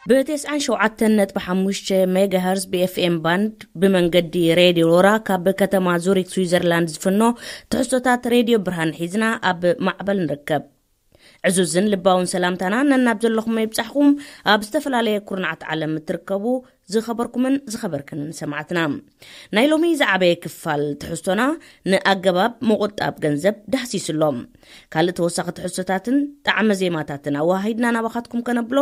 ብ97.5 ሜጋሄርዝ ብ ኤፍ ኤም ባንድ ብመንገዲ ሬድዮ ሎራ ካብ ከተማ ዙሪክ ስዊዘርላንድ ዝፍኖ ትሕዝቶታት ሬድዮ ብርሃን ሒዝና ኣብ ማዕበል ንርከብ። ዕዙዝን ልባውን ሰላምታና ነናብ ዘለኹም ይብጻሕኩም። ኣብ ዝተፈላለየ ኩርናዓት ዓለም እትርከቡ ዝኸበርኩምን ዝኸበርክንን ሰማዕትና፣ ናይ ሎሚ ዝዓበየ ክፋል ትሕዝቶና ንኣገባብ ምቑጣብ ገንዘብ ዳህሲሱ ኣሎ። ካልእ ተወሳኺ ትሕዝቶታትን ጣዕመ ዜማታትን ኣወሃሂድና ናባኻትኩም ከነብሎ፣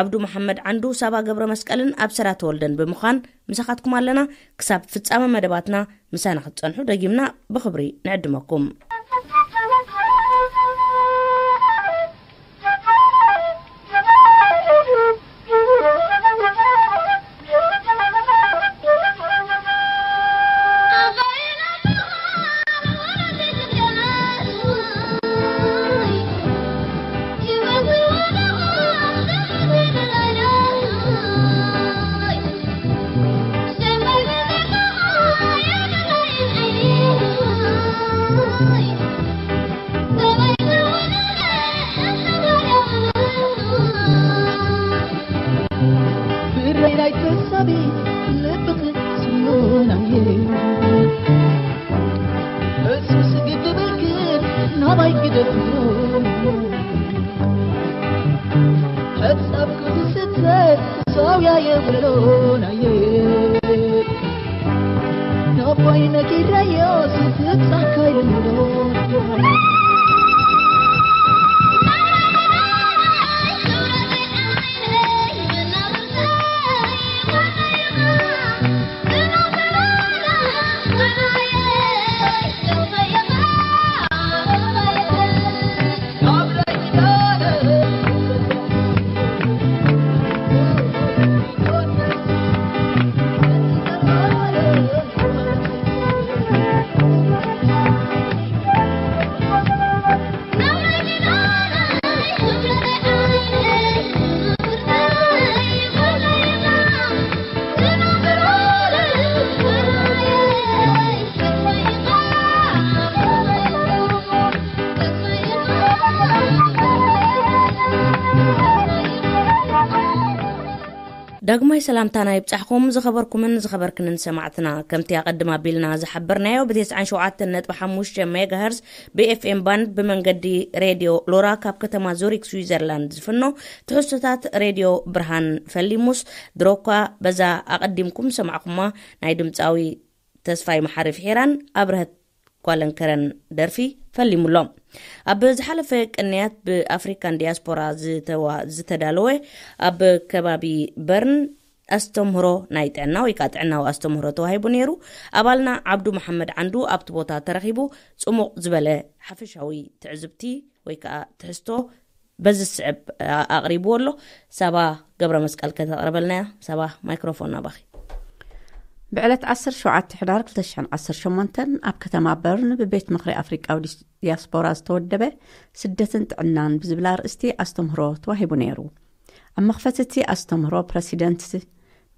ዓብዱ መሓመድ ዓንዱ፣ ሳባ ገብረ መስቀልን ኣብ ሰራ ተወልደን ብምዃን ምሳኻትኩም ኣለና። ክሳብ ፍጻመ መደባትና ምሳና ክትጸንሑ ደጊምና ብኽብሪ ንዕድመኩም። ዳግማይ ሰላምታና ይብጻሕኩም ዝኸበርኩምን ዝኸበርክንን ሰማዕትና። ከምቲ ኣቐድም ኣቢልና ዝሓበርናዮ፣ ብ97.5 ሜጋሄርዝ ብ ኤፍ ኤም ባንድ ብመንገዲ ሬድዮ ሎራ ካብ ከተማ ዙሪክ ስዊዘርላንድ ዝፍኖ ትሕዝቶታት ሬድዮ ብርሃን ፈሊሙስ፣ ድሮኳ በዛ ኣቐዲምኩም ሰማዕኩማ ናይ ድምጻዊ ተስፋይ መሓሪ ፍሒራን ኣብርሀት ኳለንከረን ደርፊ ፈሊሙሎም። ኣብ ዝሓለፈ ቅንያት ብኣፍሪካን ዲያስፖራ ዝተዋ-፣ ዝተዳለወ ኣብ ከባቢ በርን ኣስተምህሮ ናይ ጥዕና ወይ ከዓ ጥዕናዊ ኣስተምህሮ ተዋሂቡ ነይሩ። ኣባልና ዓብዱ መሓመድ ዓንዱ ኣብቲ ቦታ ተረኺቡ ጽሙቕ ዝበለ ሓፈሻዊ ትዕዝብቲ ወይ ከዓ ትሕዝቶ በዚ ዝስዕብ ኣ-፣ ኣቕሪብዎ ኣሎ። ሳባ ገብረ መስቀል ከተቕርበልና እያ። ሳባ፣ ማይክሮፎን ናባኺ። ብዕለት 17 ሕዳር 2018 ኣብ ከተማ በርን ብቤት ምኽሪ ኣፍሪቃዊ ዲስ-፣ ዲያስፖራ ዝተወደበ ስደትን ጥዕናን ብዝብል ኣርእስቲ ኣስተምህሮ ተዋሂቡ ነይሩ። ኣብ መኽፈቲ እቲ ኣስተምህሮ ፕረሲደንት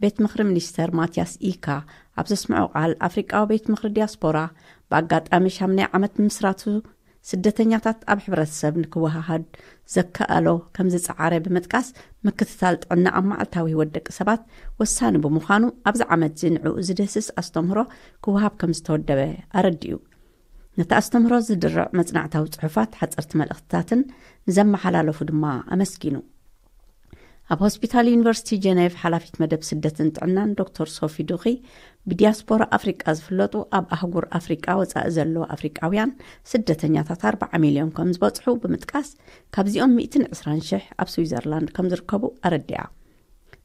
ቤት ምኽሪ ሚኒስተር ማቲያስ ኢካ ኣብ ዘስምዖ ቃል፣ ኣፍሪቃዊ ቤት ምኽሪ ዲያስፖራ ብኣጋጣሚ ሻምናይ ዓመት ምምስራቱ ስደተኛታት ኣብ ሕብረተሰብ ንክወሃሃድ ዘከኣሎ ከም ዝጸዓረ ብምጥቃስ፣ ምክትታል ጥዕና ኣብ መዓልታዊ ህይወት ደቂ ሰባት ወሳኒ ብምዃኑ፣ ኣብዚ ዓመት እዚ ንዕኡ ዝድህስስ ኣስተምህሮ ክወሃብ ከም ዝተወደበ ኣረዲኡ። ነቲ ኣስተምህሮ ዝድርዕ መጽናዕታዊ ጽሑፋት፣ ሓጸርቲ መልእኽትታትን ንዘመሓላለፉ ድማ ኣመስጊኑ። ኣብ ሆስፒታል ዩኒቨርሲቲ ጀኔቭ ሓላፊት መደብ ስደትን ጥዕናን ዶክተር ሶፊ ዱኺ፣ ብዲያስፖራ ኣፍሪቃ ዝፍለጡ ኣብ ኣህጉር ኣፍሪቃ ወጻኢ ዘሎ ኣፍሪቃውያን ስደተኛታት 40 ሚልዮን ከም ዝበጽሑ ብምጥቃስ፣ ካብዚኦም 120,000 ኣብ ስዊዘርላንድ ከም ዝርከቡ ኣረዲኣ።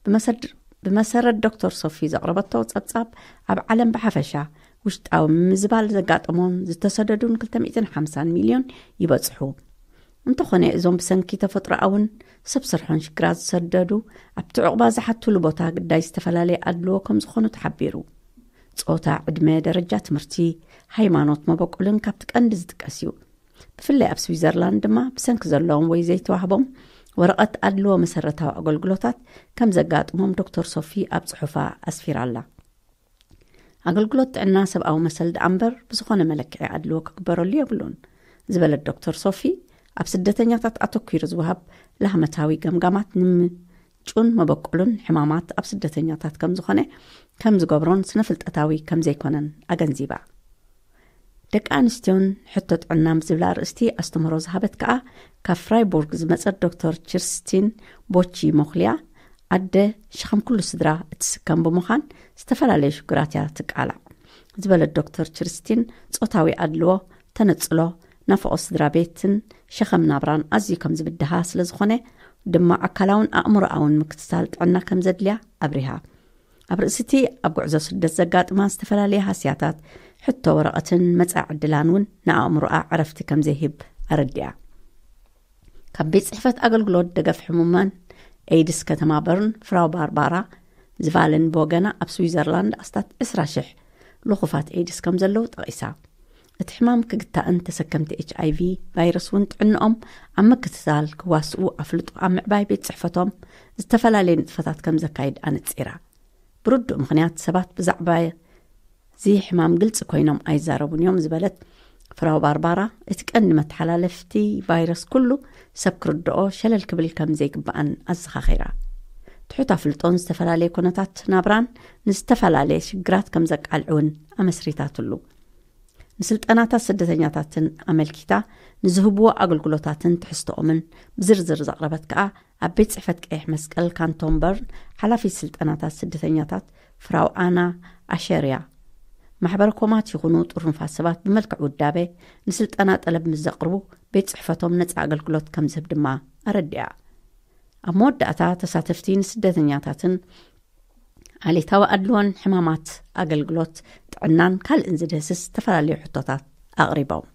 ብመሰድ-፣ ብመሰረት ዶክተር ሶፊ ዘቕረበቶ ጸብጻብ፣ ኣብ ዓለም ብሓፈሻ ውሽጣዊ ምምዝባል ዘጋጠሞን ዝተሰደዱን 250 ሚልዮን ይበጽሑ። እንተኾነ፣ እዞም ብሰንኪ ተፈጥሮኣውን ሰብ ስርሖን ሽግራት ዝሰደዱ፣ ኣብቲ ዕቑባ ዝሓትሉ ቦታ ግዳይ ዝተፈላለየ ኣድልዎ ከም ዝኾኑ ተሓቢሩ። ጾታ፣ ዕድመ፣ ደረጃ ትምህርቲ፣ ሃይማኖት፣ መበቆልን ካብቲ ቀንዲ ዝጥቀስ እዩ። ብፍላይ ኣብ ስዊዘርላንድ ድማ ብሰንኪ ዘለዎም ወይ ዘይተዋህቦም ወረቐት ኣድልዎ መሰረታዊ ኣገልግሎታት ከም ዘጋጥሞም ዶክተር ሶፊ ኣብ ጽሑፋ ኣስፊራ ኣላ። ኣገልግሎት ጥዕና ሰብኣዊ መሰል ደኣ እምበር ብዝኾነ መለክዒ ኣድልዎ ክግበረሉ የብሉን ዝበለት ዶክተር ሶፊ፣ ኣብ ስደተኛታት ኣተኲሩ ዝወሃብ ላህመታዊ ገምጋማት ንም-፣ ጩን መበቆሉን ሕማማት ኣብ ስደተኛታት ከም ዝኾነ ከም ዝገብሮን ስነ ፍልጠታዊ ከም ዘይኮነን ኣገንዚባ። ደቂ ኣንስትዮን ሕቶ ጥዕና ዝብል ኣርእስቲ ኣስተምህሮ ዝሃበት ከኣ ካብ ፍራይቡርግ ዝመጸት ዶክተር ችርስቲን ቦቺ ሞክልያ፣ ኣደ ሸኸም ኩሉ ስድራ እትስከም ብምዃን ዝተፈላለዩ ሽግራት እያ ትቃላዕ ዝበለት ዶክተር ችርስቲን፣ ጾታዊ ኣድልዎ፣ ተነጽሎ፣ ናፍቖት ስድራ ቤትን ሸኸም ናብራን ኣዝዩ ከም ዝብድሃ ስለ ዝኾነ ድማ ኣካላውን ኣእምሮኣውን ምክትታል ጥዕና ከም ዘድልያ ኣብሪሃ። ኣብ ርእሲ እቲ ኣብ ጉዕዞ ስደት ዘጋጥማ ዝተፈላለየ ሃስያታት፣ ሕቶ ወረቐትን መጻኢ ዕድላን እውን ንኣእምሮኣ ዕረፍቲ ከም ዘይህብ ኣረዲኣ። ካብ ቤት ጽሕፈት ኣገልግሎት ደገፍ ሕሙማን ኤይድስ ከተማ በርን ፍራው ባርባራ ዝቫለን ቦገና ኣብ ስዊዘርላንድ ኣስታት ዕስራ ሽሕ ልኹፋት ኤይድስ ከም ዘለዉ ጠቒሳ። እቲ ሕማም ክግታእን ተሰከምቲ ኤች ኣይ ቪ ቫይረስ እውን ጥዕንኦም ኣብ ምክትታል ክዋስኡ ኣፍልጦ ኣብ ምዕባይ ቤት ጽሕፈቶም ዝተፈላለየ ንጥፈታት ከም ዘካይድ ኣነጺራ። ብርዱእ ምኽንያት ሰባት ብዛዕባ እዚ ሕማም ግልጺ ኮይኖም ኣይዛረቡን እዮም ዝበለት ፍራው ባርባራ፣ እቲ ቀንዲ መተሓላለፍቲ ቫይረስ ኩሉ ሰብ ክርድኦ ሸለል ክብል ከም ዘይግባኣን ኣዘኻኺራ። ትሑት ኣፍልጦን ዝተፈላለየ ኩነታት ናብራን ንዝተፈላለየ ሽግራት ከም ዘቃልዕውን ኣመስሪታትሉ። ንስልጠናታት ስደተኛታትን ኣመልኪታ ንዝህብዎ ኣገልግሎታትን ትሕዝቶኦምን ብዝርዝር ዘቕረበት ከኣ ኣብ ቤት ጽሕፈት ቀይሕ መስቀል ካንቶን በርን ሓላፊት ስልጠናታት ስደተኛታት ፍራው ኣና ኣሸርያ፣ ማሕበረ ኮማት ይኹኑ ጥርኑፋት ሰባት ብመልክዕ ውዳበ ንስልጠና ጠለብ ምስ ዘቕርቡ ቤት ጽሕፈቶም ነጻ ኣገልግሎት ከም ዝህብ ድማ ኣረዲኣ። ኣብ መወዳእታ ተሳተፍቲ ንስደተኛታትን ዓሌታዊ ኣድልዎን ሕማማት ኣገልግሎት ጥዕናን ካልእን ዝድህስስ ዝተፈላለዩ ሕቶታት ኣቕሪቦም።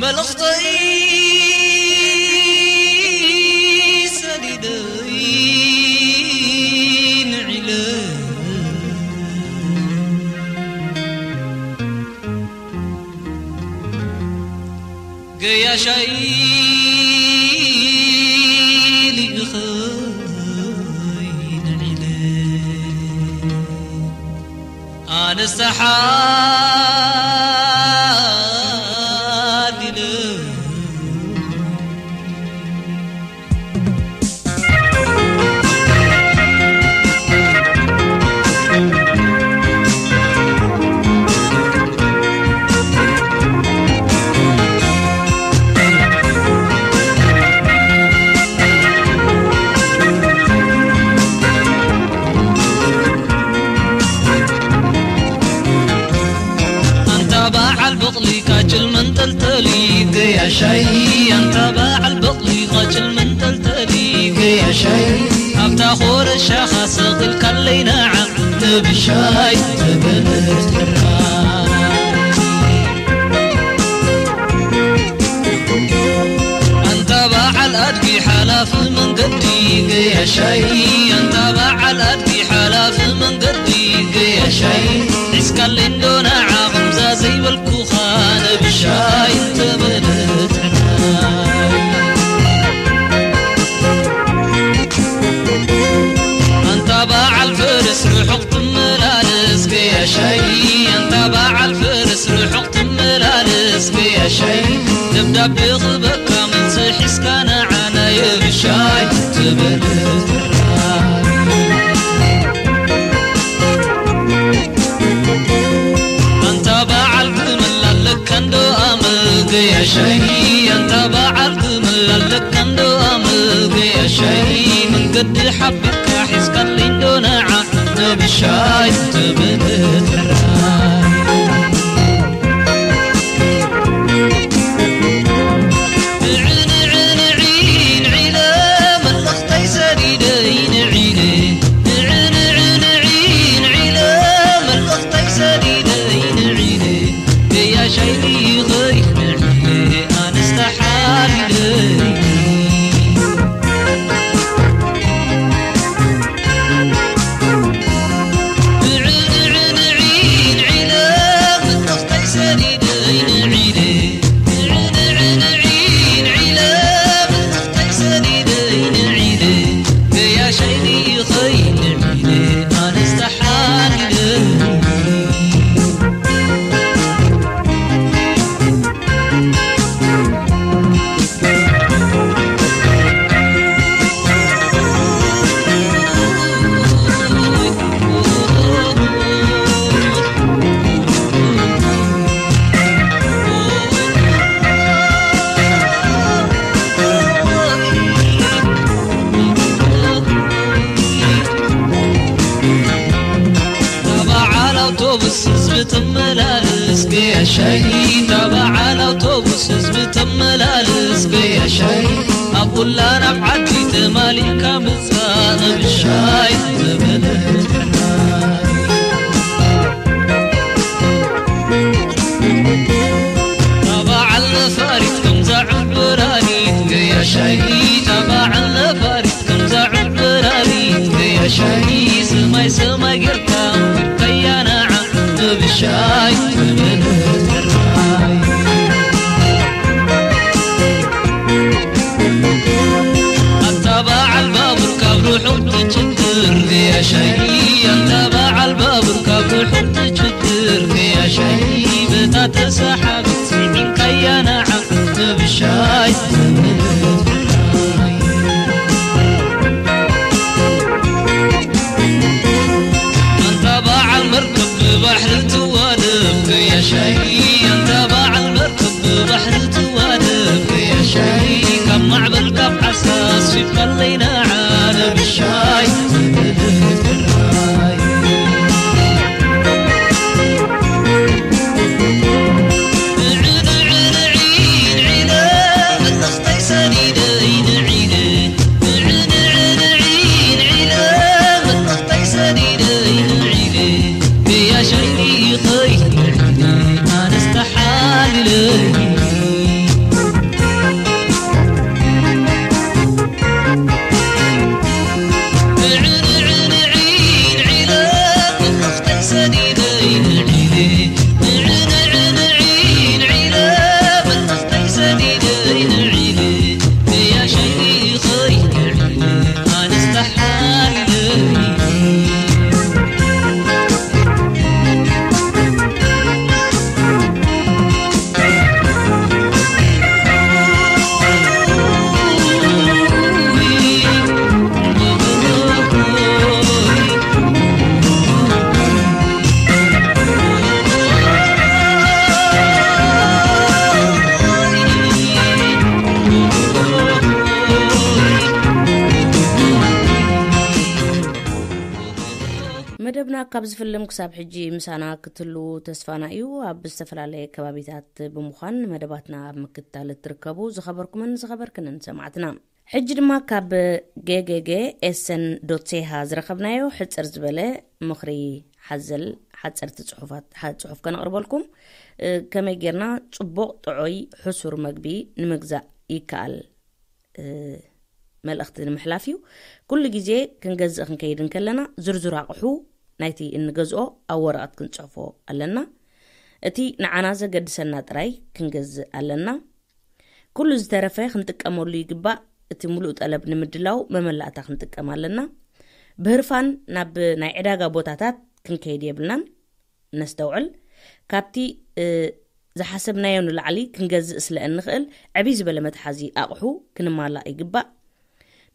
መልእኽተይ ሰዲደይ ንዒለ ገያሻይ ልኢኸይ ንዒለ ኣነስ ተሓዲለ ኣንታ በዓል ብቕሊ ካችል መንጠልጠሊ ገያሻይ፣ ኣንታ በዓል ብቕሊ ካችል መንጠልጠሊ ገያሻይ፣ ኣብታ ኮረሻኻ ሰቒልካለይ ንዓ ንብሻይ ትብል ትርካ። ኣንታ በዓል ኣድጊ ሓላፊ መንገዲ ገያሻይ፣ ኣንታ በዓል ኣድጊ ሓላፊ መንገዲ ገያሻይ፣ ሒዝካለይ እንዶ ንዓ ከምዛ ዘይበልኩኻ ንብሻይ ትብል ትርካ። ኣንታ በዓል ፈረስ ርሑቕ ትመላለስ ገያሻይ፣ ኣንታ በዓል ፈረስ ርሑቕ ትመላለስ ገያሻይ፣ ደብዳቤ ክበካ መልሲ ሒዝካ ንዓ ናይ ብሻይ ትብል። ኣንታ በዓል ግመል ኣለካ እንዶ ኣመል ገያሻይ፣ ኣንታ በዓል ግመል ኣለካ እንዶ ኣመል ገያሻይ፣ መንገዲ ሓቢርካ ሒዝካለይ እንዶ ንዓ ብሻይ ትብል ትራይ። ንዕንዕንዒንዒለ መልእኽተይ ሰዲደይ ንዒለ። ንዕንዕንዒንዒለ መልእኽተይ ሰዲደይ ንዒለ። ገያሻይ ዲኸይ ንዒለ ኣነስ ተሓሊለይ። በዓል ኣውቶቡስ ህዝቢ ትመላልስ ገያሻይ፣ እታ በዓል ኣውቶቡስ ህዝቢ ትመላልስ ገያሻይ፣ ኣብ ኩላ ናብ ዓዲ ተማሊእካ ምጻእ ብሻይ ትብል ትራይ። እታ በዓል ነፋሪት ከምዛ ዕንፍራሪት ገያሻይ፣ እታ በዓል ነፋሪት ከምዛ ዕንፍራሪት ገያሻይ፣ ሰማይ ሰማይ ጌርካ ከያናዓ ብሻይ ትብል ትራይ። ኣታ በዓል ባቡር ካብ ርሑቕ ትጭድር ገያሻይ፣ ኣታ በዓል ባቡር ካብ ርሑቕ ትጭድር ገያሻይ፣ በታ ተሰሓቢት ስዒንካያ ንዓ ብሻይ ትብል ትራይ። ኣንታ በዓል መርከብ ብባሕሪ ትዋደብ ገያሻይ፣ ኣንታ በዓል መርከብ ብባሕሪ ትዋደብ ገያሻይ፣ ካብ ማዕበል ካብ ዓሳ ኣስፊፋለይ ንዓ ብሻይ ትብል ትራይ። መደብና ካብ ዝፍልም ክሳብ ሕጂ ምሳና ክትህልዉ ተስፋና እዩ። ኣብ ዝተፈላለየ ከባቢታት ብምዃን መደባትና ኣብ ምክትታል እትርከቡ ዝኸበርኩምን ዝኸበርክንን ሰማዕትና፣ ሕጂ ድማ ካብ ጌጌጌ ኤሰን ዶት ሴሃ ዝረኸብናዮ ሕጽር ዝበለ ምኽሪ ሓዘል ሓጸርቲ ጽሑፋት፣ ሓ-፣ ጽሑፍ ከነቕርበልኩም፣ እ፣ ከመይ ጌርና ጽቡቕ ጥዑይ ሕሱር መግቢ ንምግዛእ ይከኣል፣ እ፣ መልእኽቲ ንምሕላፍ እዩ። ኩሉ ግዜ ክንገዝእ ክንከይድ እንከለና ዝርዝር ኣቕሑ ናይቲ እንገዝኦ ኣብ ወረቐት ክንጽሕፎ ኣለና። እቲ ንዓና ዘገድሰና ጥራይ ክንገዝእ ኣለና። ኩሉ ዝተረፈ ክንጥቀመሉ ይግባእ። እቲ ምሉእ ጠለብ ንምድላው መመላእታ ክንጥቀም ኣለና። ብህርፋን ናብ ናይ ዕዳጋ ቦታታት ክንከይድ የብልናን። ነስተውዕል። ካብቲ፣ እ፣ ዝሓሰብናዮ ንላዕሊ ክንገዝእ ስለ እንኽእል፣ ዕብይ ዝበለ መትሓዚ ኣቕሑ ክንማላእ ይግባእ።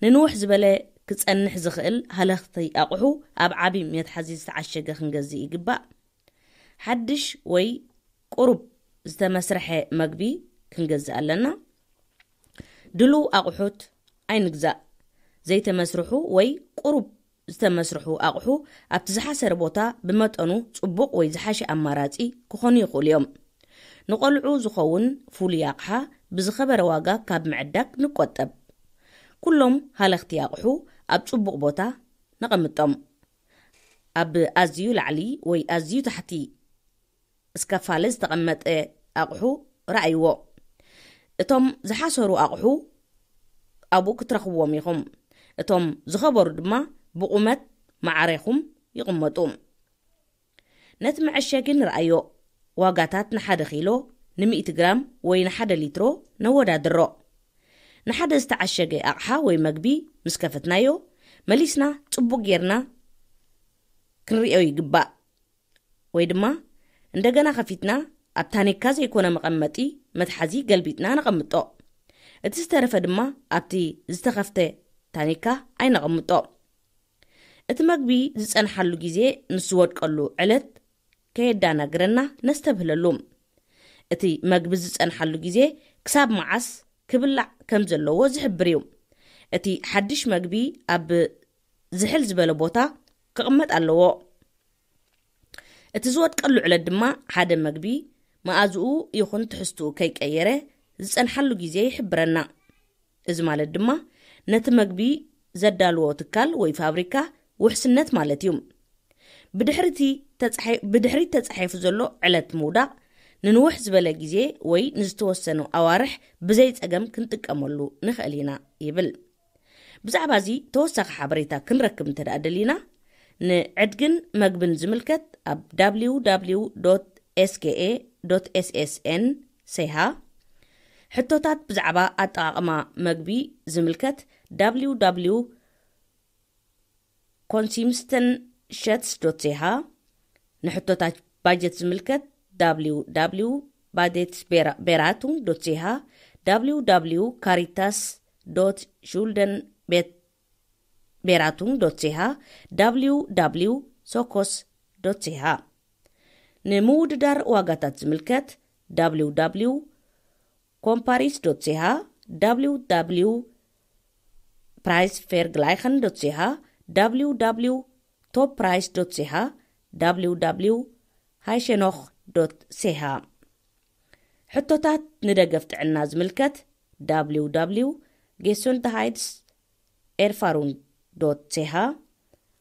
ንንውሕ ዝበለ ክጸንሕ ዝኽእል ሃለኽቲ ኣቕሑ ኣብ ዓቢ መትሓዚ ዝተዓሸገ ክንገዝእ ይግባእ። ሓድሽ ወይ ቁሩብ ዝተመስርሐ መግቢ ክንገዝእ ኣለና። ድሉው ኣቑሑት ኣይንግዛእ። ዘይተመስርሑ ወይ ቁሩብ ዝተመስርሑ ኣቕሑ ኣብቲ ዝሓሰረ ቦታ ብመጠኑ ጽቡቕ ወይ ዝሓሸ ኣማራጺ ክኾኑ ይኽእሉ እዮም። ንቖልዑ ዝኸውን ፍሉይ ኣቕሓ ብዝኸበረ ዋጋ ካብ ምዕዳግ ንቆጠብ። ኩሎም ሃለኽቲ ኣቕሑ ኣብ ጽቡቕ ቦታ ነቐምጦም። ኣብ ኣዝዩ ላዕሊ ወይ ኣዝዩ ታሕቲ እስከፋለ ዝተቐመጠ ኣቕሑ ረኣይዎ። እቶም ዝሓሰሩ ኣቕሑ ኣብኡ ክትረኽብዎም ኢኹም። እቶም ዝኸበሩ ድማ ብቑመት ማዕሬኹም ይቕመጡ። ነቲ መዐሸጊ ንርኣዮ። ዋጋታት ንሓደ ኪሎ፣ ንሚእቲ ግራም ወይ ንሓደ ሊትሮ ነወዳድሮ። ንሓደ ዝተዓሸገ ኣቕሓ ወይ መግቢ ምስ ከፈትናዮ፣ መሊስና ጽቡቕ ጌርና ክንርእዮ ይግባእ። ወይ ድማ እንደገና ከፊትና ኣብ ታኒካ ዘይኮነ መቐመጢ መትሓዚ ገልቢጥና ነቐምጦ። እቲ ዝተረፈ ድማ ኣብቲ ዝተኸፍተ ታኒካ ኣይነቐምጦ። እቲ መግቢ ዝጸንሓሉ ግዜ ምስ ዝወድቀሉ ዕለት ከየዳናግረና ነስተብህለሉ። እቲ መግቢ ዝጸንሓሉ ግዜ ክሳብ መዓስ ክብላዕ ከም ዘለዎ ዝሕብር እዩ። እቲ ሓድሽ መግቢ ኣብ ዝሕል ዝበለ ቦታ ክቕመጥ ኣለዎ። እቲ ዝወድቀሉ ዕለት ድማ ሓደ መግቢ መኣዝኡ ይኹን ትሕዝትኡ ከይቀየረ ዝጸንሓሉ ግዜ ይሕብረና። እዚ ማለት ድማ ነቲ መግቢ ዘዳልዎ ትካል ወይ ፋብሪካ ውሕስነት ማለት እዩ። ብድሕሪቲ ተጻሒ-፣ ብድሕሪት ተጻሒፉ ዘሎ ዕለት ምውዳቕ ንንውሕ ዝበለ ግዜ ወይ ንዝተወሰኑ ኣዋርሕ ብዘይ ጸገም ክንጥቀመሉ ንኽእል ኢና ይብል። ብዛዕባ እዚ ተወሳኺ ሓበሬታ ክንረክብ እንተ ደኣ ደሊና፣ ንዕድግን መግብን ዝምልከት ኣብ www.ska.ssn/ha፣ ሕቶታት ብዛዕባ ኣጠቓቕማ መግቢ ዝምልከት www.konsumstenschätz.ch፣ ንሕቶታት ባጀት ዝምልከት www.budgetberatung.ch፣ www.caritas.schuldenberatung.ch፣ www.sokos.ch። ንምውድዳር ዋጋታት ዝምልከት www.comparis.ch፣ www.preisvergleichen.ch፣ www.topprice.ch፣ www.heishenoch.ch። ሕቶታት ንደገፍ ጥዕና ዝምልከት www.gesundheitserfahrung.ch፣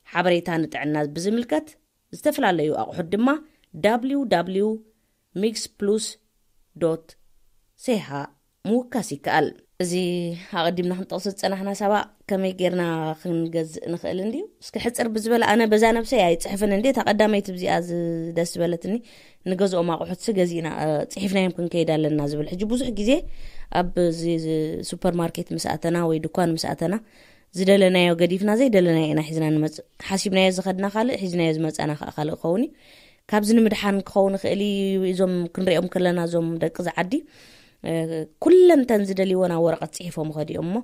ሓበሬታ ንጥዕና ብዝምልከት ዝተፈላለዩ ኣቑሑት ድማ www.mixplus.ch ምውካስ ይከኣል። እዚ ኣቐዲምና ክንጠቕሶ ዝጸናሕና ሳባ ከመይ ጌርና ክንገዝእ ንኽእል እንድዩ? እስኪ ሕጽር ብዝበለ፣ ኣነ በዛ ነብሰይ ኣይጽሕፍን እንዴ፣ እታ ቀዳመይቲ ብዚኣ ዝደስ ዝበለትኒ፣ ንገዝኦም ኣቑሑትሲ ገዚእና፣ እ፣ ጽሒፍናዮም ክንከይድ ኣለና ዝብል። ሕጂ ብዙሕ ግዜ ኣብ እዚ፣ እዚ ሱፐርማርኬት ምስ ኣተና ወይ ድኳን ምስ ኣተና፣ ዝደለናዮ ገዲፍና ዘይደለናዮ ኢና ሒዝና ንመጽእ። ሓሲብናዮ ዝኸድና ካልእ፣ ሒዝናዮ ዝመጻና ከኣ ካልእ ክኸውን እዩ። ካብዚ ንምድሓን ክኸውን ይኽእል እዩ። እዞም ክንሪኦም ከለና፣ እዞም ደቂ ዝዓዲ፣ እ፣ ኩለን ተን ዝደልይወን ኣብ ወረቐት ጽሒፎም ይኸዱ እዮም እሞ፣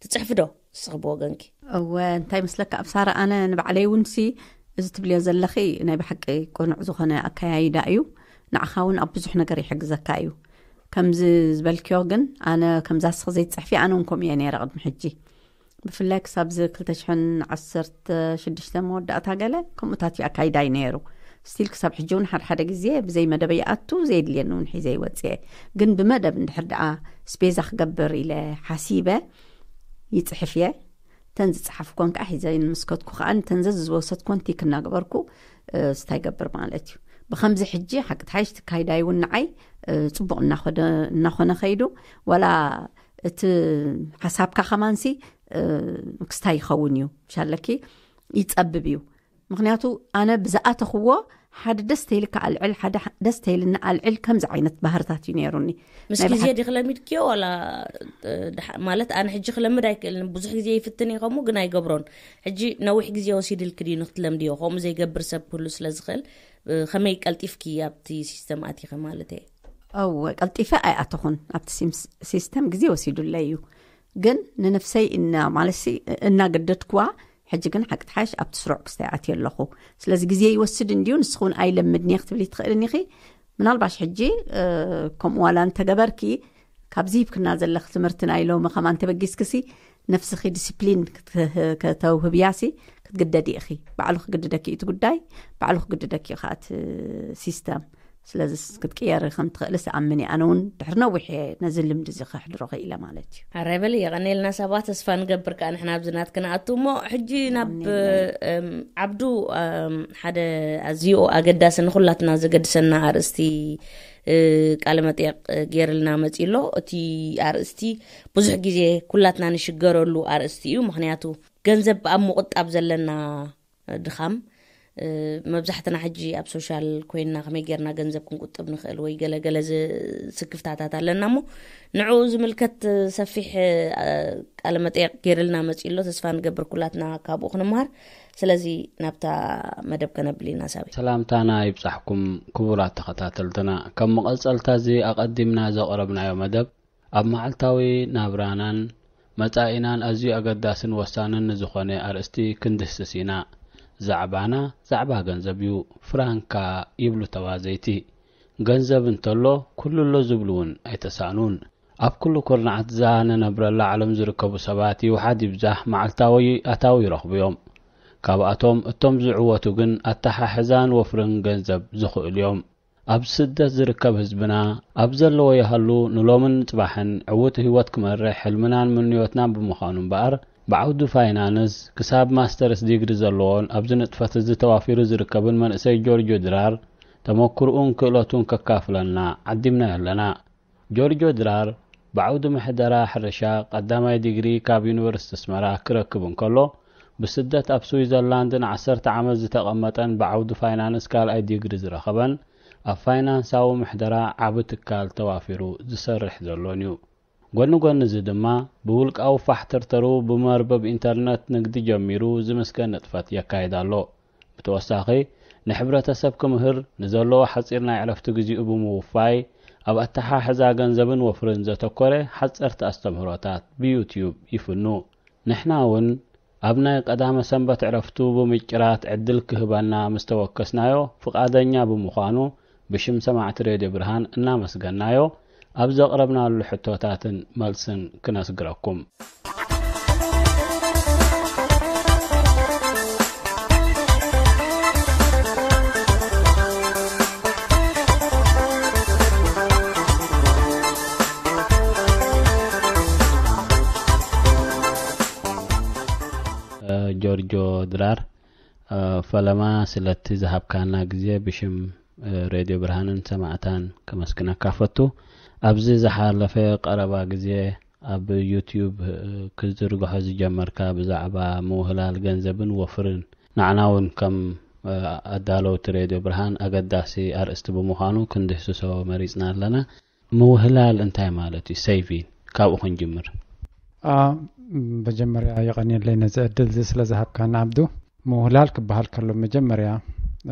ትጽሕፊ ዶ ንስኺ ብወገንኪ? እወ፣ እንታይ መስለካ ኣብ ሳራ፣ ኣነ ንባዕለይ እውን ሲ፣ እዚ ትብልዮ ዘለኺ ናይ ብሓቂ ቅኑዕ ዝኾነ ኣከያይዳ እዩ። ንዓኻ እውን ኣብ ብዙሕ ነገር ይሕግዘካ እዩ። ከምዚ ዝበልክዮ ግን፣ ኣነ ከምዛ ንስኺ ዘይትጽሕፊ፣ ኣነ እውን ከምኡ እየ ነይረ ቅድሚ ሕጂ። ብፍላይ ክሳብ እዚ ክልተ ሽሕን ዓሰርተ ሽዱሽተ መወዳእታ ገለ ከምኡታት እዩ ኣካይዳይ ነይሩ። ስቲል ክሳብ ሕጂ እውን ሓደ ሓደ ግዜ ብዘይ መደበይ ይኣቱ፣ ዘየድልየኒ እውን ሒዘ ይወጽእ እየ። ግን ብመደብ እንድሕር ደኣ ስፔዛ ክገብር ኢለ ሓሲበ ይጽሕፍ እየ። እተን ዝጸሓፍኮን ከዓ ሒዘ ንምስከትኩ ከዓ፣ ንተን ዘዝዝወሰድኮን ቲክ እናገበርኩ፣ እ፣ ስታይ ገብር ማለት እዩ። ብኸምዚ ሕጂ ሓቂ ተሓይሽ ትካይዳይ እውን ንዓይ፣ እ፣ ጽቡቕ እናኸደ-፣ እናኾነ ኸይዱ፣ ዋላ እቲ ሓሳብካ ከማንሲ፣ እ፣ ክስታይ ይኸውን እዩ፣ ምሻለኪ ይጸብብ እዩ። ምኽንያቱ ኣነ ብዝኣተኽዎ ሓደ ደስ ተይልካ ኣልዕል፣ ሓደ ደስ ተይልና ኣልዕል፣ ከምዚ ዓይነት ባህርታት እዩ ነይሩኒ። ምስ ናይ ግዜ ብሓቂ ዲኺ ለሚድክዮ ዋላ፣ እ፣ ድሓ-፣ ማለት ኣነ ሕጂ ክለምድ ኣይክእልን፣ ብዙሕ ግዜ ይፍትን እየ ከምኡ፣ ግን ኣይገብሮን። ሕጂ ነዊሕ ግዜ ወሲድልኪ ድዩ ንክትለምድዮ? ከምኡ ዘይገብር ሰብ ኩሉ ስለ ዝኽእል፣ እ፣ ከመይ ቀልጢፍኪ ኣብቲ ሲስተም ኣቲኺ ማለት እየ? እወ፣ ቀልጢፈ ኣይኣተኹን ኣብቲ ሲምስ-፣ ሲስተም፣ ግዜ ወሲዱለይ እዩ። ግን ንነፍሰይ እና-፣ ማለትሲ እናገደድክዋ፣ ሕጂ ግን ሓቂ ተሓይሽ ኣብቲ ስሩዕ ክስታይ ኣትየ ኣለኹ። ስለዚ ግዜ ይወስድ እንድዩ፣ ንስኺ እውን ኣይለምድን እየ ክትብሊ ትኽእልን ኢኺ። ምናልባሽ ሕጂ፣ እ፣ ከምኡ ዋላ እንተገበርኪ፣ ካብዚ ሂብክና ዘለኺ ትምህርቲ ናይ ሎሚ ከማን ተበጊስክሲ፣ ነፍስኺ ዲስፕሊን ክት-፣ ከተውህብያሲ፣ ክትግደዲ ኢኺ። ባዕሉ ክግድደኪ እዩ እቲ ጉዳይ፣ ባዕሉ ክግድደኪ እዩ ከዓ እቲ ሲስተም። ስለዚ ክትቅየሪ ከም ትኽእሊ ስኣምን እየ። ኣነ እውን ድሕሪ ነዊሕ እየ ነዚ ልምዲ እዚ ከሕድሮ ክኢለ ማለት እዩ። ኣራይ በሊ፣ የቐኔልና ሳባ። ተስፋ ንገብር ከዓ ንሕና ኣብዚ ናት ክንኣቱ እሞ፣ ሕጂ ናብ፣ የቐኔልና። እም፣ ዓብዱ፣ እም፣ ሓደ ኣዝዩ ኣገዳሲ፣ ንኹላትና ዘገድሰና ኣርእስቲ፣ እ፣ ቃለ መጠየቕ ገይርልና መፂኡ ኣሎ። እቲ ኣርእስቲ ብዙሕ ግዜ ኩላትና ንሽገረሉ ኣርእስቲ እዩ። ምኽንያቱ ገንዘብ ኣብ ምቑጣብ ዘለና ድኻም፣ እ፣ መብዛሕትና ሕጂ ኣብ ሶሻል ኮይንና ከመይ ጌርና ገንዘብ ክንቁጥብ ንኽእል ወይ ገለ ገለ ዝ-፣ ስክፍታታት ኣለና እሞ፣ ንዕኡ ዝምልከት ሰፊሕ፣ እ፣ ቃለ መጠየቕ ገይርልና መጺኡ ኣሎ። ተስፋ ንገብር ኩላትና ካብኡ ክንምሃር። ስለዚ ናብታ መደብ ከነብል ኢና ሳቢ። ሰላምታና ይብጻሕኩም ክቡራት ተኸታተልትና። ከም መቐጸልታ እዚ ኣቐዲምና ዘቕረብናዮ መደብ ኣብ መዓልታዊ ናብራናን መጻኢናን ኣዝዩ ኣገዳስን ወሳንን ንዝኾነ ኣርእስቲ ክንድህስስ ኢና። ዛዕባና ዛዕባ ገንዘብ እዩ። ፍራንካ ይብሉ ተዋዘይቲ። ገንዘብ እንተሎ ኩሉ ኣሎ ዝብሉ እውን ኣይተሳእኑን። ኣብ ኩሉ ኩርናዓት እዛ ንነብረላ ዓለም ዝርከቡ ሰባት ይውሓድ ይብዛሕ መዓልታዊ ኣታዊ ይረኽቡ እዮም። ካብኣቶም እቶም ዝዕወቱ ግን ኣተሓሕዛን ወፍርን ገንዘብ ዝኽእሉ እዮም። ኣብ ስደት ዝርከብ ህዝብና ኣብ ዘለዎ ይሃሉ ንሎምን ጽባሕን ዕዉት ህይወት ክመርሕ ሕልምናን ምንዮትናን ብምዃኑ እምበኣር፣ ብዓውዲ ፋይናንስ ክሳብ ማስተርስ ዲግሪ ዘለዎን ኣብዚ ንጥፈት እዚ ተዋፊሩ ዝርከብን መንእሰይ ጆርጆ ድራር ተመክርኡን ክእለቱን ከካፍለና ዓዲምናዮ ኣለና። ጆርጆ ድራር ብዓውዲ ምሕደራ ሕርሻ ቀዳማይ ዲግሪ ካብ ዩኒቨርሲቲ ኣስመራ ክረክብ እንከሎ፣ ብስደት ኣብ ስዊዘርላንድ ንዓሰርተ ዓመት ዝተቐመጠን ብዓውዲ ፋይናንስ ካልኣይ ዲግሪ ዝረኸበን፣ ኣብ ፋይናንሳዊ ምሕደራ ዓቢ ትካል ተዋፊሩ ዝሰርሕ ዘሎን እዩ። ጎኒ ጎኒ እዚ ድማ፣ ብውልቃዊ ፋሕተርተሩ ብመርበብ ኢንተርነት ንግዲ ጀሚሩ ዝምስገን ንጥፈት የካይድ ኣሎ። ብተወሳኺ፣ ንሕብረተሰብ ክምህር ንዘለዎ ሓጺር ናይ ዕረፍቲ ግዜኡ ብምውፋይ፣ ኣብ ኣተሓሕዛ ገንዘብን ወፍርን ዘተኮረ ሓጸርቲ ኣስተምህሮታት ብዩትዩብ ይፍኑ። ንሕና እውን ኣብ ናይ ቀዳመ ሰንበት ዕረፍቱ ብምጭራት ዕድል ክህበና ምስ ተወከስናዮ፣ ፍቓደኛ ብምዃኑ፣ ብሽም ሰማዕቲ ሬድዮ ብርሃን እናመስገናዮ፣ ኣብ ዘቕረብናሉ ሕቶታትን መልስን ክነስግረኩም። እ፣ ጆርጆ ድራር፣ እ፣ ፈለማ ስለቲ ዝሃብካና ግዜ ብሽም፣ እ፣ ሬድዮ ብርሃንን ሰማዕታን ከመስግነካ ፈቱ። ኣብዚ ዝሓለፈ ቀረባ ግዜ ኣብ ዩትዩብ፣ እ፣ ክትዝርግሖ ዝጀመርካ ብዛዕባ ምውህላል ገንዘብን ወፍርን ንዓና እውን ከም፣ እ፣ ኣዳለውቲ ሬድዮ ብርሃን ኣገዳሲ ኣርእስቲ ብምዃኑ ክንድህስሶ መሪጽና ኣለና። ምውህላል እንታይ ማለት እዩ? ሴቪን፣ ካብኡ ክንጅምር። አ፣ መጀመርያ የቐንየለይ ነዚ ዕድል እዚ ስለ ዝሃብካና ዓብዱ። ምውህላል ክበሃል ከሎ መጀመርያ፣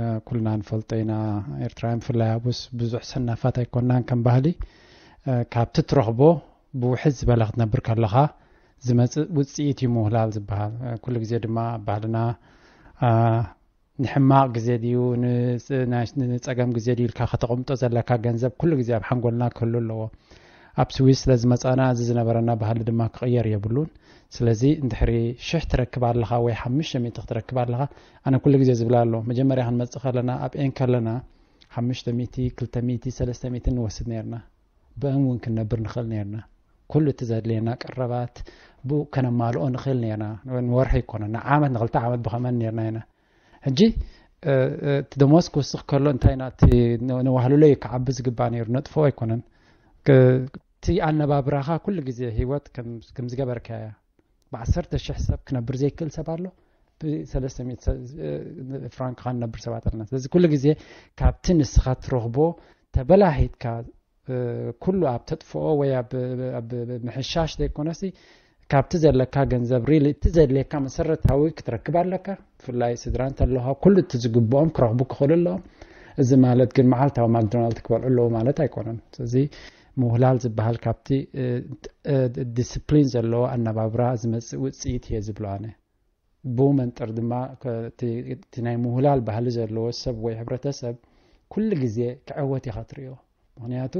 እ፣ ኩልና ንፈልጦ ኢና፣ ኤርትራውያን ብፍላይ ኣብኡስ ብዙሕ ሰናፋት ኣይኮናን ከም ባህሊ። እ፣ ካብቲ ትረኽቦ ብውሕድ ዝበለ ክትነብር ከለኻ ዝመጽእ ውጽኢት እዩ ምውህላል ዝበሃል። እ፣ ኩሉ ግዜ ድማ ኣብ ባህልና፣ አ፣ ንሕማቕ ግዜ ድዩ፣ ንጽ-፣ ናይ-፣ ንጸገም ግዜ ድዩ ኢልካ ከተቐምጦ ዘለካ ገንዘብ ኩሉ ግዜ ኣብ ሓንጎልና ክህሉ ኣለዎ። ኣብ ስዊስ ስለ ዝመጻና እዚ ዝነበረና ባህሊ ድማ ክቕየር የብሉን። ስለዚ እንድሕሪ ሽሕ ትረክብ ኣለኻ ወይ ሓሙሽተ ሚእቲ ክትረክብ ኣለኻ፣ ኣነ ኩሉ ግዜ ዝብላ ኣሎ፣ መጀመርያ ክንመጽእ ከለና ኣብ ኤን ከለና ሓሙሽተ ሚእቲ፣ ክልተ ሚእቲ፣ ሰለስተ ሚእቲ ንወስድ ነርና። ብእን እውን ክንነብር ንኽእል ነርና። ኩሉ እቲ ዘድልየና ቀረባት ብኡ ከነማልኦ ንኽእል ነርና። ንወርሒ ኣይኮነን፣ ንዓመት፣ ንኽልተ ዓመት ብኸመን ነርና ኢና። ሕጂ፣ እ፣ እ፣ እቲ ደሞዝ ክውስኽ ከሎ እንታይ ኢና፣ እቲ ነ-፣ ነዋህልሎ እዩ ክዓቢ ዝግባእ ነይሩ፣ ነጥፍኦ ኣይኮነን። ክ-፣ እቲ ኣነባብራኻ ኩሉ ግዜ ህይወት ከም፣ ከም ዝገበርካያ። ብዓሰርተ ሽሕ ሰብ ክነብር ዘይክእል ሰብ ኣሎ፣ ብሰለስተ ሚእቲ ሰ-፣ እ፣ ፍራንክ ኻን ነብር ሰባት ኣለና። ስለዚ ኩሉ ግዜ ካብቲ ንስኻ ትረኽቦ ተበላሂትካ፣ እ፣ ኩሉ ኣብ ተጥፍኦ ወይ ኣብ፣ ኣብ ምሕሻሽ ዘይኮነሲ፣ ካብቲ ዘለካ ገንዘብ ሪሊ እቲ ዘድልየካ መሰረታዊ ክትረክብ ኣለካ። ብፍላይ ስድራ እንተለኻ ኩሉ እቲ ዝግብኦም ክረኽቡ ክኽእሉ ኣለዎም። እዚ ማለት ግን መዓልታዊ ማክዶናልድ ክበልዑ ኣለዉ ማለት ኣይኮነን። ስለዚ ምውህላል ዝበሃል ካብቲ፣ እ፣ እ፣ ዲስፕሊን ዘለዎ ኣነባብራ ዝመጽእ ውጽኢት እየ ዝብሎ ኣነ። ብኡ መንጥር ድማ ከ-፣ እቲ፣ እቲ ናይ ምውህላል ባህሊ ዘለዎ ሰብ ወይ ሕብረተሰብ ኩሉ ግዜ ክዕወት ኢኻ ትርእዮ። ምኽንያቱ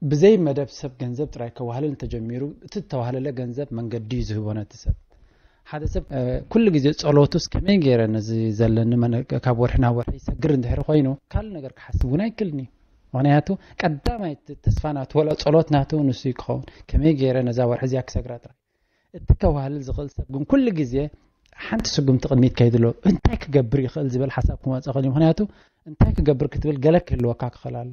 ብዘይ መደብ ሰብ ገንዘብ ጥራይ ከዋህልል እንተጀሚሩ፣ እቲ ዝተዋህለለ ገንዘብ መንገዲ እዩ ዝህቦ ነቲ ሰብ። ሓደ ሰብ ኩሉ ግዜ ጸሎቱስ ከመይ ገይረ ነዚ ዘለኒ ካብ ወርሒ ናብ ወርሒ ይሰግር እንድሕር ኮይኑ ካልእ ነገር ክሓስብ እውን ኣይክልኒ። ምክንያቱ ቀዳማይ ተስፋ ናቱ ወላ ጸሎት ናቱ ንሱ ክኸውን ከመይ ገይረ ነዛ ወርሒ እዚኣ ክሰግራ ጥራይ። እቲ ከዋህልል ዝኽእል ሰብ ግን ኩሉ ግዜ ሓንቲ ስጉምቲ ቅድሚት ከይድሎ እንታይ ክገብር ይኽእል ዝበል ሓሳብ ክመፀ ኽእል። ምክንያቱ እንታይ ክገብር ክትብል ገለ ክህልወካ ክኽእል ኣሎ።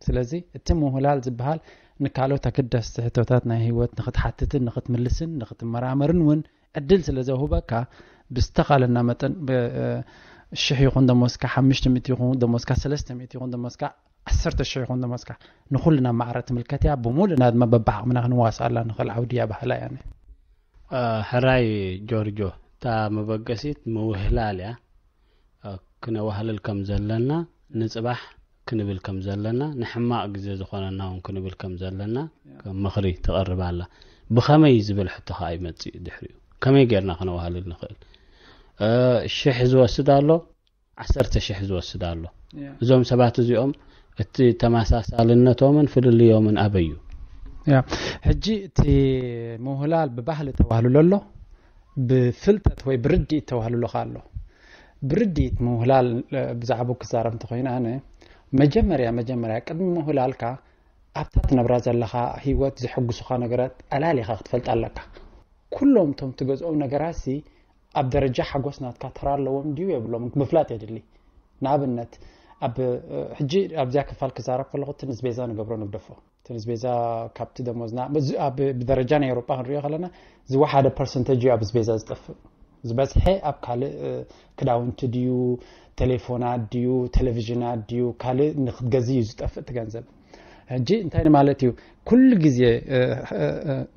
ስለዚ እቲ ምውህላል ዝበሃል ንካልኦት ኣገዳስቲ ሕቶታት ናይ ህይወት ንክትሓትትን ንክትምልስን ንክትመራመርን እውን ዕድል ስለ ዘውህበካ ብዝተኻለና መጠን ሽሕ ይኹን ደሞዝካ ሓምሽተ ሚእቲ ይኹን ደሞዝካ ሰለስተ ሚእቲ ይኹን ደሞዝካ ዓሰርተ ሽሕ ይኹን ደሞዝካ ንኹልና ማዕረ ትምልከት እያ። ብሙሉና ድማ በብዓቕምና ክንዋስኣላ ንኽእል ዓውዲ እያ በሃላ እያ። ሕራይ ጆርጆ፣ እታ መበገሲት ምውህላል እያ። ክነዋህልል ከም ዘለና፣ ንፅባሕ ክንብል ከም ዘለና፣ ንሕማቕ ግዜ ዝኾነና እውን ክንብል ከም ዘለና ከም ምኽሪ ትቐርብ ኣላ። ብኸመይ ዝብል ሕቶ ከዓ ይመፅእ ድሕሪኡ። ከመይ ጌርና ክነዋህልል ንኽእል? ሽሕ ዝወስድ ኣሎ፣ ዓሰርተ ሽሕ ዝወስድ ኣሎ። እዞም ሰባት እዚኦም እቲ ተመሳሳልነቶምን ፍልልዮምን ኣበዩ? ሕጂ እቲ ምውህላል ብባህሊ ተዋህልሎ ኣሎ፣ ብፍልጠት ወይ ብርድኢት ተዋህልሎ ኣሎ። ብርድኢት ምውህላል ብዛዕባኡ ክዛረብ እንተኮይነ ኣነ መጀመርያ መጀመርያ ቅድሚ ምውህላልካ ኣብታ ትነብራ ዘለኻ ህይወት ዘሐጉሱኻ ነገራት ኣላሊኻ ክትፈልጥ ኣለካ። ኩሎም እቶም ትገዝኦም ነገራትሲ ኣብ ደረጃ ሓጎስ ናትካ ተራ ኣለዎም ድዩ የብሎም ምፍላጥ የድሊ። ንኣብነት ኣብ ሕጂ ኣብዚያ ክፋል ክዛረብ ከለኹ እቲ ንዝቤዛ ንገብሮ ንግደፎ። እቲ ንዝቤዛ ካብቲ ደሞዝና ብደረጃ ናይ ኤውሮጳ ክንሪኦ ከለና ዝወሓደ ፐርሰንተጅ እዩ ኣብ ዝቤዛ ዝጠፍእ። ዝበዝሐ ኣብ ካልእ ክዳውንቲ ድዩ ቴሌፎናት ድዩ ቴሌቪዥናት ድዩ ካልእ ንክትገዝ እዩ ዝጠፍእ እቲ ገንዘብ። ሕጂ እንታይ ማለት እዩ? ኩሉ ግዜ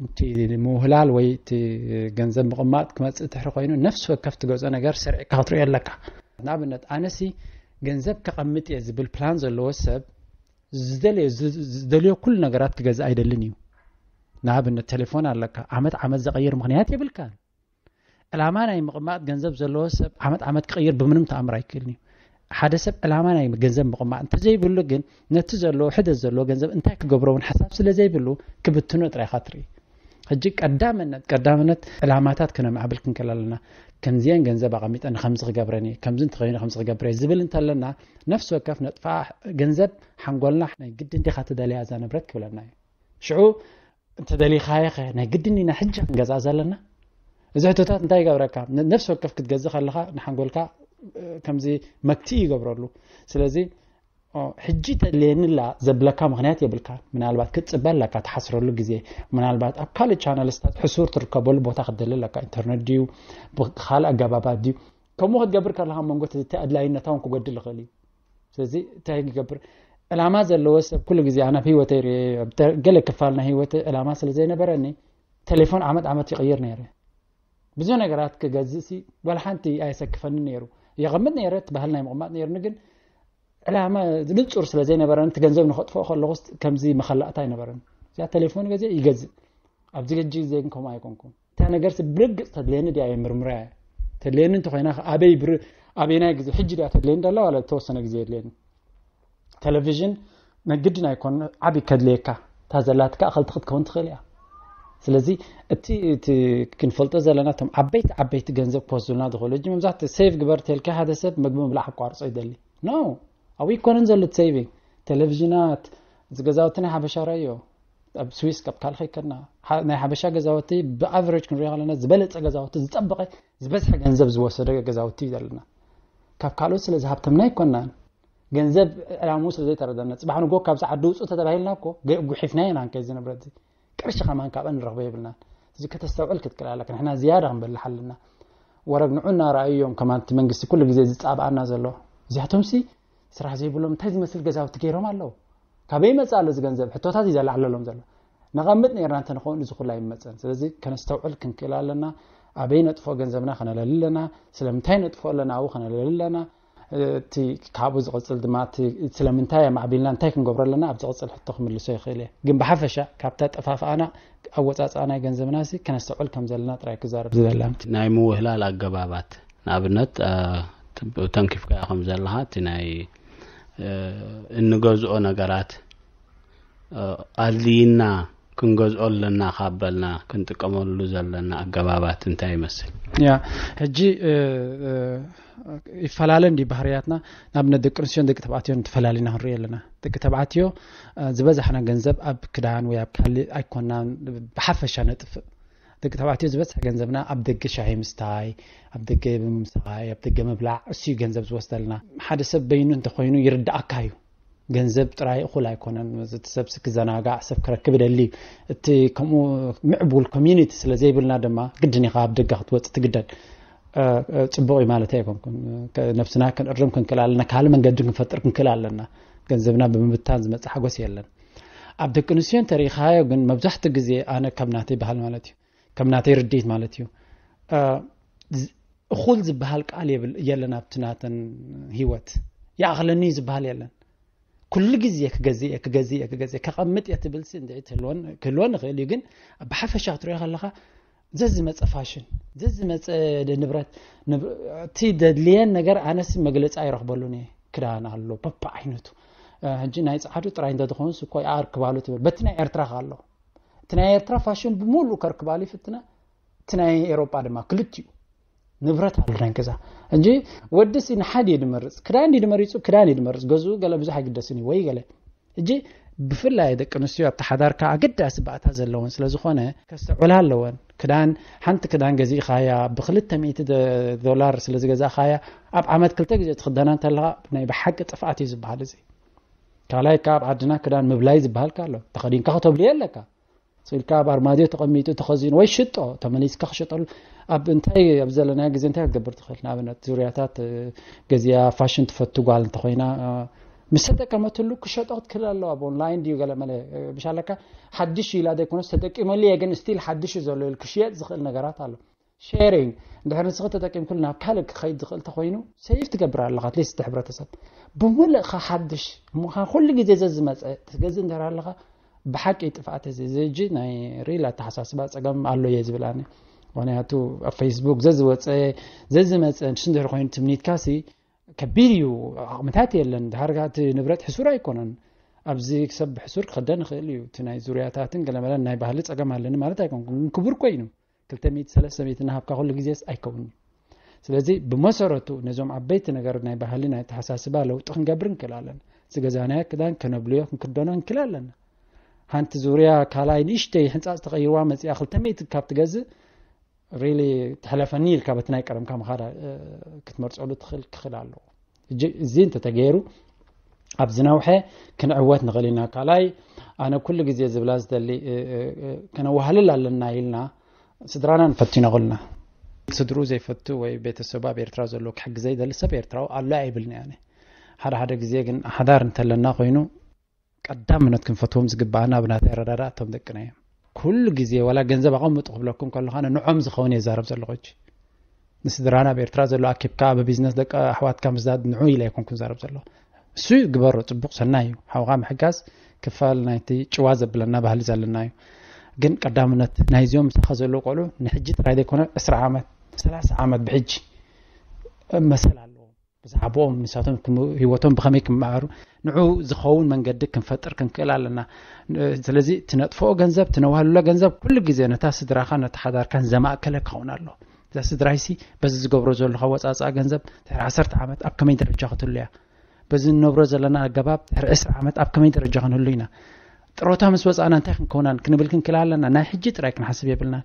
እቲ ምውህላል ወይ እቲ ገንዘብ ምቕማጥ ክመፅእ ትሕሪ ኮይኑ ነፍሲ ወከፍ ትገዝኦ ነገር ስርዒካ ክትሪኦ ኣለካ። ንኣብነት ኣነሲ ገንዘብ ከቐምጥ እየ ዝብል ፕላን ዘለዎ ሰብ ዝደልዮ ዝደልዮ ኩሉ ነገራት ክገዝእ ኣይደልን እዩ። ንኣብነት ቴሌፎን ኣለካ፣ ዓመት ዓመት ዘቐይር ምክንያት የብልካን። ዕላማ ናይ ምቕማጥ ገንዘብ ዘለዎ ሰብ ዓመት ዓመት ክቕይር ብምንም ተኣምር ኣይክእልን እዩ። ሓደ ሰብ ዕላማ ናይ ገንዘብ ምቕማጥ እንተዘይብሉ ግን ነቲ ዘለዎ ሕደት ዘለዎ ገንዘብ እንታይ ክገብሮ እውን ሓሳብ ስለ ዘይብሉ ክብትኖ ጥራይ ኢኻ ትርኢ። ሕጂ ቀዳምነት ቀዳምነት ዕላማታት ክነማዕብል ክንክእል ኣለና። ከምዚአን ገንዘብ ኣቐሚጠ ንከምዚ ክገብረን እየ፣ ከምዚ እንተኸይኑ ከምዚ ክገብረ እየ ዝብል እንተለና ነፍሲ ወከፍ ነጥፋ ገንዘብ ሓንጎልና ናይ ግድን ዲኻ ትደልያ እዛ ንብረት ክብለና እዩ። ሽዑ እንተደሊኻዮ ኸ ናይ ግድን ኢና ሕጂ ክንገዝኣ ዘለና? እዚ ሕቶታት እንታይ ይገብረካ? ነፍሲ ወከፍ ክትገዝእ ከለኻ ንሓንጎልካ ከምዚ መክቲ ይገብረሉ። ስለዚ ሕጂ ተድልየኒ ላ ዘብለካ ምክንያት የብልካ። ምናልባት ክትፅበ ኣለካ ትሓስረሉ ግዜ፣ ምናልባት ኣብ ካልእ ቻነልስታት ሕሱር ትርከበሉ ቦታ ክትደሊ ኣለካ። ኢንተርነት ድዩ ብካልእ ኣገባባት ድዩ? ከምኡ ክትገብር ከለካ መንጎ እቲ ኣድላይነታ እውን ክጎድል ይኽእል እዩ። ስለዚ እንታይ ይገብር? ዕላማ ዘለዎ ሰብ ኩሉ ግዜ ኣነ ኣብ ህይወተይ ርኤ ገለ ክፋል ናይ ህይወተይ ዕላማ ስለ ዘይነበረኒ ቴሌፎን ዓመት ዓመት ይቕይር ነይረ። ብዙ ነገራት ክገዝእ ሲ ዋላ ሓንቲ ኣየሰክፈኒ ነይሩ። የቐምጥ ነይረ እቲ ባህል ናይ ምቕማጥ ነይሩኒ ግን ዕላማ ንጹር ስለ ዘይነበረኒ እቲ ገንዘብ ንኸጥፍኦ ከለኹ ከምዚ መኸላእታ ኣይነበረን። እዚኣ ቴሌፎን ገዜ ይገዝእ ኣብዚ ገጂ ግዜ ግን ከምኡ ኣይኮንኩም። እታ ነገር ብርግጽ ተድልየኒ ድያ እየ ምርምራ እየ። ተድልየኒ እንተኮይና ኣበይ ብር ኣበይናይ ግዜ ሕጂ ድያ ተድልየኒ ደላ ዋላ ተወሰነ ግዜ የድልየኒ። ቴሌቪዥን መግድን ኣይኮን ዓቢ ከድልየካ እታ ዘላትካ ኣኸልቲ ክትከውን ትኽእል እያ። ስለዚ እቲ እቲ ክንፈልጦ ዘለና እቶም ዓበይቲ ዓበይቲ ገንዘብ ክወስዱልና ዝኽእሉ ሕጂ መብዛሕትኡ ሴቭ ግበር ተልካ ሓደ ሰብ መግቢ ምብላዕ ኣቋርጾ ይደሊ ኖ ኣብኡ ይኮነን ዘሎ እቲ ሴቪንግ። ቴሌቪዥናት እዚ ገዛውቲ ናይ ሓበሻ ራዮ ኣብ ስዊስ ካብ ካልእ ከይከድና ናይ ሓበሻ ገዛውቲ ብኣቨሬጅ ክንሪኦ ከለና ዝበለፀ ገዛውቲ ዝጠበቐ ዝበዝሐ ገንዘብ ዝወሰደ ገዛውቲ እዩ ዘለና። ካብ ካልኦት ስለዚ ሃብተምና ኣይኮናን። ገንዘብ ዕላምኡ ስለ ዘይተረደና ጽባሕ ንጎ ካብዚ ዓዲ ውፁ ተተባሂልና እኮ ጉሒፍና ኢና ንከይድ ዝንብረት ቅርሺ ከማን ካብአን ንረኽቦ የብልናን። እዚ ከተስተውዕል ክትክእል ኣለካ። ንሕና ዝያዳ ክንበልሕ ኣለና። ወረግ ንዑና ረኣዮም ከማን እቲ መንግስቲ ኩሉ ግዜ ዝጻብኣና ዘሎ እዚኣቶምሲ ስራሕ ዘይብሎም እንታይ ዝመስል ገዛውቲ ገይሮም ኣለዉ። ካበይ ይመጽእ ኣሎ እዚ ገንዘብ? ሕቶታት እዩ ዘላዕለሎም ዘሎ። ነቐምጥ ነርና እንተ ንኸውን እዚ ኩላ ይመጸን። ስለዚ ከነስተውዕል ክንክእል ኣለና። ኣበይ ነጥፎ ገንዘብና ከነለሊ ኣለና? ስለምንታይ ነጥፎ ኣለና ኣብኡ ከነለሊ ኣለና? እቲ ካብኡ ዝቕጽል ድማ እቲ ስለምንታይ ኣማዕቢልና እንታይ ክንገብሮ ኣለና ኣብ ዝቕጽል ሕቶ ክምልሶ ይኽእል እየ። ግን ብሓፈሻ ካብታ ጠፋፍኣና ኣወጻጽኣ ናይ ገንዘብና ሲ ከነስተውዕል ከም ዘለና ጥራይ ክዛረብ ዝደላ። ናይ ምውህላል ኣገባባት ንኣብነት ተንኪፍካዮ ከም ዘለኻ እቲ ናይ እንገዝኦ ነገራት ኣድልይና ክንገዝኦ ኣለና ካብ በልና ክንጥቀመሉ ዘለና ኣገባባት እንታይ ይመስል? ያ ሕጂ እ፣ እ፣ ይፈላለ እንዲ ባህርያትና። ንኣብነት ደቂ ኣንስትዮን ደቂ ተባዕትዮን ተፈላሊና ክንርኢ ኣለና። ደቂ ተባዕትዮ እ፣ ዝበዛሕና ገንዘብ ኣብ ክዳን ወይ ኣብ ካልእ ኣይኮናን፣ ብሓፈሻ ነጥፍእ። ደቂ ተባዕትዮ ዝበዝሐ ገንዘብና ኣብ ደገ ሻሂ ምስታይ፣ ኣብ ደገ ምምሳይ፣ ኣብ ደገ ምብላዕ፣ እሱ እዩ ገንዘብ ዝወስደልና። ሓደ ሰብ በይኑ እንተኮይኑ ይርዳእካ እዩ። ገንዘብ ጥራይ እኹል ኣይኮነን። እቲ ሰብ ክዘናጋዕ፣ ሰብ ክረክብ ይደሊ እዩ። እቲ ከምኡ ምዕቡል ኮሚኒቲ ስለ ዘይብልና ድማ ግድን ኢኻ ኣብ ደገ ክትወጽእ ትግደድ። እ፣ እ፣ ጽቡቕ እዩ ማለት ኣይኮንኩን። ከ-፣ ነብስና ክንእርም ክንክእል ኣለና፣ ካልእ መንገዲ ክንፈጥር ክንክእል ኣለና። ገንዘብና ብምብታን ዝመጽእ ሓጎስ የለን። ኣብ ደቂ ኣንስትዮ እንተሪኢኻዮ ግን መብዛሕትኡ ግዜ ኣነ ከም ናተይ ባህል ማለት እዩ፣ ከም ናተይ ርድኢት ማለት እዩ፣ እ፣ ዝ-፣ እኹል ዝበሃል ቃል የብል-፣ የለን ኣብቲ ናተን ህይወት። ይኣኽለኒ ዝበሃል የለን። ኩሉ ግዜ ክገዝእ እየ፣ ክገዝእ እየ፣ ክገዝእ እየ፣ ከቐምጥ እየ ትብል ሲ እንድዒ ትህልወን፣ ክህልወን ይኽእል እዩ፣ ግን ብሓፈሻ ክትሪኦ ከለኻ ዘዝመፀ ፋሽን፣ ዘዝመፀ ንብረት፣ ንብ-፣ እቲ ደድልየን ነገር ኣነሲ መግለፂ ኣይረኽበሉን እየ። ክዳን ኣሎ በቢ ዓይነቱ። እ፣ ሕጂ ናይ ፃዕዱ ጥራይ እንተዝኾንስ እኮ ይኣርክባሉ ትብል። በቲ ናይ ኤርትራ ከ ኣሎ። እቲ ናይ ኤርትራ ፋሽን ብምሉእ ከርክባሉ ይፍትና፣ እቲ ናይ ኤሮጳ ድማ ክልቲኡ ንብረት ኣሎ ናይ ገዛ። ሕጂ ወዲ ሲ ንሓደ እዩ ድመርጽ፣ ክዳን ድዩ ድመሪጹ፣ ክዳን እዩ ድመርጽ፣ ገዝኡ ገለ ብዙሕ ኣይግደስን እዩ ወይ ገለ። ሕጂ ብፍላይ ደቂ ኣንስትዮ ኣብቲ ሓዳርካ ኣገዳሲ ባእታ ዘለወን ስለ ዝኾነ ከስተውዕላ ኣለወን። ክዳን፣ ሓንቲ ክዳን ገዚእኻያ ብክልተ ሚእቲ ደ-፣ ዶላር ስለ ዝገዛእኻያ ኣብ ዓመት ክልተ ግዜ ትኽደና እንተለኻ ናይ ብሓቂ ጥፍኣት እዩ ዝበሃል እዚ። ካልኣይ ካብ ዓድና ክዳን ምብላይ ዝበሃል ኣሎ። ተኸዲንካ ከተብልዮ ኣለካ። ስኢልካ ኣብ ኣርማድዮ ተቐሚጡ ተኸዚኑ ወይ ሽጦ ተመሊስካ ክሸጠሉ ኣብ እንታይ ኣብ ዘለናዮ ግዜ እንታይ ክትገብር ትኽእል? ንኣብነት ዙርያታት እ፣ ገዚኣ ፋሽን ትፈቱ ጓል እንተኾይና እ፣ ምስ ተጠቀመትሉ ክሸጦ ክትክእል ኣለዋ። ኣብ ኦንላይን ድዩ ገለ መለ እ፣ ብሻለካ ሓድሽ ኢላ ዘይኮነስ ተጠቂመሉ እየ ግን ስቲል ሓድሽ እዩ ዘሎ ኢሉ ክሽየጥ ዝኽእል ነገራት ኣሎ። ሼሪንግ እንድሕር ንስኺ ተጠቂምኩሉ ናብ ካልእ ክኸይድ ዝኽእል ተኾይኑ ሴቭ ትገብር ኣለኻ። ኣትሊስት እቲ ሕብረተሰብ ብምልእኻ ሓድሽ ምዃን ኩሉ ግዜ ዘዝመፀ ትገዝእ እንድሕር ኣለኻ ብሓቂ ጥፍኣት እዚ እዚ ሕጂ ናይ ሪል ኣተሓሳስባ ፀገም ኣሎ እየ ዝብል ኣነ። ምክንያቱ ኣብ ፌስቡክ ዘዝወፀ ዘዝመፀ ንሱ እንድሕር ኮይኑ ትምኒትካ ሲ ከቢድ እዩ። ዓቕምታት የለን። ድሓር እቲ ንብረት ሕሱር ኣይኮነን። ኣብዚ ሰብ ብሕሱር ክኸደን ይኽእል እዩ። እቲ ናይ ዙርያታትን ገለመለን ናይ ባህሊ ፀገም ኣለኒ ማለት ኣይኮንኩን። ግን ክቡር ኮይኑ ክልተ ሚእቲ ሰለስተ ሚእቲ እናሃብካ ኩሉ ግዜስ ኣይከውንን። ስለዚ ብመሰረቱ ነዞም ዓበይቲ ነገር ናይ ባህሊ ናይ ኣተሓሳስባ ለውጢ ክንገብር ንክእል ኣለና። ዝገዛናዮ ክዳን ከነብልዮ ክንክደኖ ንክእል ኣለና። ሓንቲ ዙርያ ካልኣይ ንእሽተይ ሕንፃፅ ተቐይርዋ መፂኣ ክልተ ሚእቲ ካብ ትገዝእ ሪሊ ትሕለፈኒ ኢልካ በቲ ናይ ቀደምካ ምኻዳ እ፣ ክትመርፀሉ ትኽእል ክኽእል ኣለዎ። እጂ እዚ እንተተገይሩ ኣብ ዝነውሐ ክንዕወት ንኽእል ኢና። ካልኣይ ኣነ ኩሉ ግዜ ዝብላ ዝደሊ እ፣ እ፣ እ፣ ከነዋህልል ኣለና ኢልና ስድራና ንፈቱ ኢና ኩልና። ስድሩ ዘይፈቱ ወይ ቤተሰቡ ኣብ ኤርትራ ዘሎ ክሕግዘ ይደሊ ሰብ ኤርትራዊ ኣሎ ኣይብልን እየ ኣነ። ሓደ ሓደ ግዜ ግን ሓዳር እንተለና ኮይኑ ቀዳምነት ክንፈትዎም ዝግባኣና ኣብ ናተይ ኣረዳዳ እቶም ደቅና እዮም። ኩሉ ግዜ ዋላ ገንዘብ ኣቐምጡ ክብለኩም ከለኹ ኣነ ንዖም ዝኸውን እየ ዛረብ ዘለኹ። ሕጂ ንስድራና ኣብ ኤርትራ ዘሎ ኣኪብካ ብቢዝነስ ደቂ ኣሕዋትካ ምስዳድ ንዑ ኢለ ኣይኮንኩን ዛረብ ዘለኹ። እሱ ግበሮ፣ ጽቡቕ ሰናይ እዩ። ሓውኻ ምሕጋዝ ክፋል ናይቲ ጭዋ ዘብለና ባህሊ ዘለና እዩ። ግን ቀዳምነት ናይዚኦም ምሳኻ ዘለዉ ቆልዑ ንሕጂ ጥራይ ዘይኮነ ዕስራ ዓመት፣ ሰላሳ ዓመት ብሕጂ መሰል ኣለዎም። ብዛዕባኦም ንሳቶም ክም-፣ ህይወቶም ብኸመይ ክመሃሩ ንዑ ዝኸውን መንገዲ ክንፈጥር ክንክእል ኣለና። ን-፣ ስለዚ ትነጥፍኦ ገንዘብ፣ ትነዋህልሎ ገንዘብ ኩሉ ግዜ ነታ ስድራኻ፣ ነታ ሓዳርካን ዘማእከለ ክኸውን ኣለዎ። እዛ ስድራይሲ በዚ ዝገብሮ ዘለኹ ኣወጻጽኣ ገንዘብ ድሕሪ ዓሰርተ ዓመት ኣብ ከመይ ደረጃ ክትህሉ እያ? በዚ ንነብሮ ዘለና ኣገባብ ድሕሪ ዕስራ ዓመት ኣብ ከመይ ደረጃ ክንህሉ ኢና? ጥሮታ ምስ ወጻእና እንታይ ክንከውናን ክንብል ክንክእል ኣለና? ናይ ሕጂ ጥራይ ክንሓስብ የብልናን።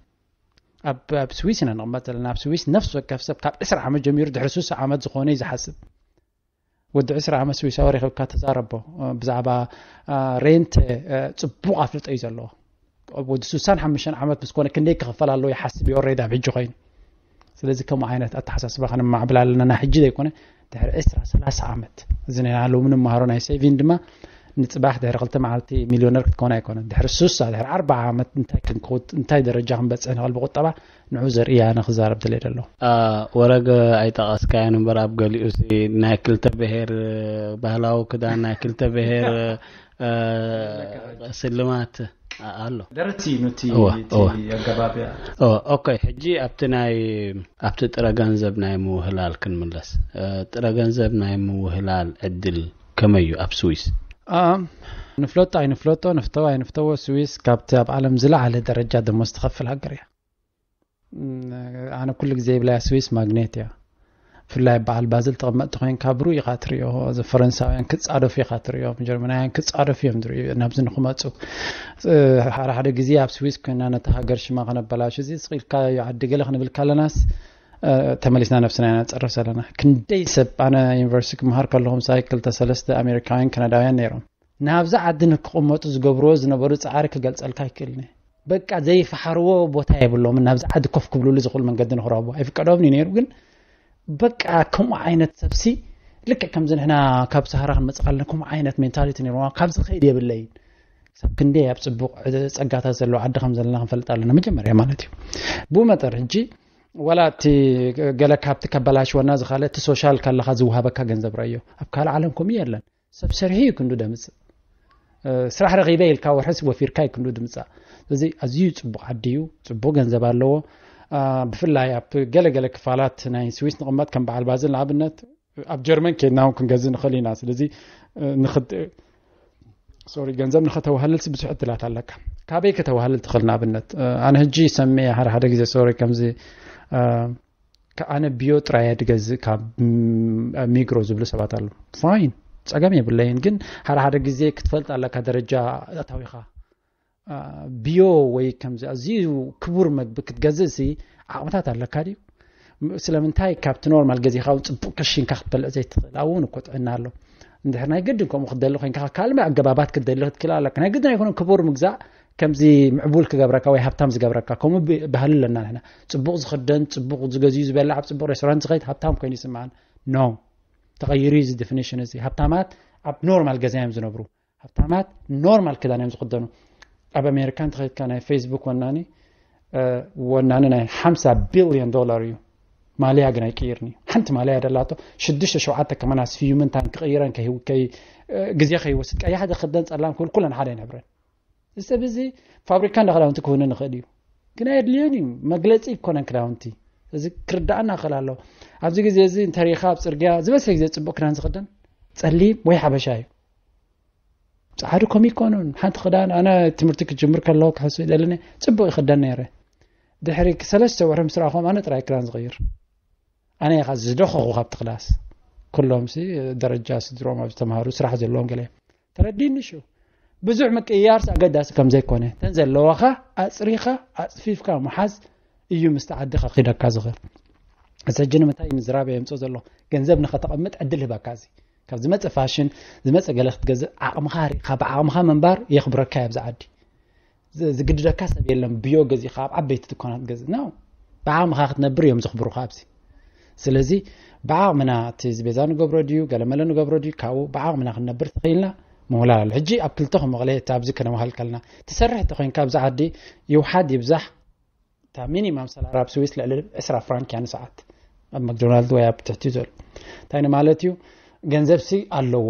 ኣብ፣ ኣብ ስዊስ ኢና ንቕመጥ ዘለና። ኣብ ስዊስ ነፍሲ ወከፍ ሰብ ካብ ዕስራ ዓመት ጀሚሩ ድሕሪ ስሳ ዓመት ዝኾነ እዩ ዝሓስብ። ወዲ ዕስራ ዓመት ስዊሳዊ ረኺብካ ተዛረቦ። እ፣ ብዛዕባ፣ እ፣ ሬንት፣ እ፣ ጽቡቕ ኣፍልጦ እዩ ዘለዎ። ወዲ ስሳን ሓሙሽተን ዓመት ምስ ኮነ ክንደይ ክኽፈል ኣለዎ ይሓስብ እዩ ኦልሬዲ ኣብ ሕጂ ኮይኑ። ስለዚ ከምኡ ዓይነት ኣተሓሳስባ ከነማዕብል ኣለና። ናይ ሕጂ ዘይኮነ ድሕሪ ዕስራ ሰላሳ ዓመት። እዚ ናይ ሎሚ ንምሃሮ ናይ ሴቪን ድማ ንጽባሕ ድሕሪ ክልተ መዓልቲ ሚልዮነር ክትኮን ኣይኮነን። ድሕሪ ሱሳ፣ ድሕሪ ኣርባዓ ዓመት እንታይ ክንክውት-፣ እንታይ ደረጃ ክንበጽሕ ንኽእል ብቁጠባ ንዑ ዘርኢ ኣነ ክዛረብ ድልየ ደለኹ። አ፣ ወረገ ኣይጠቐስካዮን እምበር ኣብ ገሊኡ ሲ ናይ ክልተ ብሄር ባህላዊ ክዳን ናይ ክልተ ብሄር አ፣ ስልማት አ፣ ኣሎ። ደረት እዩ ኑቲ እወ፣ እቲ እወ። ኣገባብ እያ። ኦ፣ ኦኬ፣ ሕጂ ኣብቲ ናይ ኣብቲ ጥረ ገንዘብ ናይ ምውህላል ክንምለስ። እ፣ ጥረ ገንዘብ ናይ ምውህላል ዕድል ከመይ እዩ ኣብ ስዊስ? ንፍለጦ ኣይንፍለጦ፣ ንፍተው ኣይንፍተዎ፣ ስዊስ ካብቲ ኣብ ዓለም ዝለዓለ ደረጃ ደሞዝ ትኸፍል ሃገር እያ። ኣነ ኩሉ ግዜ ይብላ፣ ስዊስ ማግኔት እያ። ብፍላይ በዓል ባዝል ተቐመጥቲ ኮይንካ ብሩእ ኢኻ ትሪኦ። እዚ ፈረንሳውያን ክጻደፉ ኢኻ ትሪኦ፣ ጀርመናውያን ክጻደፉ እዮም ትሪኦ ናብዚ ንክመፁ። ሓደ ሓደ ግዜ ኣብ ስዊስ ኮይና ነቲ ሃገር ሽማ ከነበላሽ፣ እዚ ስቕ ኢልካ ዓዲ ገለ ክንብል ካለናስ ተመሊስና ነብስና ኢና ንፀርፍ ዘለና። ክንደይ ሰብ፣ ኣነ ዩኒቨርሲቲ ክመሃር ከለኹ ምሳይ ክልተ ሰለስተ ኣሜሪካውያን ካናዳውያን ነይሮም። ናብዚ ዓዲ ንክቕመጡ ዝገብርዎ ዝነበሩ ፃዕሪ ክገልፀልካ ኣይክእልን። በቃ ዘይፈሓርዎ ቦታ የብሎምን። ናብዚ ዓዲ ኮፍ ክብሉሉ ዝኽእሉ መንገዲ ንክረኽቡ ኣይፍቀዶምን እዩ ነይሩ። ግን በቃ ከምኡ ዓይነት ሰብሲ፣ ልክዕ ከምዚ ንሕና ካብ ሰሃራ ክንመፅእ ከለና ከምኡ ዓይነት ሜንታሊቲ ነይርዎ። ካብዚ ከይድ የብለይን። ክሳብ ክንደይ ኣብ ፅቡቕ ፀጋታት ዘለዎ ዓዲ ከም ዘለና ክንፈልጥ ኣለና፣ መጀመርያ ማለት እዩ። ብኡ መጠር ሕጂ ዋላ እቲ ገለ ካብቲ ከበላሽወና ዝኻለ እቲ ሶሻል ካለካ ዝወሃበካ ገንዘብ ረዮ። ኣብ ካልእ ዓለም ከምኡ የለን። ሰብ ሰሪሑ እዩ ክንዱ ደምፅእ። ስራሕ ረኺበ ኢልካ ወርሕስ ወፊርካ እዩ ክንዱ ድምፃእ። ስለዚ ኣዝዩ ፅቡቕ ዓዲ እዩ፣ ፅቡቕ ገንዘብ ኣለዎ። ብፍላይ ኣብ ገለገለ ክፋላት ናይ ስዊስ ንቕመጥ ከም በዓል ባዝል ንኣብነት፣ ኣብ ጀርመን ኬድና እውን ክንገዝእ ንኽእል ኢና። ስለዚ ንኽድ ሶሪ፣ ገንዘብ ንኸተዋህልልሲ ብዙሕ ዕድላት ኣለካ። ካበይ ከተዋህልል ትኽእል? ንኣብነት ኣነ ሕጂ ሰሚዐ ሓደ ሓደ ግዜ፣ ሶሪ፣ ከምዚ ኣነ ቢዮ ጥራይ ድገዝእ ካብ ሚግሮ ዝብሉ ሰባት ኣለዉ። ፋይን፣ ፀገም የብለይን። ግን ሓደ ሓደ ግዜ ክትፈልጥ ኣለካ ደረጃ ኣታዊኻ። ቢዮ ወይ ከምዚ ኣዝዩ ክቡር መግቢ ክትገዝእ ሲ ዓቕምታት ኣለካ ድዩ? ስለምንታይ ካብቲ ኖርማል ገዚኻ እውን ፅቡቕ ቅርሺ ኢንካ ክትበልዕ ዘይትኽእል? ኣብኡ እውን እኮ ጥዕና ኣሎ። እንድሕር ናይ ግድን ከምኡ ክትደሊ ኮይንካ ካልእ ኣገባባት ክትደሊ ክትክእል ኣለካ። ናይ ግድን ኣይኮነን ክቡር ምግዛእ ከምዚ ምዕቡል ክገብረካ ወይ ሃብታም ዝገብረካ። ከምኡ ብ- ባህሊ ኣለና ንሕና። ፅቡቕ ዝኽደን፣ ፅቡቕ ዝገዝዩ ዝበልዕ፣ ኣብ ፅቡቕ ሬስቶራንት ዝኸይድ ሃብታም ኮይኑ ይስምዓን። ኖ፣ ተቐይሩ እዩ እዚ ዲፊኒሽን እዚ። ሃብታማት ኣብ ኖርማል ገዛ እዮም ዝነብሩ። ሃብታማት ኖርማል ክዳን እዮም ዝኽደኑ። ኣብ ኣሜሪካ እንተኸይድካ ናይ ፌስቡክ ወናኒ ወናኒ ናይ ሓምሳ ቢልዮን ዶላር እዩ። ማልያ ግን ኣይቅይርን እዩ። ሓንቲ ማልያ ደላቶ ሽዱሽተ ሸውዓተ ከማን ኣስፍዩ ምንታን ክቕይረን ግዜ ከይወስድ ቀያሕ ዝኽደን ጸላም ክብል ኩለን ሓደ ይነብረን። እዚ ሰብ እዚ ፋብሪካ እንዳ ክዳውንቲ ክውንን ይኽእል እዩ፣ ግን ኣየድልዮን እዩ። መግለጺ ይኮነን ክዳውንቲ። እዚ ክርዳእና ክእል ኣለዎ። ኣብዚ ግዜ እዚ እንተሪኢኻ ኣብ ጽርግያ ዝበዝሕ ግዜ ጽቡቕ ክዳን ዝኽደን ጸሊም ወይ ሓበሻ እዩ። ጻዕዱ ከም ይኮኑን ሓንቲ ክዳን ኣነ ትምህርቲ ክጅምር ከለኹ ክሕሱ ይደለኒ ጽቡቕ ይኽደን ነይረ። ድሕሪ ሰለስተ ወርሒ ምስ ረኣኹም ኣነ ጥራይ ክዳን ዝቕይር። ኣነ ኢኻ ዝደኸኹ ካብቲ ክላስ። ኩሎም ሲ ደረጃ ስድሮም ኣብ ዝተምሃሩ ስራሕ ዘለዎም ገለ ተረዲኒ። ሹ ብዙሕ ምቅይያር ኣገዳሲ ከም ዘይኮነ፣ ተን ዘለዋኻ ኣፅሪኻ ኣፅፊፍካ ምሓዝ እዩ ምስቲ ዓዲ ከኺደካ ዝኽእል። እዚ ሕጂ ንምንታይ ምዝራብ የምፅኦ ዘሎ? ገንዘብ ንኸተቐምጥ ዕድል ህበካ። እዚ ካብ ዝመፀ ፋሽን ዝመፀ ገለ ክትገዝእ ዓቕምኻ ርኢኻ ብዓቕምኻ ምንባር የኽብረካ ኣብዚ ዓዲ። ዝግድደካ ሰብ የለን። ብዮ ገዚኻ ኣብ ዓበይቲ ድኳናት ገዝእ ነው ብዓቕምኻ ክትነብር እዮም ዘኽብሩኻ ኣብዚ። ስለዚ ብዓቕምና እቲ ዝበዛ ንገብሮ ድዩ ገለመለ ንገብሮ ድዩ ካብኡ ብዓቕምና ክንነብር ተኽኢልና ምውላል ኣሎ። ሕጂ ኣብ ክልተ ክመቕለ ኣብዚ ከነዋህል ከልና ትሰርሕ ተኮይንካ ኣብዚ ዓዲ ይውሓድ ይብዛሕ እታ ሚኒማም ሰላር ኣብ ስዊስ ልዕሊ ዕስራ ፍራንክ እያ ንሰዓት ኣብ መክዶናልድ ወይ ኣብ ትሕቲ ዘሎ። እንታይ ማለት እዩ? ገንዘብ ሲ ኣለዎ።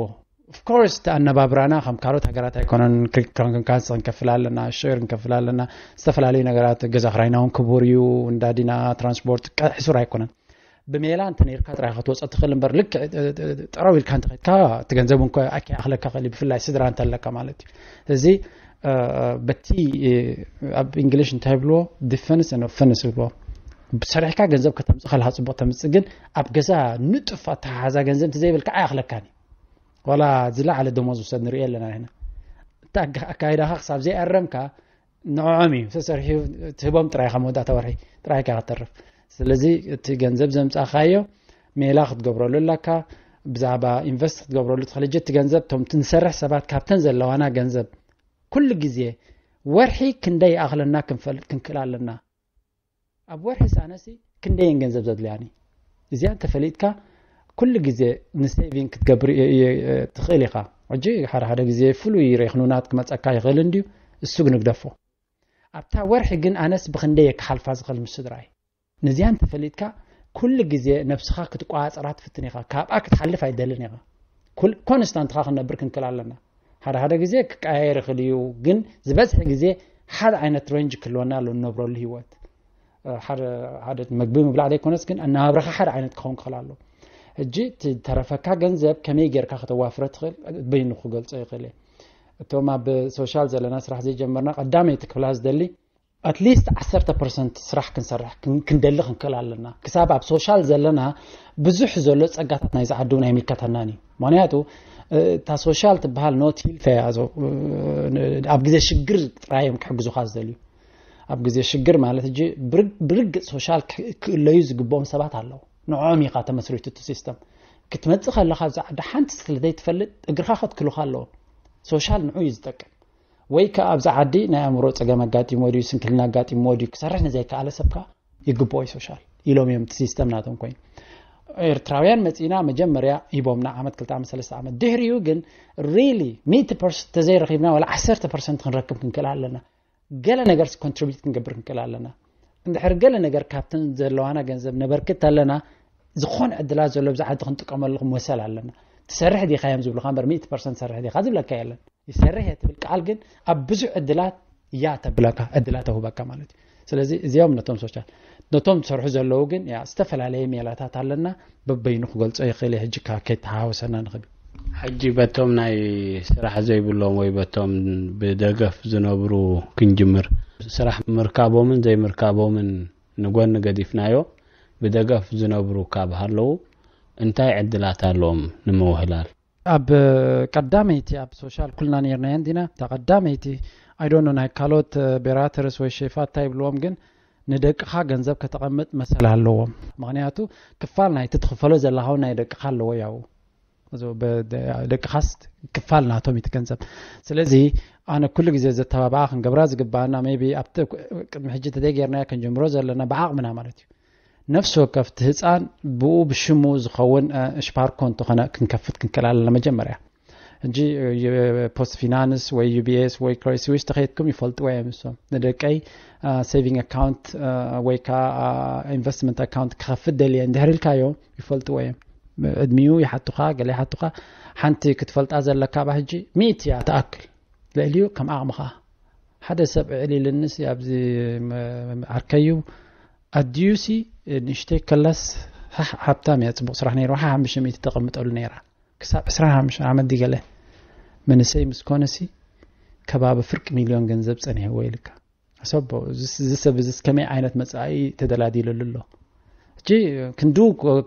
ኦፍኮርስ እቲ ኣነባብራና ከም ካልኦት ሃገራት ኣይኮነን። ክሪፕቶን ክንካንስ ክንከፍል ኣለና፣ ሸር ክንከፍል ኣለና፣ ዝተፈላለዩ ነገራት። ገዛ ክራይና እውን ክቡር እዩ። እንዳዲና ትራንስፖርት ቀ- ሕሱር ኣይኮነን። ብሜላ እንተ ነርካ ጥራይ ክትወፀ ትኽእል እምበር ልክ ጠረው ኢልካ እንተኸድካ እቲ ገንዘብ እንኳ ኣኪኣኽለካ ክእል። ብፍላይ ስድራ እንተለካ ማለት እዩ። እዚ በቲ ኣብ እንግሊሽ እንታይ ይብልዎ? ዲፈንስ ን ኦፈንስ ይብልዎ። ሰሪሕካ ገንዘብ ከተምፅእ ከለካ ፅቡቅ ተምፅእ፣ ግን ኣብ ገዛ ንጡፍ ኣተሓሓዛ ገንዘብ እንተዘይብልካ ኣይኣኽለካን እዩ። ዋላ ዝለዓለ ደሞዝ ውሰድ ንሪኦ ኣለና ኢና። እቲ ኣካ- ኣካይዳኻ ክሳብ ዘይኣረምካ ንዕዖም እዩ ተሰሪሑ ትህቦም ጥራይ ኢኻ መወዳእታ ወርሒ ጥራይ ኢኻ ከተርፍ። ስለዚ እቲ ገንዘብ ዘምፃእካዮ ሜላ ክትገብረሉ ኣለካ። ብዛዕባ ኢንቨስት ክትገብረሉ ትኽእል። ሕጂ እቲ ገንዘብ ቶም ንሰርሕ ሰባት ካብተን ዘለዋና ገንዘብ ኩሉ ግዜ ወርሒ ክንደይ ይኣኽለና ክንፈልጥ ክንክእል ኣለና። ኣብ ወርሒ ሳነሲ ክንደይን ገንዘብ ዘድልያኒ እዚኣ እንተፈሊጥካ ኩሉ ግዜ ንሴቪንግ ክትገብር ትኽእል ኢኻ። ሕጂ ሓደ ሓደ ግዜ ፍሉይ ሬክኑናት ክመፀካ ይኽእል እንድዩ፣ እሱ ግንግደፎ። ኣብታ ወርሒ ግን ኣነስ ብክንደይ ክሓልፋ ዝኽእል ምስ ስድራይ። ነዚኣ እንተፈሊጥካ ኩሉ ግዜ ነብስኻ ክትቆፃፀራ ትፍትን ኢኻ። ካብኣ ክትሓልፍ ኣይደልን ኢኻ። ኮንስታንትኻ ክንነብር ክንክእል ኣለና። ሓደ ሓደ ግዜ ክቀያየር ይኽእል እዩ፣ ግን ዝበዝሐ ግዜ ሓደ ዓይነት ሬንጅ ክህልወና ኣሎ እንነብረሉ ህይወት። ሓደ ሓደ መግቢ ምብላዕ ዘይኮነስ ግን ኣነባብራኻ ሓደ ዓይነት ክኸውን ክኽእል ኣሎ። ሕጂ እቲ ተረፈካ ገንዘብ ከመይ ጌርካ ከተዋፍረ ትኽእል በይኑ ክገልጾ ይኽእል እየ። እቶም ኣብ ሶሻል ዘለና ስራሕ ዘይጀመርና ቀዳመይቲ ክብላ ዝደሊ ኣትሊስት ዓሰርተ ፐርሰንት ስራሕ ክንሰርሕ ክንደሊ ክንክእል ኣለና። ክሳብ ኣብ ሶሻል ዘለና ብዙሕ ዘሎ ጸጋታት ናይ ዝዓዱ ናይ ምልከተናን እዩ። ምክንያቱ እታ ሶሻል ትበሃል ኖት ሂል ተያዞ ኣብ ግዜ ሽግር ጥራዮም ክሕግዙኻ ዝደልዩ። ኣብ ግዜ ሽግር ማለት እ ብርግጽ ሶሻል ክእለዩ ዝግብኦም ሰባት ኣለዉ። ንዕኦም ኢኻ ተመስሪቱ እቲ ሲስተም። ክትመጽእ ከለኻ ኣብዚ ዓዲ ሓንቲ ስለ ዘይትፈልጥ እግርኻ ከትክሉኻ ኣለዎም። ሶሻል ንዑ እዩ ዝጠቅም። ወይ ከኣ ኣብዚ ዓዲ ናይ ኣእምሮ ጸገም ኣጋጢሞ ድዩ፣ ስንክልና ኣጋጢሞ ድዩ፣ ክሰርሕ ንዘይከኣለ ሰብ ከኣ ይግብኦ እዩ ሶሻል ኢሎም እዮም እቲ ሲስተም ናቶም ኮይኑ። ኤርትራውያን መጺና መጀመርያ ሂቦምና ዓመት ክልተ ዓመት ሰለስተ ዓመት፣ ድሕሪኡ ግን ሪሊ ሚእቲ ፐርሰንት ተዘይረኺብና ዋላ ዓሰርተ ፐርሰንት ክንረክብ ክንክእል ኣለና። ገለ ነገር ኮንትሪቢዩት ክንገብር ክንክእል ኣለና። እንድሕር ገለ ነገር ካብተን ዘለዋና ገንዘብ ነበርክት ኣለና፣ ዝኾነ ዕድላት ዘሎ ብዛ ዓዲ ክንጥቀመሉ መሰል ኣለና። ትሰርሕ ዲኻ እዮም ዝብሉካ እምበር ሚእቲ ፐርሰንት ትሰርሕ ዲኻ ዝብለካ የለን። ይሰርሕ እየ ትብል ቃል ግን ኣብ ብዙሕ ዕድላት እያ ተብለካ፣ ዕድላት ተውህበካ ማለት እዩ። ስለዚ እዚኦም ነቶም ሶሻል ነቶም ዝሰርሑ ዘለዉ ግን ያ ዝተፈላለየ ሜላታት ኣለና። በበይኑ ክገልጾ ይኽእል እየ። ሕጂ ከይተሃወሰና ንኽብል። ሕጂ በቶም ናይ ስራሕ ዘይብሎም ወይ በቶም ብደገፍ ዝነብሩ ክንጅምር። ስራሕ ምርካቦምን ዘይምርካቦምን ንጎኒ ገዲፍናዮ፣ ብደገፍ ዝነብሩ ካብ ሃለዉ እንታይ ዕድላት ኣለዎም ንምውህላል? ኣብ ቀዳመይቲ ኣብ ሶሻል ኩልና ነርና እንዲና እታ ቀዳመይቲ ኣይዶኖ ናይ ካልኦት ቤራተርስ ወይ ሼፋት እንታይ ይብልዎም ግን ንደቅኻ ገንዘብ ከተቐምጥ መሰል ኣለዎም። ምክንያቱ ክፋል ናይቲ ትኽፈሎ ዘለኻ እውን ናይ ደቅኻ ኣለዎ ያው ደቅኻስ ክፋል ናቶም እዩ ገንዘብ። ስለዚ ኣነ ኩሉ ግዜ ዘተባብዓ ክንገብራ ዝግባኣና ቢ ኣብ ቅድሚ ሕጂ ተዘይጌርናዮ ክንጀምሮ ዘለና ብዓቕምና ማለት እዩ። ነፍሲ ወከፍ እቲ ህፃን ብኡ ብሽሙ ዝኸውን ሽፓር ኮንቶ ክንከፍት ክንክእል ኣለና መጀመርያ። ሕጂ ፖስት ፊናንስ ወይ ዩቢኤስ ወይ ክሬዲት ስዊስ ተኸይድኩም ይፈልጥዎ እዮም። እሶም ንደቀይ ሴቪንግ ኣካውንት ወይ ከዓ ኢንቨስትመንት ኣካውንት ክኸፍት ደልየ እንድሕር ኢልካዮም ይፈልጥዎ እዮም። ዕድሚኡ ይሓቱኻ፣ ገለ ይሓቱኻ። ሓንቲ ክትፈልጣ ዘለካ ባ ሕጂ ሚእቲ እያ ትኣክል። ልዕሊኡ ከም ዓቕምኻ ሓደ ሰብ ዕሊልንስ ኣብዚ ዓርከዩ ኣድዩሲ ንእሽተይ ከላስ ሃብታም እያ፣ ፅቡቅ ስራሕ ነይሩ፣ ሓሙሽተ ሚእቲ ተቐምጠሉ ነይራ። ክሳብ ዕስራን ሓሙሽተን ዓመት ድገለ መንእሰይ ምስ ኮነሲ ከባቢ ፍርቂ ሚልዮን ገንዘብ ጸኒሕዎ ኢልካ። ኣሰቦ እዚ ሰብ እዚ ከመይ ዓይነት መጻኢ ተደላዲለሉ ኣሎ? ሕጂ ክንዱ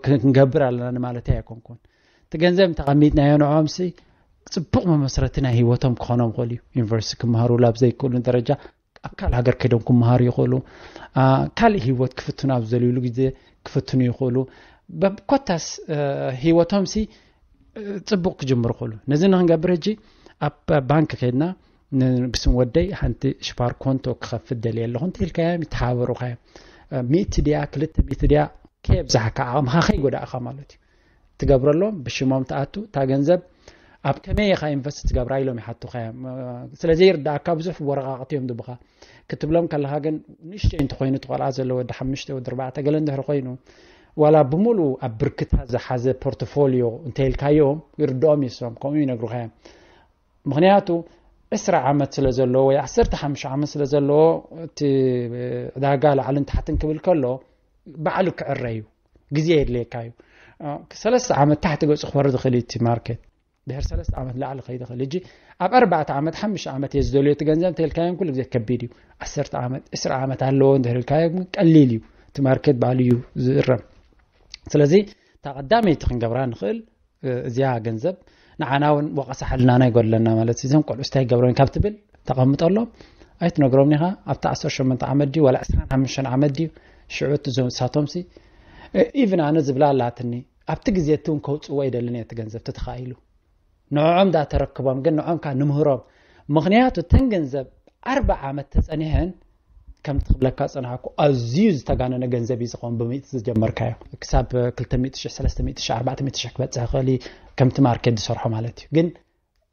ክንገብር ኣለና ማለት ኣይኮንኩን። እቲ ገንዘብ እንተቐሚጥናዮ ንዕኦም ሲ ጽቡቕ መመስረቲ ናይ ህይወቶም ክኾኖም ይኽእል እዩ። ዩኒቨርሲቲ ክመሃሩ ላብ ዘይክእሉ ደረጃ ኣብ ካልእ ሃገር ከይዶም ክመሃሩ ይኽእሉ። ካልእ ህይወት ክፍትኑ ኣብ ዝደልዩሉ ግዜ ክፍትኑ ይኽእሉ። ኮታስ ህይወቶም ሲ ጽቡቕ ክጅምሩ ይኽእሉ። ነዚ ንክንገብር ሕጂ ኣብ ባንክ ከይድና ብስም ወደይ ሓንቲ ሽፓር ኮንቶ ክኸፍት ደልየ ኣለኹ እንተ ኢልካዮም ይተሓባበሩካ እዮም። ሚእቲ ድያ ክልተ ሚእቲ ድያ ከየብዛሕካ ዓቕምኻ ከይጎዳእኻ ማለት እዩ። ትገብረሎም ብሽሞም ትኣቱ እታ ገንዘብ ኣብ ከመይ ኢኻ ኢንቨስት ትገብራ ኢሎም ይሓቱኻ እዮም። ስለ ዘይርዳእካ ብዙሕ ወረቃቅቲ እዮም ድብኻ ክትብሎም ከለኻ ግን ንእሽተይ እንተኮይኑ እቲ ቆልዓ ዘሎ ወዲ ሓሙሽተ ወዲ ኣርባዕተ ገለ እንድሕር ኮይኑ ዋላ ብምሉኡ ኣብ ብርክታ ዝሓዘ ፖርትፎሊዮ እንተኢልካዮም ይርድኦም ይሶም ከምኡ ይነግሩኻ እዮም። ምክንያቱ ዕስራ ዓመት ስለ ዘለዎ ወይ ዓሰርተ ሓሙሽተ ዓመት ስለ ዘለዎ እቲ ዕዳጋ ላዕልን ታሕትን ክብል ከሎ ባዕሉ ክዕረ እዩ። ግዜ የድልየካ እዩ። ሰለስተ ዓመት ታሕቲ ገፁ ክወርድ ይኽእል እዩ እቲ ማርኬት። ድሕር ሰለስተ ዓመት ላዕሊ ከይድ ይኽእል። ሕጂ ኣብ ኣርባዕተ ዓመት ሓሙሽተ ዓመት እየ ዝደልዮ እቲ ገንዘብ እንተልካዮም ኩሉ ግዜ ከቢድ እዩ። ዓሰርተ ዓመት ዕስራ ዓመት ኣለዎ እንድሕር ኢልካዮ ግን ቀሊል እዩ። እቲ ማርኬት ባዕሉ እዩ ዝእረም። ስለዚ እታ ቀዳመይቲ ክንገብራ ንኽእል እዚኣ ገንዘብ ንዓና እውን ወቐሳ ሕልናና ይጎድለና ማለት እዩ። እዞም ቆልዑ ስታይ ገብሮም ካብ ትብል ተቐምጠሎም ኣይትነግሮም ኢኻ ኣብቲ ዓሰርተ ሸሞንተ ዓመት ድዩ ዋላ ዕስራን ሓሙሽተን ዓመት ድዩ ሽዑ እቲ ዞም ሳቶም ሲ ኢቭን ኣነ ዝብላ ኣላትኒ ኣብቲ ግዜ እቲ እውን ከውፅዎ ይደልን እየ እቲ ገንዘብ ተተኻኢሉ ንዕኦም ዳ ተረክቦም ግን ንዕኦም ካ ንምህሮም ምክንያቱ እተን ገንዘብ ኣርባ ዓመት ተፀኒሐን ከምቲ ክብለካ ዝፀናሕኩ ኣዝዩ ዝተጋነነ ገንዘብ እዩ ዝኸውን ብሚእቲ ዝጀመርካዮ ክሳብ ክልተ ሚእቲ ሽሕ ሰለስተ ሚእቲ ሽሕ ኣርባዕተ ሚእቲ ሽሕ ክበፅሕ ይኽእል እዩ ከምቲ ማርኬት ዝሰርሖ ማለት እዩ ግን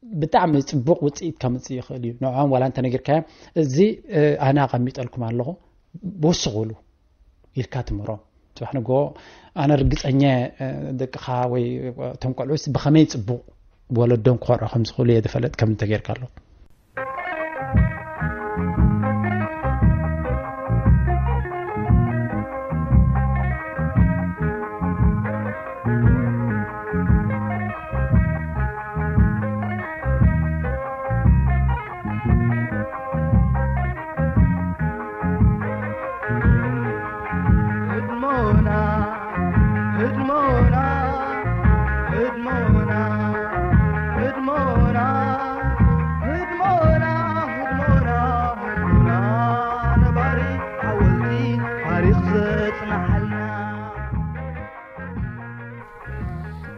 ብጣዕሚ ፅቡቅ ውፅኢት ከምፅእ ይኽእል እዩ ንዕኦም ዋላ እንተነጊርካዮም እዚ ኣነ ኣቐሚጠልኩም ኣለኹ ወስኹሉ ኢልካ ትምህሮም ፅባሕ ንግሆ ኣነ ርግፀኛ ደቅኻ ወይ እቶም ቆልዑስ ብኸመይ ፅቡቅ ወለዶም ክኾርዑ ከም ዝኽእሉ እየ ዝፈልጥ ከም እንተጌርካ ኣለኹ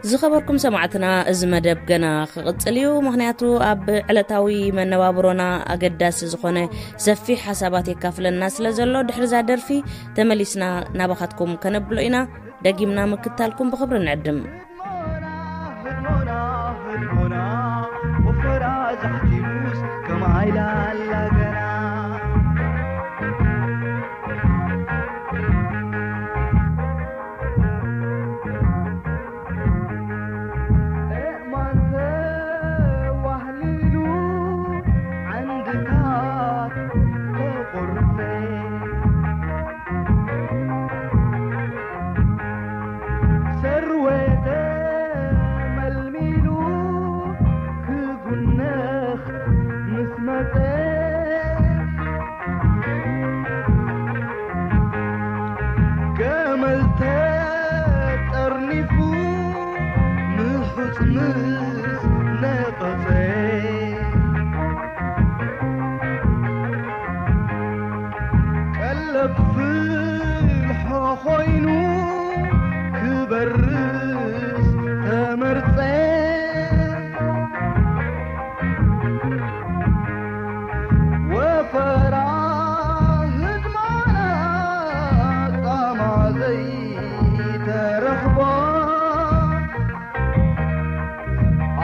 ዝኸበርኩም ሰማዕትና፣ እዚ መደብ ገና ክቕጽል እዩ። ምኽንያቱ ኣብ ዕለታዊ መነባብሮና ኣገዳሲ ዝኾነ ሰፊሕ ሓሳባት የካፍለና ስለ ዘሎ፣ ድሕሪ እዛ ደርፊ ተመሊስና ናባኻትኩም ከነብሎ ኢና። ደጊምና ምክታልኩም ብኽብሪ ንዕድም። ህድሞና፣ ህድሞና፣ ህድሞና፣ ወፈራ ዛሕቲሉስ ከማይ ላላ ገና። ኣእማን ተዋህሊሉ ዓንድታት ተቖርጸ። ሰርወ ተመልሚሉ ክጉነኽ ምስ መጸ፣ ገመል ተጠርኒፉ ምሑጽ ምስ ነቐጸ፣ ቀለብ ፍልሖ ኮይኑ ክበርስ ተመርጸ። ወፈራ ህድማና ጻማ ዘይተረኽቦ፣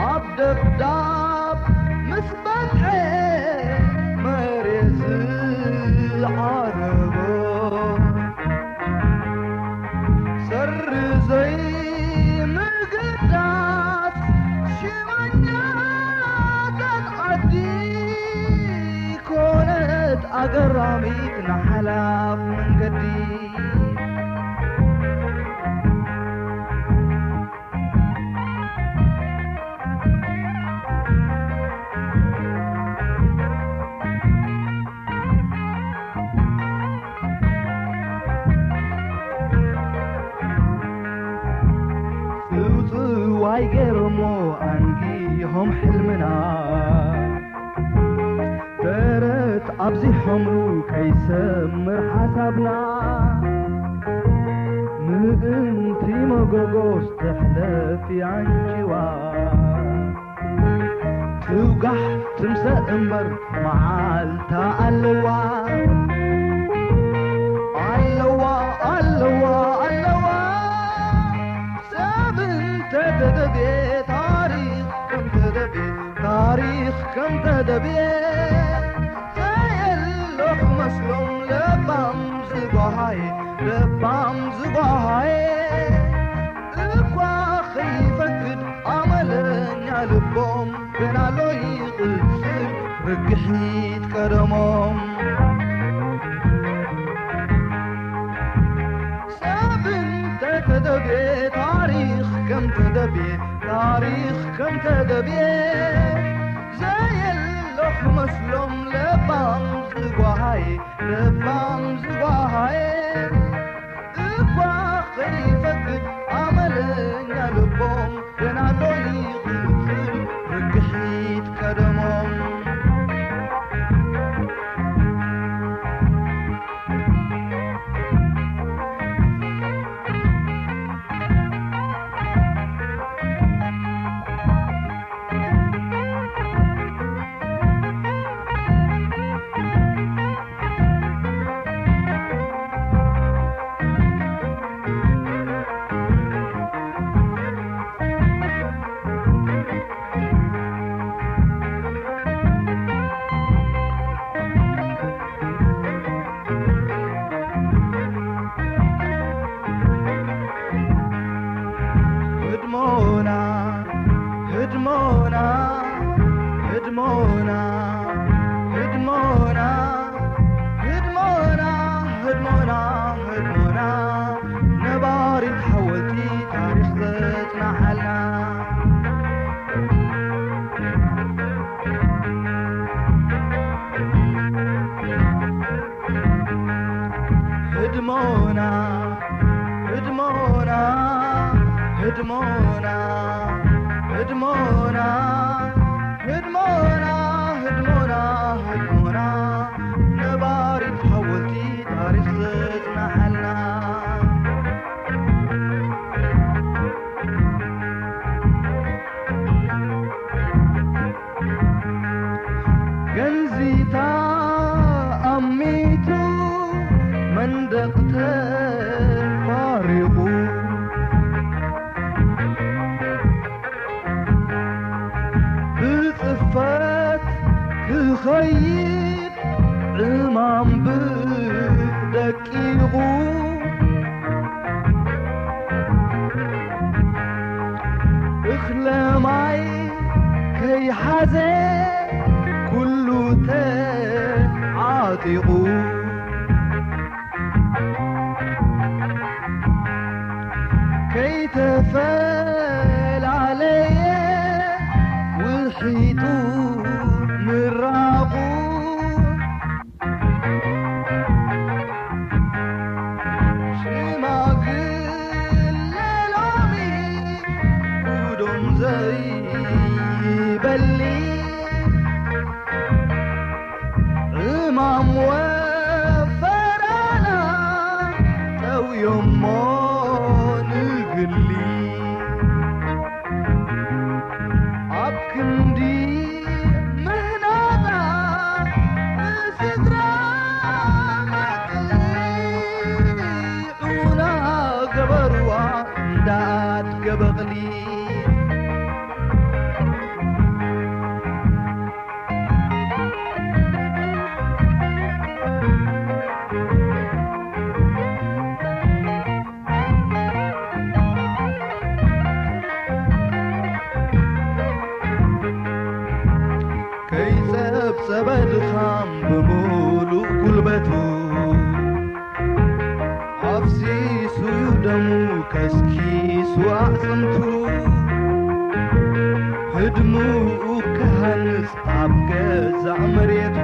ኣብ ደብዳብ ምስ በጽሐ መሬት ዝዓረቦ፣ ሰሪ ዘይምግዳስ ሽመኛታት ዓዲ ኮነት ኣገራሚት ንሓላፍ መንገዲ። ጽውጽዋይ ገይሮሞ ኣንጊሆም ሕልምና፣ ደረት ኣብዚሖምሉ ከይሰምር ሓሳብና። ምእንቲ መጎጎስ ትሕለፍ ኣንጭዋ፣ ትውጋሕ ትምሰ እምበር መዓልታ ኣለዋ። ኣለዋ፣ ኣለዋ፣ ኣለዋ። ሰብ እንተተደብየ፣ ታሪኽ ከም ተደብየ፣ ታሪኽ ከም ተደብየ፣ ዘየሎ ክመስሎም ለባም ዝጓሃየ፣ ለባም ዝጓሃየ። እኳ ከይፈቅድ ኣመለኛ ልቦም፣ ገና ኣሎ ይቕጽል ርግሒት ቀደሞም። ሰብ እንተተደብየ፣ ታሪኽ ከም ተደብየ፣ ታሪኽ ከም ተደብየ፣ ዘየሎ ክመስሎም ለባም ዝጓሃየ፣ ለባም ዝጓሃየ። እኳ ከይፈቅድ ኣመለኛ ልቦም፣ ገና ዶ ይቕጽል ርግሒት ቀደሞም። ህድሞና፣ ህድሞና፣ ህድሞና፣ ህድሞና፣ ህድሞና፣ ህድሞና፣ ህድሞና፣ ነባሪት ሓወልቲ ታሪኽ ዘጽንሓልና። ህድሞና፣ ህድሞና፣ ህድሞና፣ ህድሞና፣ ህድሞና፣ ህድሞና፣ ህድሞና፣ ነባሪት ሓወልቲ ታሪኽ ዘጽንሓልና። ኸይድ ዕማም ብደቂቑ እኽለ ማይ ከይሓዘ ኩሉ ተዓጢቑ ከይተፈላለየ ውሒጡ ምራቑ ሽማግለ ሎሚ ጉዶም ዘይበሊ ዕማም ወፈራና ጠውዮሞ ንግሊ ኣብ ክንዲ ምህናጻ ንስድራ መቅሊዑና ገበርዋ እንዳት ገበቕሊ ከይጸብጸበ ድኻም ብምሉእ ጉልበቱ ኣፍሲሱዩ ደሙ ከስኪሱ ኣዕጽምቱ ህድምኡ ክሃንጽ ኣብ ገዛእ መሬቱ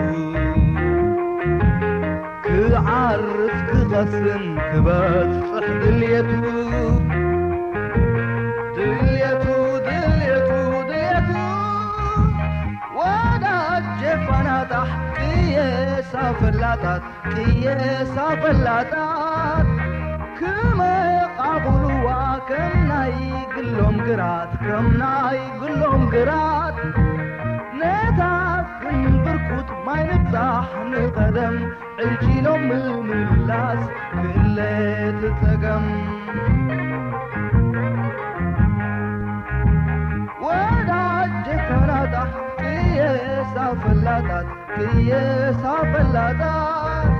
ክዓርፍ ክቐስን ክበጽሕ ድልየቱ ድልየቱ ድልየቱ ድልየቱ ወዳጀ ፋናጣሕ ቅየሳ ፈላጣት ቅየሳ ፈላጣት ክመቓቑልዋ ከም ናይ ግሎም ግራት ከም ናይ ግሎም ግራት ነታ ክንብርኩት ማይ ንብጻሕ ንቐደም ዕልኪሎም ምምላስ ክእለት ጸገም ወዳጅ ፈላጣ ቅየሳ ፈላጣት ቅየሳ ፈላጣት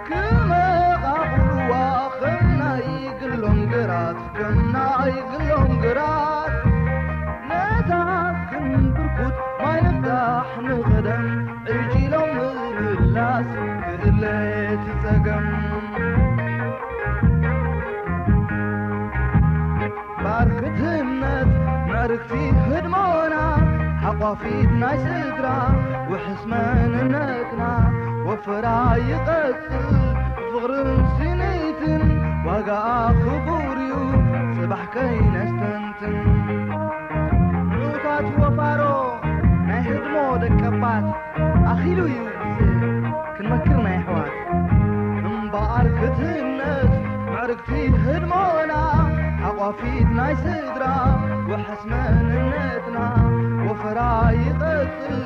ክመቓቑልዋ ከም ናይ ግሎም ግራት ከም ናይ ግሎም ግራት ነታ ክንብርኩት ማይ ንብጻሕ ንቐደም ዕልኪሎም ምምላስ ክእለት ጸገም ባርክትነት ምዕርግቲ ህድሞና ሓቋፊት ናይ ስድራ ውሕስ መንነትና ወፈራ ይቐጽል ፍቕርን ስኒትን ዋጋኣ ክቡር እዩ ጽባሕ ከይነስተንትን ምዑታት ወፋሮ ናይ ህድሞ ደቀባት ኣኺሉ እዩ ግዜ ክንመክር ናይ ኣሕዋት እምበኣር ክትህነጽ ምዕርግቲ ህድሞና ሓቋፊት ናይ ስድራ ውሕስ መንነትና ወፈራ ይቐጽል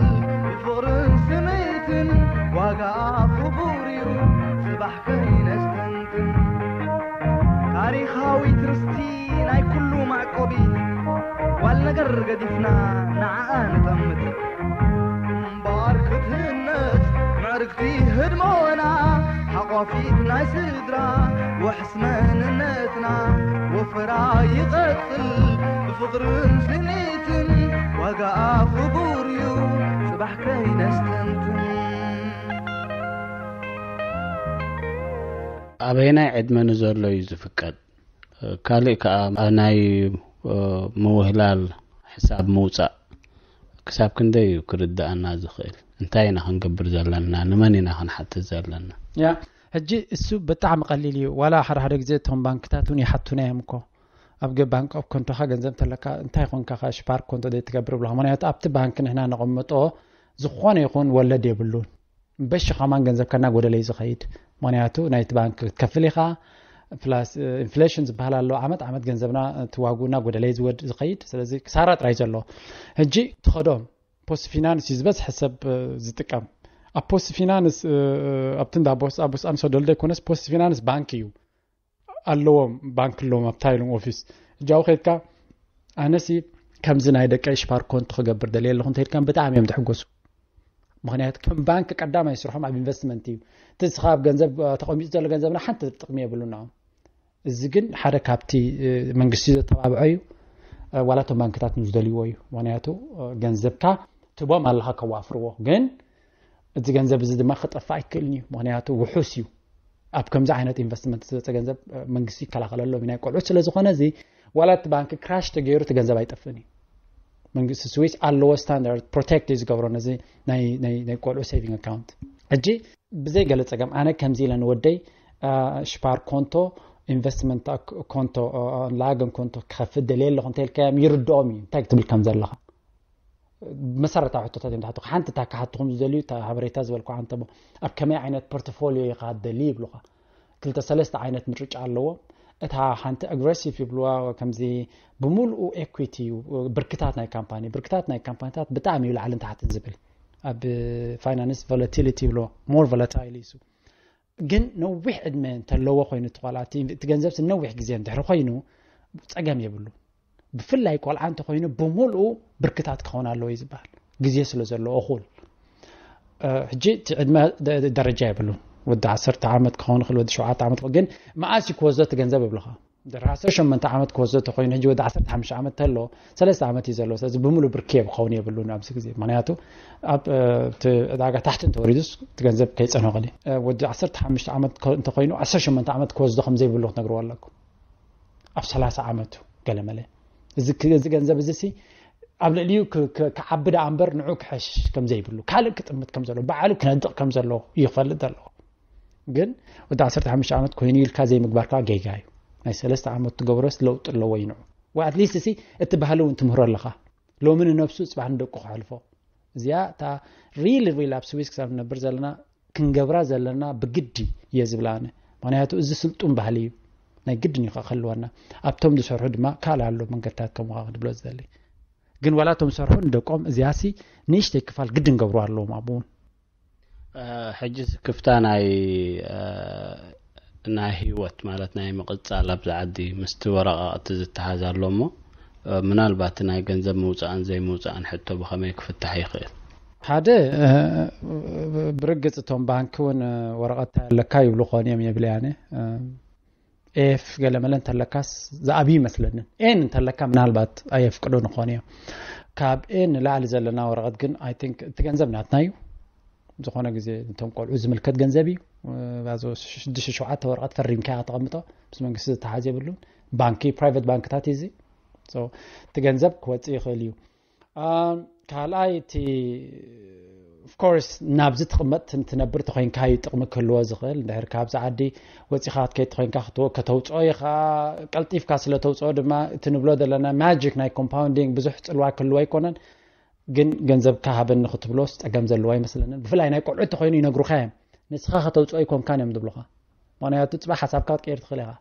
ብፍቕርን ስኒትን ዋጋኣ ክቡር እዩ ጽባሕ ከይነስተንትን ታሪኻዊት ርስቲ ናይ ኩሉ ማዕቆቢ ዋል ነገር ገዲፍና ንዓኣ ንጠምት እምበኣር ክትህነጽ ምዕርግቲ ህድሞና ሓቋፊት ናይ ስድራ ውሕስ መንነትና ወፈራ ይቐጽል ብፍቕርን ስኒትን ዋጋኣ ክቡር እዩ ጽባሕ ከይነስተንትን ኣበየናይ ዕድመ ንዘሎ እዩ ዝፍቀድ ካልእ ከኣ ናይ ምውህላል ሕሳብ ምውጻእ ክሳብ ክንደይ እዩ ክርድኣና ዝኽእል እንታይ ኢና ክንገብር ዘለና ንመን ኢና ክንሓትት ዘለና ያ ሕጂ እሱ ብጣዕሚ ቀሊል እዩ ዋላ ሓደ ሓደ ግዜ እቶም ባንክታት እውን ይሓቱና እዮም እኮ ኣብ ገ ባንክ ኣብ ኮንቶኻ ገንዘብ እንተለካ እንታይ ኮንካ ካ ሽፓር ኮንቶ ደይ ትገብር ብለኻ ምክንያቱ ኣብቲ ባንክ ንሕና ነቐምጦ ዝኾነ ይኹን ወለድ የብሉን በሺ ከማን ገንዘብካ እናጎደለ እዩ ዝኸይድ። ምኽንያቱ ናይቲ ባንክ ክትከፍል ኢኻ፣ ፕላስ ኢንፍሌሽን ዝበሃል ኣሎ። ዓመት ዓመት ገንዘብና እቲ ዋግኡ እናጎደለ እዩ ዝወድ ዝኸይድ። ስለዚ ክሳራ ጥራይ ዘሎ። ሕጂ ትኸዶም ፖስት ፊናንስ እዩ ዝበዝሐ ሰብ ዝጥቀም። ኣብ ፖስት ፊናንስ ኣብቲ እንዳ ቦስ ኣብ ውስኣን ሰደሉ ዘይኮነስ ፖስት ፊናንስ ባንክ እዩ። ኣለዎም ባንክ ኣለዎም ኣብታ ኢሎም ኦፊስ እጃው ከድካ ኣነሲ ከምዚ ናይ ደቀይ ሽፓር ኮንት ክገብር ደልየ ኣለኹ እንተኢልካም ብጣዕሚ እዮም ዝሕጎሱ ምክንያቱ ከም ባንክ ቀዳማይ ስርሖም ኣብ ኢንቨስትመንት እዩ። እቲ ንስኻ ኣብ ገንዘብ ተቐሚጡ ዘሎ ገንዘብና ሓንቲ ጥቕሚ የብሉና። እዚ ግን ሓደ ካብቲ መንግስቲ ዘተባብዖ እዩ። ዋላ እቶም ባንክታት ንዝደልይዎ እዩ። ምክንያቱ ገንዘብካ ትቦም ኣለካ ከዋፍርዎ፣ ግን እዚ ገንዘብ እዚ ድማ ክጠፍእ ኣይክእልን እዩ። ምክንያቱ ውሑስ እዩ። ኣብ ከምዚ ዓይነት ኢንቨስትመንት ዝመፀ ገንዘብ መንግስቲ ይከላኸለሎም እዩ። ናይ ቆልዑት ስለዝኾነ እዚ ዋላ እቲ ባንክ ክራሽ ተገይሩ እቲ ገንዘብ ኣይጠፍእን እዩ። መንግስቲ ስዊስ ኣለዎ ስታንዳርድ ፕሮቴክት እዩ ዝገብሮ ነዚ ናይ ቆልዑ ሴቪንግ ኣካውንት። ሕጂ ብዘይ ገለ ፀገም ኣነ ከምዚ ኢለ ንወደይ ሽፓር ኮንቶ ኢንቨስትመንት ኮንቶ ላገን ኮንቶ ክኸፍት ደልየ ኣለኹ እንተልካዮም ይርድኦም እዩ እንታይ ክትብል ከም ዘለኻ። መሰረታዊ ሕቶታት እዮም ዝሓቱኻ። ሓንቲ እታ ክሓትኹም ዝደልዩ እታ ሓበሬታ ዝበልኩ ዓንተቦ ኣብ ከመይ ዓይነት ፖርትፎሊዮ ኢኻ ደሊ ይብሉኻ። ክልተ ሰለስተ ዓይነት ምርጫ ኣለዎም። እታ ሓንቲ ኣግሬሲቭ ይብልዋ፣ ከምዚ ብምሉኡ ኤኩዊቲ እዩ። ብርክታት ናይ ካምፓኒ ብርክታት ናይ ካምፓኒታት ብጣዕሚ እዩ ላዕልን ታሕትን ዝብል ኣብ ፋይናንስ ቮላቲሊቲ ይብልዎ። ሞር ቮላታይል እዩ። ግን ነዊሕ ዕድመ እንተለዎ ኮይኑ እቲ ቆልዓ እቲ ገንዘብ ነዊሕ ግዜ እንድሕር ኮይኑ ፀገም የብሉ። ብፍላይ ቆልዓ እንተኮይኑ ብምልኡ ብርክታት ክኸውን ኣለዎ እዩ ዝበሃል። ግዜ ስለ ዘለዎ እኹል ሕጂ እቲ ዕድመ ደረጃ የብሉን። ወዲ ዓሰርተ ዓመት ክኸውን ይኽእል፣ ወዲ ሸውዓተ ዓመት ክኸውን፣ ግን መዓስ እዩ ክወስዶ እቲ ገንዘብ ይብልኻ። ድሕሪ ዓሰርተ ሸሞንተ ዓመት ክወስዶ ተኮይኑ ሕጂ ወዲ ዓሰርተ ሓሙሽተ ዓመት ተሎ ሰለስተ ዓመት እዩ ዘሎ። ስለዚ ብምሉ ብርኪ ክኸውን የብሉን ኣብዚ ግዜ። ምክንያቱ ኣብ ዕዳጋ ታሕቲ እንተወሪዱስ እቲ ገንዘብ ከይፀንሆ ኽእል። ወዲ ዓሰርተ ሓሙሽተ ዓመት እንተኮይኑ ዓሰርተ ሸሞንተ ዓመት ክወስዶ ከም ዘይብሉ ክትነግርዎ ኣለኩም። ኣብ ሰላሳ ዓመቱ ገለመለ እዚ ገንዘብ እዚ ሲ ኣብ ልዕሊኡ ክዓቢ ደኣ እምበር ንዑ ክሕሽ ከም ዘይብሉ፣ ካልእ ክጥምት ከም ዘለዎ፣ ባዕሉ ክነድቕ ከም ዘለዎ እዩ ክፈልጥ ዘለዎ። ግን ወዲ ዓሰርተ ሓሙሽተ ዓመት ኮይኑ ኢልካ ዘይምግባርካ ጌጋ እዩ። ናይ ሰለስተ ዓመት ትገብሮስ ለውጢ ኣለዎ ይንዑ። ወይ ኣትሊስት ሲ እቲ ባህሊ እውን ትምህሮ ኣለኻ። ሎሚ ንነብሱ ፅባሕ ንደቁ ክሕልፎ። እዚኣ እታ ሪል ሪል ኣብ ስዊስ ክሳብ ንነብር ዘለና ክንገብራ ዘለና ብግዲ እየ ዝብላ ኣነ። ምክንያቱ እዚ ስልጡን ባህሊ እዩ። ናይ ግድን እዩ ክህልወና። ኣብቶም ዝሰርሑ ድማ ካልእ ኣሎ መንገድታት ከምኡ ክብሎ ዝደሊ። ግን ዋላ እቶም ዝሰርሑ ንደቆም እዚኣሲ ንእሽተይ ክፋል ግድን ገብሩ ኣለዎም ኣብኡ እውን። ሕጂ ስክፍታ ናይ ናይ ህይወት ማለት ናይ ምቕጻል ኣብዚ ዓዲ ምስቲ ወረቓቕቲ ዝተሓዝ ኣሎ እሞ ምናልባት ናይ ገንዘብ ምውፃእን ዘይምውፃእን ሕቶ ብኸመይ ክፍታሕ ይኽእል? ሓደ ብርግፅ እቶም ባንኪ እውን ወረቐት ኣለካ ይብሉ ኾን እዮም የብል ያነ ኤፍ ገለመለ እንተለካስ ዝኣብ ይመስለንን ኤን እንተለካ ምናልባት ኣየፍቅዶ ንኾን እዮም። ካብ ኤን ንላዕሊ ዘለና ወረቐት ግን ኣይ ቲንክ እቲ ገንዘብ ናትና እዩ። ዝኾነ ግዜ እቶም ቆልዑ ዝምልከት ገንዘብ እዩ። ባዞ ሽዱሽተ ሸውዓተ ወረቐት ፈሪምካ ተቐምጦ ምስ መንግስቲ ዝተሓዝ የብሉን። ባንኪ ፕራይቬት ባንክታት እዩ እዚ። እቲ ገንዘብ ክወፅእ ይኽእል እዩ። ካልኣይ እቲ ኦፍኮርስ ናብዚ ትቕመጥ ትነብር ተኮይንካ እዩ ጥቕሚ ክህልዎ ዝኽእል። እንድሕር ካብዚ ዓዲ ወፂኻ ክትከይድ ተኮይንካ ከተውፅኦ ኢኻ። ቀልጢፍካ ስለ ተውፅኦ ድማ እቲ ንብሎ ዘለና ማጂክ ናይ ኮምፓውንዲንግ ብዙሕ ፅልዋ ክህልዎ ኣይኮነን። ግን ገንዘብካ ሃበኒ ክትብሎስ ፀገም ዘለዎ ኣይመስለንን። ብፍላይ ናይ ቆልዑ ተኮይኑ ይነግሩካ እዮም። ንስኻ ከተውፅኦ ኣይኮንካን እዮም ዝብሉኻ። ምክንያቱ ፅባሕ ሓሳብካ ክትቀይር ትኽእል ኢኻ።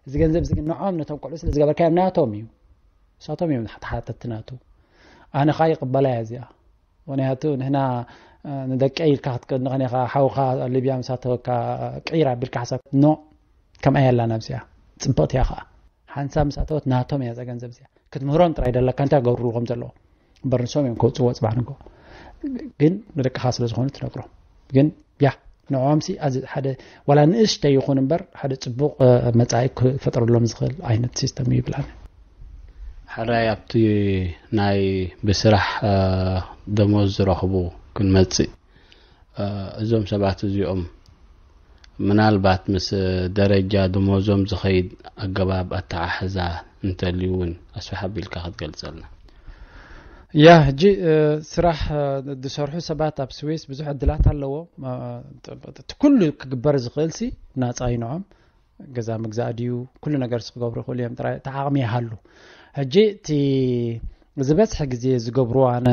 እዚ ገንዘብ እዚ ግን ንዖም ነቶም ቆልዑ ስለ ዝገበርካዮም ናቶም እዩ። ንሳቶም እዮም ተሓተትቲ ናቱ። ኣነ ኸዓ ይቕበላ እያ እዚኣ። ምክንያቱ ንሕና ንደቀይ ኢልካ ክትቀንኸን ኢኻ። ሓውኻ ሊብያ ምስ ኣተወካ ቅይር ኣቢልካ ሓሳብ ኖ። ከምኣ የላን ኣብዚኣ። ፅብቕቲ እያ ኸዓ። ሓንሳብ ምስ ኣተወት ናቶም እያ እዛ ገንዘብ እዚኣ። ክትምህሮም ጥራይ ደለካ እንታይ ክገብርሉ ከም ዘለዎ እምበር ንሶም እዮም ከውፅዎ ፅባሕ ንግሆ። ግን ንደቅኻ ስለ ዝኾኑ ትነግሮም። ግን ያ ንዕኦም ሲ ኣዚ ሓደ ዋላ ንእሽተይ ይኹን እምበር ሓደ ፅቡቕ መፃኢ ክፈጥረሎም ዝኽእል ዓይነት ሲስተም እዩ ይብል ኣነ። ሕራይ ኣብቲ ናይ ብስራሕ ደሞዝ ዝረኽቡ ክንመፅእ እዞም ሰባት እዚኦም ምናልባት ምስ ደረጃ ደሞዞም ዝኸይድ ኣገባብ ኣተሓሕዛ እንተልዩ እውን ኣስፍሕ ኣቢልካ ክትገልፀልና። ያ ሕጂ ስራሕ ዝሰርሑ ሰባት ኣብ ስዊስ ብዙሕ ዕድላት ኣለዎም። እቲ ኩሉ ክግበር ዝኽእል ሲ ናፃ እዩ ንዖም። ገዛ ምግዛእ ድዩ ኩሉ ነገር ክገብሩ ይኽእሉ እዮም። ጥራይ እቲ ዓቕሚ ይሃሉ። ሕጂ እቲ ዝበዝሐ ግዜ ዝገብሩ ኣነ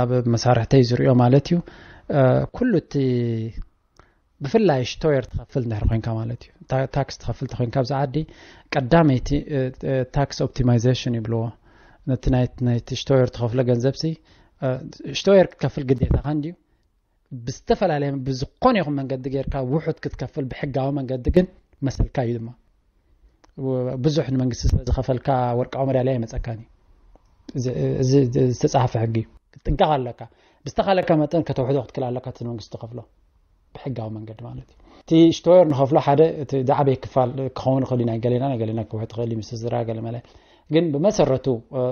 ኣብ መሳርሕተይ ዝሪኦ ማለት እዩ ኩሉ እቲ ብፍላይ ሽቶየር ትኸፍል እንድሕር ኮይንካ ማለት እዩ። ታክስ ትኸፍል ተኮይንካ ኣብዚ ዓዲ ቀዳመይቲ ታክስ ኦፕቲማይዜሽን ይብልዎ። ነቲ ናይቲ ሽቶየር ትኸፍሎ ገንዘብ ሲ ሽቶየር ክትከፍል ግዴታኻ እንድዩ። ብዝተፈላለየ ብዝኾነ ይኹን መንገዲ ጌርካ ውሑድ ክትከፍል ብሕጋዊ መንገዲ ግን መሰልካ እዩ ድማ። ብዙሕ ንመንግስቲ ስለ ዝኸፈልካ ወርቃዊ መዳልያ ይመፀካን እዩ። እዚ ዝተፃሓፈ ሕጊ እዩ። ክትጥንቀቕ ኣለካ። ብዝተኻለካ መጠን ከተውሕዶ ክትክእል ኣለካ፣ እቲ መንግስቲ ትኸፍሎ ብሕጋዊ መንገዲ ማለት እዩ። እቲ ሽቶየር ንኸፍሎ ሓደ እቲ ዝዓበየ ክፋል ክኸውን ይኽእል እዩ፣ ናይ ገሌና ናይ ገሌና ክውሕድ ይኽእል እዩ፣ ምስ ስድራ ገለ መለ። ግን ብመሰረቱ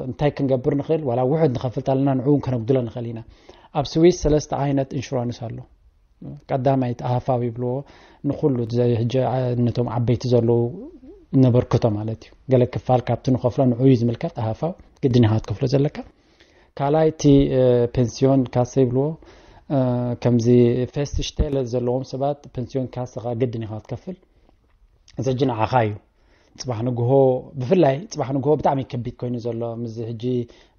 እንታይ ክንገብር ንኽእል? ዋላ ውሕድ ንኸፍል ኣለና፣ ንዕኡ እውን ከነጉድሎ ንኽእል ኢና። ኣብ ስዊስ ሰለስተ ዓይነት ኢንሹራንስ ኣሎ። ቀዳማይ እቲ ኣሃፋዊ ይብልዎ፣ ንኩሉ ሕጂ ነቶም ዓበይቲ ዘለዉ ነበርክቶ ማለት እዩ። ገለ ክፋል ካብቲ ንኸፍሎ ንዕኡ እዩ ዝምልከት። ኣሃፋው ግድን ኢኻ ክትከፍሎ ዘለካ። ካልኣይ እቲ ፔንሲዮን ካሰ ይብልዎ፣ ከምዚ ፌስት ሽቴለ ዘለዎም ሰባት ፔንሲዮን ካሰ ግድን ኢኻ ክትከፍል። እዚ ሕጂ ንዓኻ እዩ። ጽባሕ ንግሆ፣ ብፍላይ ጽባሕ ንግሆ ብጣዕሚ ከቢድ ኮይኑ ዘሎ፣ ምዚ ሕጂ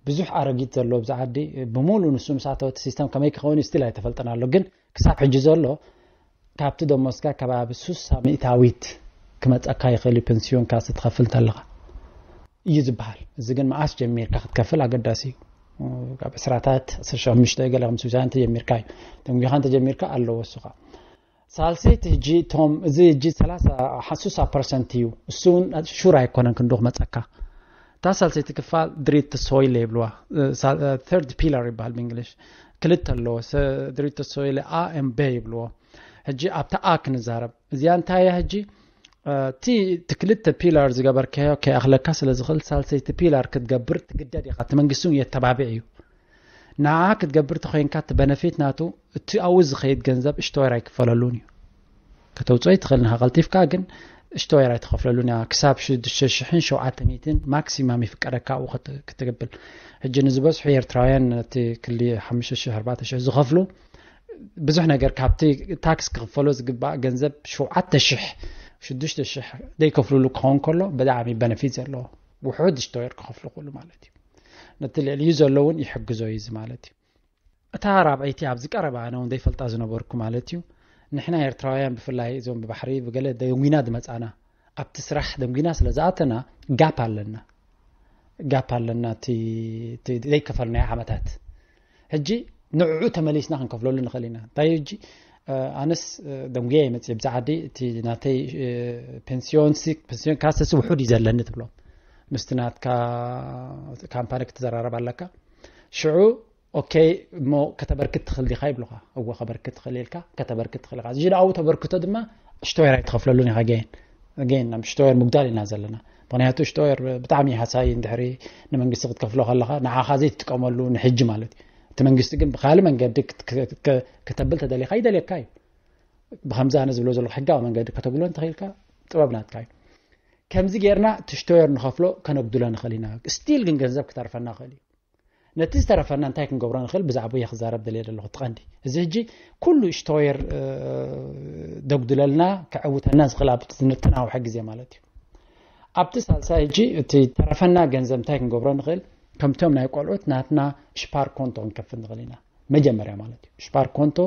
ብዙሕ ኣረጊት ዘሎ ብዚ ዓዲ፣ ብምሉእ ንሱ ምስ ኣተወ እቲ ሲስተም ከመይ ክኸውን ስቲል ኣይተፈልጠን ኣሎ። ግን ክሳብ ሕጂ ዘሎ ካብቲ ደሞዝካ ከባቢ ሱሳ ሚእታዊት ክመጸካ ይኽእል እዩ፣ ፔንሲዮንካ ክትከፍል እንተለኻ እዩ ዝበሃል። እዚ ግን መኣስ ጀሚርካ ክትከፍል ኣገዳሲ እዩ። ካብ ዕስራታት፣ ዓሰርተ ሓሙሽተ ገለ ከም ስዊዛን እንተጀሚርካ እዩ። ደንጒኻ እንተጀሚርካ ኣለዎ እሱኻ። ሳልሰይቲ ሕጂ እቶም፣ እዚ ሕጂ ሰላሳ ሓ-፣ ሱሳ ፐርሰንት እዩ። እሱ እውን ሹር ኣይኮነን ክንዶ ክመጸካ። እታ ሳልሰይቲ ክፋል ድሪት ሶይለ ይብልዋ። ተርድ ፒላር ይበሃል ብእንግሊሽ። ክልተ ኣለዎ። ድሪት ሶይለ ኣ ኤም ቤ ይብልዎ። ሕጂ ኣብታ ኣ ክንዛረብ። እዚኣ እንታይ እያ ሕጂ? እቲ ክልተ ፒላር ዝገበርካዮ ከይኣኽለካ ስለ ዝኽእል ሳልሰይቲ ፒላር ክትገብር ትግደድ ኢኻ። እቲ መንግስቲ እውን የተባብዕ እዩ። ንዓ ክትገብር ተኾይንካ እቲ በነፊት ናቱ እቲ ኣብኡ ዝኸይድ ገንዘብ ሽቶየር ኣይክፈለሉን እዩ። ከተውፅኦ ይትኽእል ንኻ ቀልጢፍካ፣ ግን ሽቶየር ኣይትኸፍለሉን እያ። ክሳብ ሽዱሽተ ሽሕን ሸውዓተ ሚእትን ማክሲማም ይፍቀደካ ኣብኡ ክት-፣ ክትብል። ሕጂ ንዝበዝሑ ኤርትራውያን ነቲ ክሊ ሓሙሽተ ሽሕ ኣርባዕተ ሽሕ ዝኸፍሉ ብዙሕ ነገር ካብቲ ታክስ ክኽፈሎ ዝግባእ ገንዘብ ሸውዓተ ሽሕ ሽዱሽተ ሽሕ ዘይከፍልሉ ክኸውን ከሎ ብጣዕሚ በነፊት ዘለዎ ውሑድ ሽቶየር ክኸፍሉ ክእሉ ማለት እዩ። ነቲ ልዕሊኡ ዘሎ እውን ይሕግዞ እዩ እዚ ማለት እዩ። እታ ራብዐይቲ ኣብዚ ቀረባ ኣነ እውን ዘይፈልጣ ዝነበርኩ ማለት እዩ። ንሕና ኤርትራውያን ብፍላይ እዞም ብባሕሪ ብገለ ደንጉና ዝመጻና ኣብቲ ስራሕ ደንጉና ስለ ዝኣተና ጋፕ ኣለና። ጋፕ ኣለና እቲ፣ እቲ ዘይከፈልናዮ ዓመታት። ሕጂ ንዕዑ ተመሊስና ክንከፍለሉ ንኽእል ኢና። እንታይ ሕጂ ኣነስ ደንጉየ ይመጽእ ብዛ ዓዲ እቲ ናተይ ፔንሲዮንሲ ፔንሲዮን ካሰሲ ውሑድ እዩ ዘለኒ ትብሎም። ምስቲ ናትካ ካምፓኒ ክትዘራረብ ኣለካ። ሽዑ ኦኬ እሞ ከተበርክት ትኽእል ዲኻ ይብሉኻ። እወ ከበርክት ትኽእል ኢልካ ከተበርክት ትኽእል ኢኻ። እዚ ደኣው ተበርክቶ ድማ ሽቶየር ኣይትኸፍለሉን ኢኻ። ገይን ገይን ናብ ሽቶየር ምጉዳል ኢና ዘለና። ምኽንያቱ ሽቶየር ብጣዕሚ ሃሳይ እንድሕሪ ንመንግስቲ ክትከፍሎ ከለኻ ንዓኻ ዘይትጥቀመሉ ንሕጂ ማለት እዩ። እቲ መንግስቲ ግን ብካልእ መንገዲ ክት-፣ ክት-፣ ክት-፣ ከተብል ተደሊኻ ይደልየካ እዩ። ብኸምዚ ኣነ ዝብሎ ዘለኹ ሕጋዊ መንገዲ ከተብሎ እንተኽኢልካ ጥበብ ናትካ እዩ። ከምዚ ጌርና እቲ ሽቶየር ንኸፍሎ ከነጉድሎ ንኽእል ኢና። ስቲል ግን ገንዘብ ክተርፈና ይኽእል እዩ። ነቲ ዝተረፈና እንታይ ክንገብሮ ንኽእል ብዛዕባኡ እየ ክዛረብ ደልየ ዘለኹ። እቲ ቀንዲ እዚ ሕጂ ኩሉ ሽቶየር ደጉድለልና ከዕውተና ዝኽእል ኣብ ዝንተናውሐ ግዜ ማለት እዩ። ኣብቲ ሳልሳይ ሕጂ እቲ ተረፈና ገንዘብ እንታይ ክንገብሮ ንኽእል? ከምቶም ናይ ቆልዑት ናትና ሽፓር ኮንቶ ክንከፍት ንኽእል ኢና። መጀመርያ ማለት እዩ ሽፓር ኮንቶ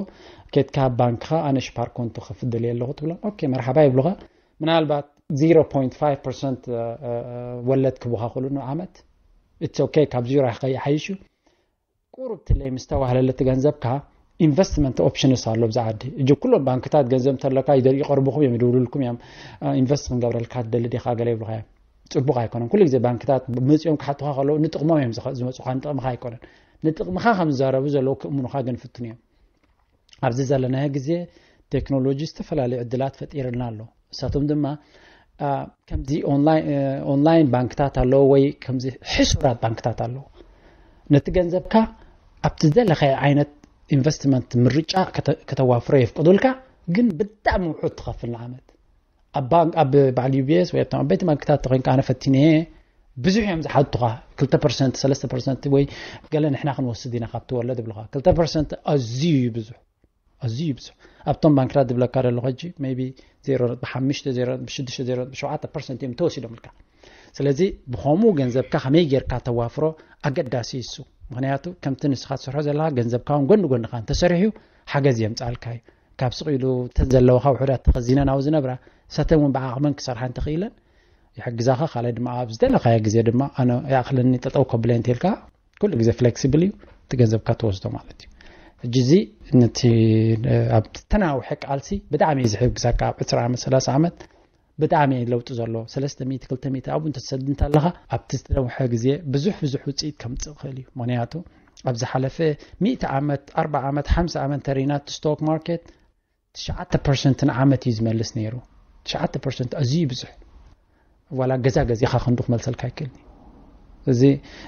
ኬድካ ባንክኻ ኣነ ሽፓር ኮንቶ ክፍት ደልየ ኣለኹ ትብሎም። ኦኬ መርሓባ ይብሉኻ። ምናልባት ዜሮ ፖይንት ፋይቭ ፐርሰንት ወለድ ክቡኻ ክእሉ ንዓመት። ኢትስ ኦኬ፣ ካብ ዜሮ ይሓይሽ እዩ። ቁሩብ ትለይ ምስ ተባህለለ እቲ ገንዘብካ ኢንቨስትመንት ኦፕሽንስ ኣሎ ብዛ ዓዲ። እጂ ኩሎም ባንክታት ገንዘብ እንተለካ ይደል-፣ ይቐርቡኹም እዮም፣ ይድውሉልኩም እዮም። ኢንቨስት ክንገብረልካ ትደሊ ዲኻ ገለ ይብሉኻ እዮም። ጽቡቕ ኣይኮነን። ኩሉ ግዜ ባንክታት መጺኦም ክሓቱኻ ከለዉ ንጥቕሞም እዮም ዝኸ-፣ ዝመጹኻ፣ ንጥቕምኻ ኣይኮነን። ንጥቕምኻ ከም ዝዛረቡ ዘለዉ ክእምኑኻ ግን ፍትኑ እዮም። ኣብዚ ዘለናዮ ግዜ ቴክኖሎጂ ዝተፈላለዩ ዕድላት ፈጢርልና ኣሎ። እሳቶም ድማ ከምዚ ኦንላይን ባንክታት ኣለዎ ወይ ከምዚ ሕሱራት ባንክታት ኣለዎ። ነቲ ገንዘብካ ኣብቲ ዝደለኻዮ ዓይነት ኢንቨስትመንት ምርጫ ከተዋፍሮ የፍቅዱልካ። ግን ብጣዕሚ ውሑድ ትኸፍል ንዓመት ኣብ ባንክ ኣብ በዓል ዩ ቢ ኤስ ወይ ኣብቶም ዓበይቲ ባንክታት ተኮይንካ ኣነ ፈቲነ ብዙሕ እዮም ዝሓቱኻ። ክልተ ፐርሰንት ሰለስተ ፐርሰንት ወይ ገለ ንሕና ክንወስድ ኢና ካብቲ ወለድ ይብሉኻ። ክልተ ፐርሰንት ኣዝዩ እዩ ብዙሕ ኣዝዩ ብዙሕ። ኣብቶም ባንክታት ዝብለካ ዘለኹ ሕጂ ሜቢ ዜሮ ነጥቢ ሓሙሽተ ዜሮ ነጥቢ ሽዱሽተ ዜሮ ነጥቢ ሸውዓተ ፐርሰንት እዮም ተወሲዶምልካ። ስለዚ ብኸምኡ ገንዘብካ ከመይ ጌርካ ተዋፍሮ ኣገዳሲ እዩ እሱ። ምኽንያቱ ከምቲ ንስኻ ትሰርሖ ዘለኻ ገንዘብካ እውን ጎኒ ጎንኻ እንተሰሪሑ ሓገዝ የምፅኣልካ እዩ። ካብ ስቕ ኢሉ እተን ዘለዋኻ ውሑዳት ተኸዚነን ኣብኡ ዝነብራ ሰተን እውን ብዓቕመን ክሰርሓ እንተኽኢለን ይሕግዛኻ። ካልኣይ ድማ ኣብ ዝደለኻዮ ግዜ ድማ ኣነ ይኣኽለኒ ጠጠው ከብለ እንተልካ ኩሉ ግዜ ፍሌክሲብል እዩ። እቲ ገንዘብካ ትወስዶ ማለት እዩ። ሕጂ እዚ ነቲ ኣብ ተናውሐ ቃልሲ ብጣዕሚ እዩ ዝሕግዘካ። ኣብ ዕስራ ዓመት ሰላሳ ዓመት ብጣዕሚ እዩ ለውጢ ዘሎ። ሰለስተ ሚእቲ ክልተ ሚእቲ ኣብኡ እንተትሰድ እንተለኻ ኣብቲ ዝተነውሐ ግዜ ብዙሕ ብዙሕ ውፅኢት ከምፅእ ይኽእል እዩ። ምኽንያቱ ኣብ ዝሓለፈ ሚእቲ ዓመት፣ ኣርባ ዓመት፣ ሓምሳ ዓመት እንተሪና እቲ ስቶክ ማርኬት ትሽዓተ ፐርሰንት ንዓመት እዩ ዝመልስ ነይሩ። ትሽዓተ ፐርሰንት ኣዝዩ ብዙሕ። ዋላ ገዛ ገዚኻ ክንዱ ክመልሰልካ ኣይክእልን እዩ። እዚ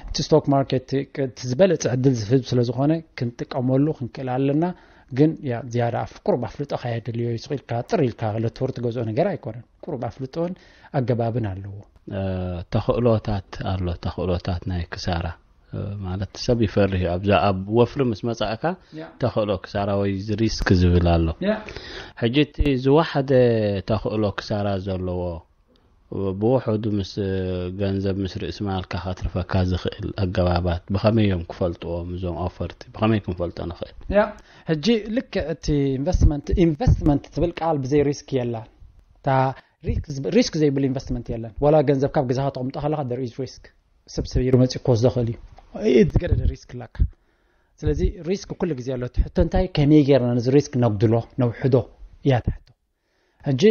እቲ ስቶክ ማርኬት እቲ ዝበለፀ ዕድል ዝህብ ስለ ዝኾነ ክንጥቀመሉ ክንክእል ኣለና። ግን ያ ዝያዳ ኣፍ- ቁሩብ ኣፍልጦ ከየድልዮ ይስቕ ኢልካ ጥር ኢልካ ለትወር ትገዝኦ ነገር ኣይኮነን። ቁሩብ ኣፍልጦን ኣገባብን ኣለዎ። ተኽእሎታት ኣሎ። ተኽእሎታት ናይ ክሳራ ማለት ሰብ ይፈርህ እዩ። ኣብዛ ኣብ ወፍሪ ምስ መጻእካ ተኽእሎ ክሳራ ወይ ሪስክ ዝብል ኣሎ። ሕጂ እቲ ዝወሓደ ተኽእሎ ክሳራ ዘለዎ ብውሕዱ ምስ ገንዘብ ምስ ርእሲ ማልካ ከትርፈካ ዝኽእል ኣገባባት ብኸመይ እዮም ክፈልጥዎም እዞም ኦፈርቲ? ብኸመይ ክንፈልጦ ንኽእል? ያ ሕጂ ልክዕ እቲ ኢንቨስትመንት ኢንቨስትመንት ትብል ቃል ብዘይ ሪስክ የላን። እታ ሪስክ ዘይብሉ ኢንቨስትመንት የለን። ዋላ ገንዘብ ካብ ገዛኻ ተቕምጦ ከለኻ there is risk። ሰብ ሰቢሩ መፂኡ ክወስዶ ይኽእል እዩ። ዝገደደ ሪስክ ኣለካ። ስለዚ ሪስክ ኩሉ ግዜ ኣሎ። እቲ ሕቶ እንታይ ከመይ ጌርና ነዚ ሪስክ ነጉድሎ ነውሕዶ እያ ትሕቶ። ሕጂ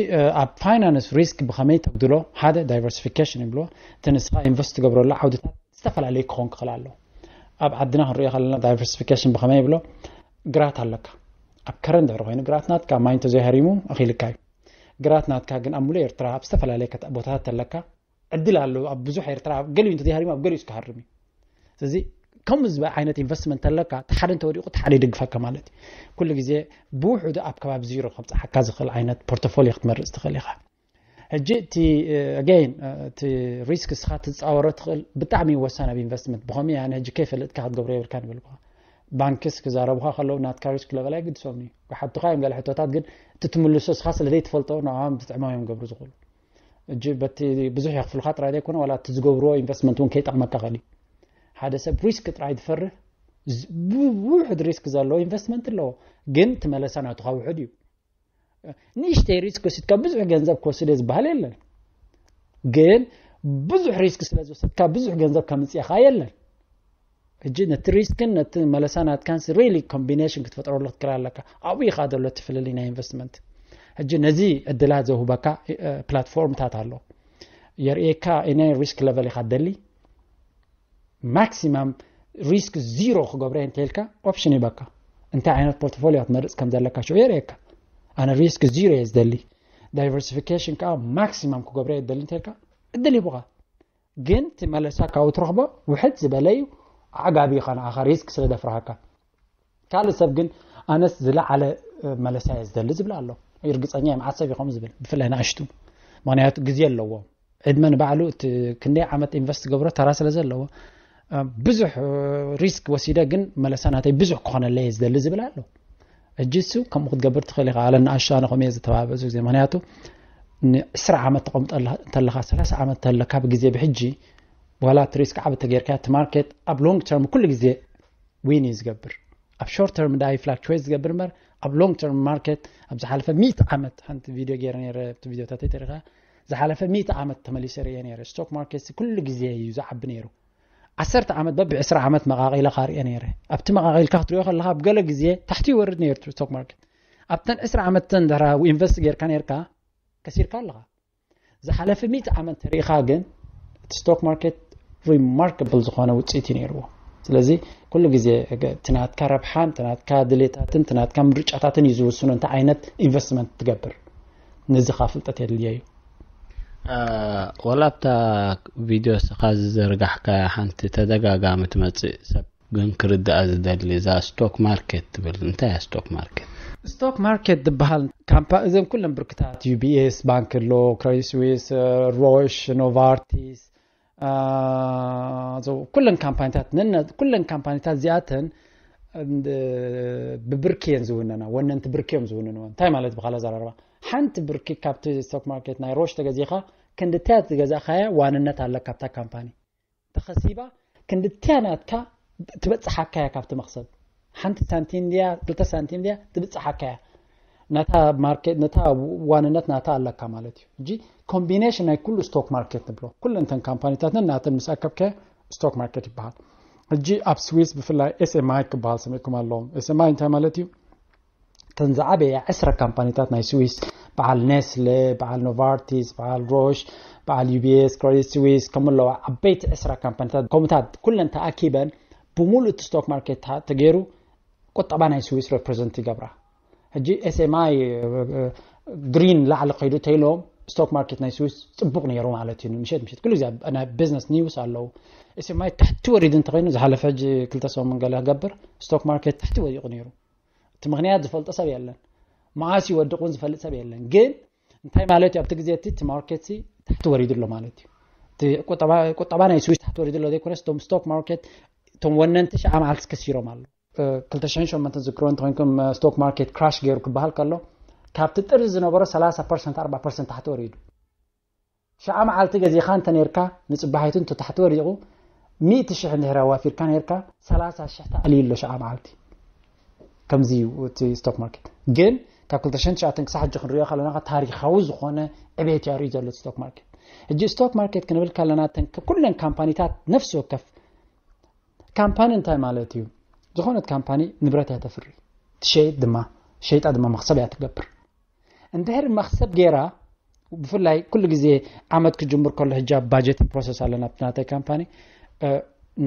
ኣብ ፋይናንስ ሪስክ ብኸመይ ተጉድሎ? ሓደ ዳይቨርሲፊኬሽን ይብሎ። እቲ ንስኻ ኢንቨስት ትገብረሉ ዓውድታት ዝተፈላለዩ ክኾን ክኽእል ኣሎ። ኣብ ዓድና ክንሪኦ ከለና ዳይቨርሲፊኬሽን ብኸመይ ይብሎ? ግራት ኣለካ። ኣብ ከረን ድሕሪ ኮይኑ ግራት ናትካ ማይ እንተዘይሃሪሙ ኣኺልካ እዩ። ግራት ናትካ ግን ኣብ ሙሉእ ኤርትራ ኣብ ዝተፈላለየ ከተ- ቦታታት ኣለካ። ዕድል ኣሎ ኣብ ብዙሕ ኤርትራ ኣብ ገሊኡ እንተዘይሃሪሙ ኣብ ገሊኡ ክሃርም እዩ። ስለዚ ከምኡ ዝበለ ዓይነት ኢንቨስትመንት ኣለካ እቲ ሓደ እንተወዲቑ እቲ ሓደ ይደግፈካ ማለት እዩ። ኩሉ ግዜ ብውሕዱ ኣብ ከባቢ ዚሮ ከብፅሓካ ዝኽእል ዓይነት ፖርቶፎሊዮ ክትመርፅ ትኽእል ኢኻ። ሕጂ እቲ ኣገይን እቲ ሪስክ እስኻ ትፃወሮ ትኽእል ብጣዕሚ ወሳን ኣብ ኢንቨስትመንት ብኸመይ ኣነ ሕጂ ከይፈለጥካ ክትገብሮ የብልካ ንበልኩኻ። ባንክስ ክዛረቡኻ ከለዉ ናትካ ሪስክ ለበል ኣይግድሶም እዩ። ክሓቱኻ እዮም ገለ ሕቶታት ግን እቲ ትምልሶ እስኻ ስለ ዘይትፈልጦ ንዕኦም ዝጥዕሞም እዮም ገብሩ ዝኽእሉ። እጂ በቲ ብዙሕ የኽፍሉካ ጥራይ ዘይኮነ ዋላ እቲ ዝገብርዎ ኢንቨስትመንት እውን ከይጠቕመካ ኽእል እዩ። ሓደ ሰብ ሪስክ ጥራይ ዝፈርህ ውሕድ ሪስክ ዘለዎ ኢንቨስትመንት ኣለዎ። ግን ትመለሳ ናቱካ ውሕድ እዩ። ንእሽተይ ሪስክ ወሲድካ ብዙሕ ገንዘብ ክወስደ ዝበሃል የለን። ግን ብዙሕ ሪስክ ስለ ዝወሰድካ ብዙሕ ገንዘብ ከምፅእኻ የለን። እጂ ነቲ ሪስክን ነቲ መለሳ ናትካንስ ሪሊ ኮምቢኔሽን ክትፈጥረሉ ክትክእል ኣለካ። ኣብኡ ኢኻ ዘሎ እቲ ፍልልይ ናይ ኢንቨስትመንት። ሕጂ ነዚ ዕድላት ዘውህበካ ፕላትፎርምታት ኣሎ። የርእየካ ኢነ ሪስክ ለቨል ኢኻ ደሊ ማክሲማም ሪስክ ዚሮ ክገብረ እንተልካ ኦፕሽን ይበካ። እንታይ ዓይነት ፖርትፎሊዮ ክትመርፅ ከም ዘለካ ሽዑ የርእየካ። ኣነ ሪስክ ዚሮ እየ ዝደሊ፣ ዳይቨርሲፊኬሽን ከዓ ማክሲማም ክገብረ እየ ዝደሊ እንተልካ እድል ይቡካ። ግን እቲ መለሳ ካብኡ ትረኽቦ ውሕድ ዝበለ እዩ። ኣዕጋቢ እዩ ንዓኻ ሪስክ ስለ ዘፍርሃካ። ካልእ ሰብ ግን ኣነስ ዝለዓለ መለሳ እየ ዝደሊ ዝብል ኣሎ። ርግፀኛ እየ መዓት ሰብ እዩ ከምኡ ዝብል፣ ብፍላይ ንኣሽቱ። ምክንያቱ ግዜ ኣለዎ። ዕድመ ንባዕሉ እቲ ክንደይ ዓመት ኢንቨስት ገብሮ ተራ ስለ ዘለዎ ብዙሕ ሪስክ ወሲደ ግን መለሳ ናተይ ብዙሕ ክኾነለይ እየ ዝደሊ ዝብል ኣሎ። እጂ እሱ ከምኡ ክትገብር ትኽእል ኢኻ። ኣለ ንኣሽቱ ኣነ ከምኡ እየ ዝተባበ ብዙ ግዜ። ምክንያቱ ንዕስራ ዓመት ተቐምጠ እንተለኻ ሰላሳ ዓመት ተለካ ብግዜ ብሕጂ ዋላ እቲ ሪስክ ዓብ ተጌርካ እቲ ማርኬት ኣብ ሎንግ ተርም ኩሉ ግዜ ዊን እዩ ዝገብር። ኣብ ሾርት ተርም ዳኣ ፍላክቹዌት ዝገብር እምበር ኣብ ሎንግ ተርም ማርኬት ኣብ ዝሓለፈ ሚእቲ ዓመት ሓንቲ ቪድዮ ገይረ ነይረ። ኣብቲ ቪድዮታት ተሪኻ ዝሓለፈ ሚእቲ ዓመት ተመሊሰ ርእየ ነይረ። ስቶክ ማርኬት ኩሉ ግዜ እዩ ዝዓቢ ነይሩ። ዓሰርተ ዓመት በቢ ዕስራ ዓመት መቓቒለ ካርየ ነይረ። ኣብቲ መቓቒልካ ክትሪኦ ከለካ ኣብ ገለ ግዜ ታሕቲ ይወርድ ነይሩ ስቶክ ማርኬት። ኣብተን ዕስራ ዓመት ተን ድሕራ ኢንቨስት ጌርካ ነይርካ ከሲርካ ኣለኻ። ዝሓለፈ ሚእቲ ዓመት ተሪኢኻ ግን እቲ ስቶክ ማርኬት ሪማርካብል ዝኾነ ውፅኢት እዩ ነይርዎ። ስለዚ ኩሉ ግዜ እቲ ናትካ ረብሓን እቲ ናትካ ድሌታትን እቲ ናትካ ምርጫታትን እዩ ዝውስኖ እንታይ ዓይነት ኢንቨስትመንት ትገብር። ነዚ ካ ፍልጠት የድልየ እዩ። ወላ ኣብታ ቪድዮ ስኻ ዝዘርጋሕካ ሓንቲ ተደጋጋሚ ትመፅእ ሰብ ግን ክርድኣ ዝደሊ እዛ ስቶክ ማርኬት ትብል እንታይ እያ ስቶክ ማርኬት? ስቶክ ማርኬት ዝበሃል ካምፓ እዘን ኩለን ብርክታት ዩቢኤስ ባንክ ኣሎ፣ ክሬዲት ስዊስ፣ ሮሽ፣ ኖቫርቲስ ኩለን ካምፓኒታት ነነ ኩለን ካምፓኒታት እዚኣተን ብብርኪ እየን ዝውነና። ወነንቲ ብርኪ እዮም ዝውንንዎ። እንታይ ማለት ብካላ ዘራርባ ሓንቲ ብርኪ ካብቲ ስቶክ ማርኬት ናይ ሮሽ ተገዚኻ ክንድትያ ዝገዛእካያ ዋንነት ኣለካ ኣብታ ካምፓኒ ተኸሲባ ክንድትያ ናትካ ትበፅሓካ እያ። ካብቲ መክሰብ ሓንቲ ሳንቲም ድያ ክልተ ሳንቲም ድያ ትብፅሓካ እያ። ነታ ማርኬት ነታ ዋንነት ናታ ኣለካ ማለት እዩ። እጂ ኮምቢኔሽን ናይ ኩሉ ስቶክ ማርኬት ንብሎ ኩለንተን ካምፓኒታትን ናተን ምስ ኣከብከ ስቶክ ማርኬት ይበሃል። እጂ ኣብ ስዊስ ብፍላይ ኤስኤምኣይ ክበሃል ሰሚዕኩም ኣለዎም። ኤስኤምኣይ እንታይ ማለት እዩ? ተን ዝዓበያ ዕስራ ካምፓኒታት ናይ ስዊስ በዓል ኔስለ፣ በዓል ኖቫርቲስ፣ በዓል ሮሽ፣ በዓል ዩቢኤስ፣ ክሬዲት ስዊስ ከምኡ ኣለዋ ዓበይቲ ዕስራ ካምፓኒታት ከምኡታት ኩለን ተኣኪበን ብምሉእ እቲ ስቶክ ማርኬት ተገይሩ ቁጠባ ናይ ስዊስ ሬፕሬዘንት ይገብራ። ሕጂ ኤስኤምኣይ ግሪን ላዕሊ ከይዱ ተይሎም ስቶክ ማርኬት ናይ ስዊስ ጽቡቕ ነይሩ ማለት እዩ። ምሸት ምሸት ኩሉ ግዜ ናይ ቢዝነስ ኒውስ ኣለዉ። ኤስኤምኣይ ታሕቲ ወሪዱ እንተኮይኑ ዝሓለፈ ሕጂ ክልተ ሰሙን ገለ ክገብር ስቶክ ማርኬት ታሕቲ ወዲቑ ነይሩ። እቲ ምክንያት ዝፈልጦ ሰብ የለን። መዓስ ይወድቕ እውን ዝፈልጥ ሰብ የለን። ግን እንታይ ማለት እዩ? ኣብቲ ግዜ እቲ እቲ ማርኬት ሲ ታሕቲ ወሪዱ ኣሎ ማለት እዩ። እቲ ቁጠባ ናይ ስዊስ ታሕቲ ወሪዱ ኣሎ ዘይኮነስ እቶም ስቶክ ማርኬት እቶም ወነንቲ ሸዓ መዓልቲ ከሲሮም ኣሎ። ክልተ ሽሕን ሸሞንተን ዝክሮ እንተኮይንኩም ስቶክ ማርኬት ክራሽ ገይሩ ክበሃል ከሎ ካብቲ ጥሪ ዝነበሮ ሰላሳ ፐርሰንት ኣርባ ፐርሰንት ታሕቲ ወሪዱ። ሸዓ መዓልቲ ገዚኻ እንተ ነርካ ንጽባሒቱ እንተ ታሕቲ ወሪቑ ሚእቲ ሽሕ እንድሕር ኣዋፊርካ ነርካ ሰላሳ ሽሕ ተኣልዩ ኣሎ ሸዓ መዓልቲ። ከምዚ እዩ እቲ ስቶክ ማርኬት። ግን ካብ ክልተ ሽሕን ትሽዓተን ክሳብ ሕጂ ክንሪኦ ከለና ታሪኻዊ ዝኾነ ዕቤት እዩ ኣርእዩ ዘሎ ስቶክ ማርኬት። ሕጂ ስቶክ ማርኬት ክንብል ከለና እተን ኩለን ካምፓኒታት ነፍሲ ወከፍ ካምፓኒ እንታይ ማለት እዩ? ዝኾነት ካምፓኒ ንብረት እያ ተፍሪ፣ ትሸይጥ ድማ፣ ሸይጣ ድማ መኽሰብ እያ ትገብር። እንድሕር መኽሰብ ገይራ ብፍላይ ኩሉ ግዜ ዓመት ክጅምር ከሎ ሕጂ ኣብ ባጀት ፕሮሰስ ኣለና ኣብቲ ናተይ ካምፓኒ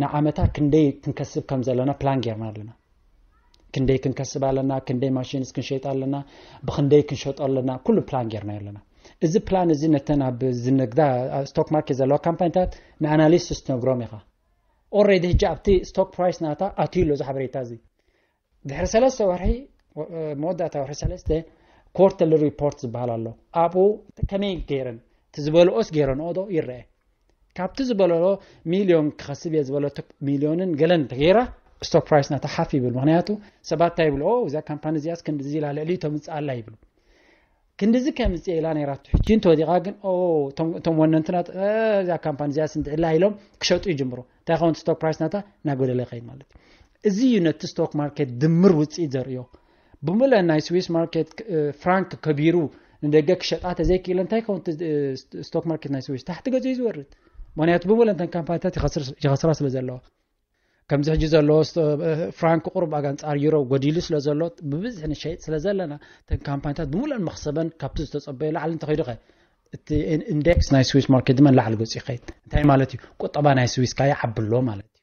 ንዓመታ ክንደይ ክንከስብ ከም ዘለና ፕላን ጌርና ኣለና። ክንደይ ክንከስብ ኣለና፣ ክንደይ ማሽንስ ክንሸይጥ ኣለና፣ ብክንደይ ክንሸጦ ኣለና፣ ኩሉ ፕላን ጌርና ኣለና። እዚ ፕላን እዚ ነተን ኣብ ዝነግዳ ስቶክ ማርኬት ዘለዋ ካምፓኒታት ንኣናሊስትስ ትነግሮም ኢኻ። ኦሬዲ ሕጂ ኣብቲ ስቶክ ፕራይስ ናታ ኣትዩ ኣሎ እዚ ሓበሬታ እዚ። ድሕሪ ሰለስተ ወርሒ መወዳእታ ወርሒ ሰለስተ ኮርተርሊ ሪፖርት ዝበሃል ኣሎ። ኣብኡ ከመይ ገይረን እቲ ዝበልኦስ ገይረንኦ ዶ ይረአ። ካብቲ ዝበለኦ ሚልዮን ክኸስብ እየ ዝበለቶ ሚልዮንን ገለን ተገይራ ስቶክ ፕራይስ ናታ ሓፍ ይብል። ምክንያቱ ሰባት እንታይ ይብሉ? እዛ ካምፓኒ እዚኣስ ክንድዚ ኢላ ልዕሊ ተምፅእ ኣላ ይብሉ። ክንድዚ ከምፅእ ኢላ ነይራቶ ሕጂ እንተወዲቓ ግን እቶም ወነንትና እዛ ካምፓኒ እዚኣስ እንድዕላ ኢሎም ክሸጡ ይጅምሩ። እንታይ ኸውን ስቶክ ፕራይስ ናታ እናጎደለ ይኸይድ ማለት እዩ። እዚ እዩ ነቲ ስቶክ ማርኬት ድምር ውፅኢት ዘርእዮ። ብምልአን ናይ ስዊስ ማርኬት ፍራንክ ከቢሩ ንደገ ክሸጣ ተዘይክኢለ እንታይ ከውን ስቶክ ማርኬት ናይ ስዊስ ታሕቲ ገጹ እዩ ዝወርድ። ምክንያቱ ብምልአን ተን ካምፓኒታት ይኸስራ ስለ ዘለዋ ከምዚ ሕጂ ዘለዎ ፍራንክ ቁሩብ ኣጋ ኣንጻር ዩሮ ጎዲሉ ስለ ዘሎ ብብዝሒ ንሸይጥ ስለ ዘለና ተን ካምፓኒታት ብምልአን መኽሰበን ካብቲ ዝተጸበዮ ላዕሊ እንተኸይዱ ኸ እቲ ኢንዴክስ ናይ ስዊስ ማርኬት ድማ ላዕሊ ገጹ ይኸይድ። እንታይ ማለት እዩ? ቁጠባ ናይ ስዊስ ካያ ዓብሎ ማለት እዩ።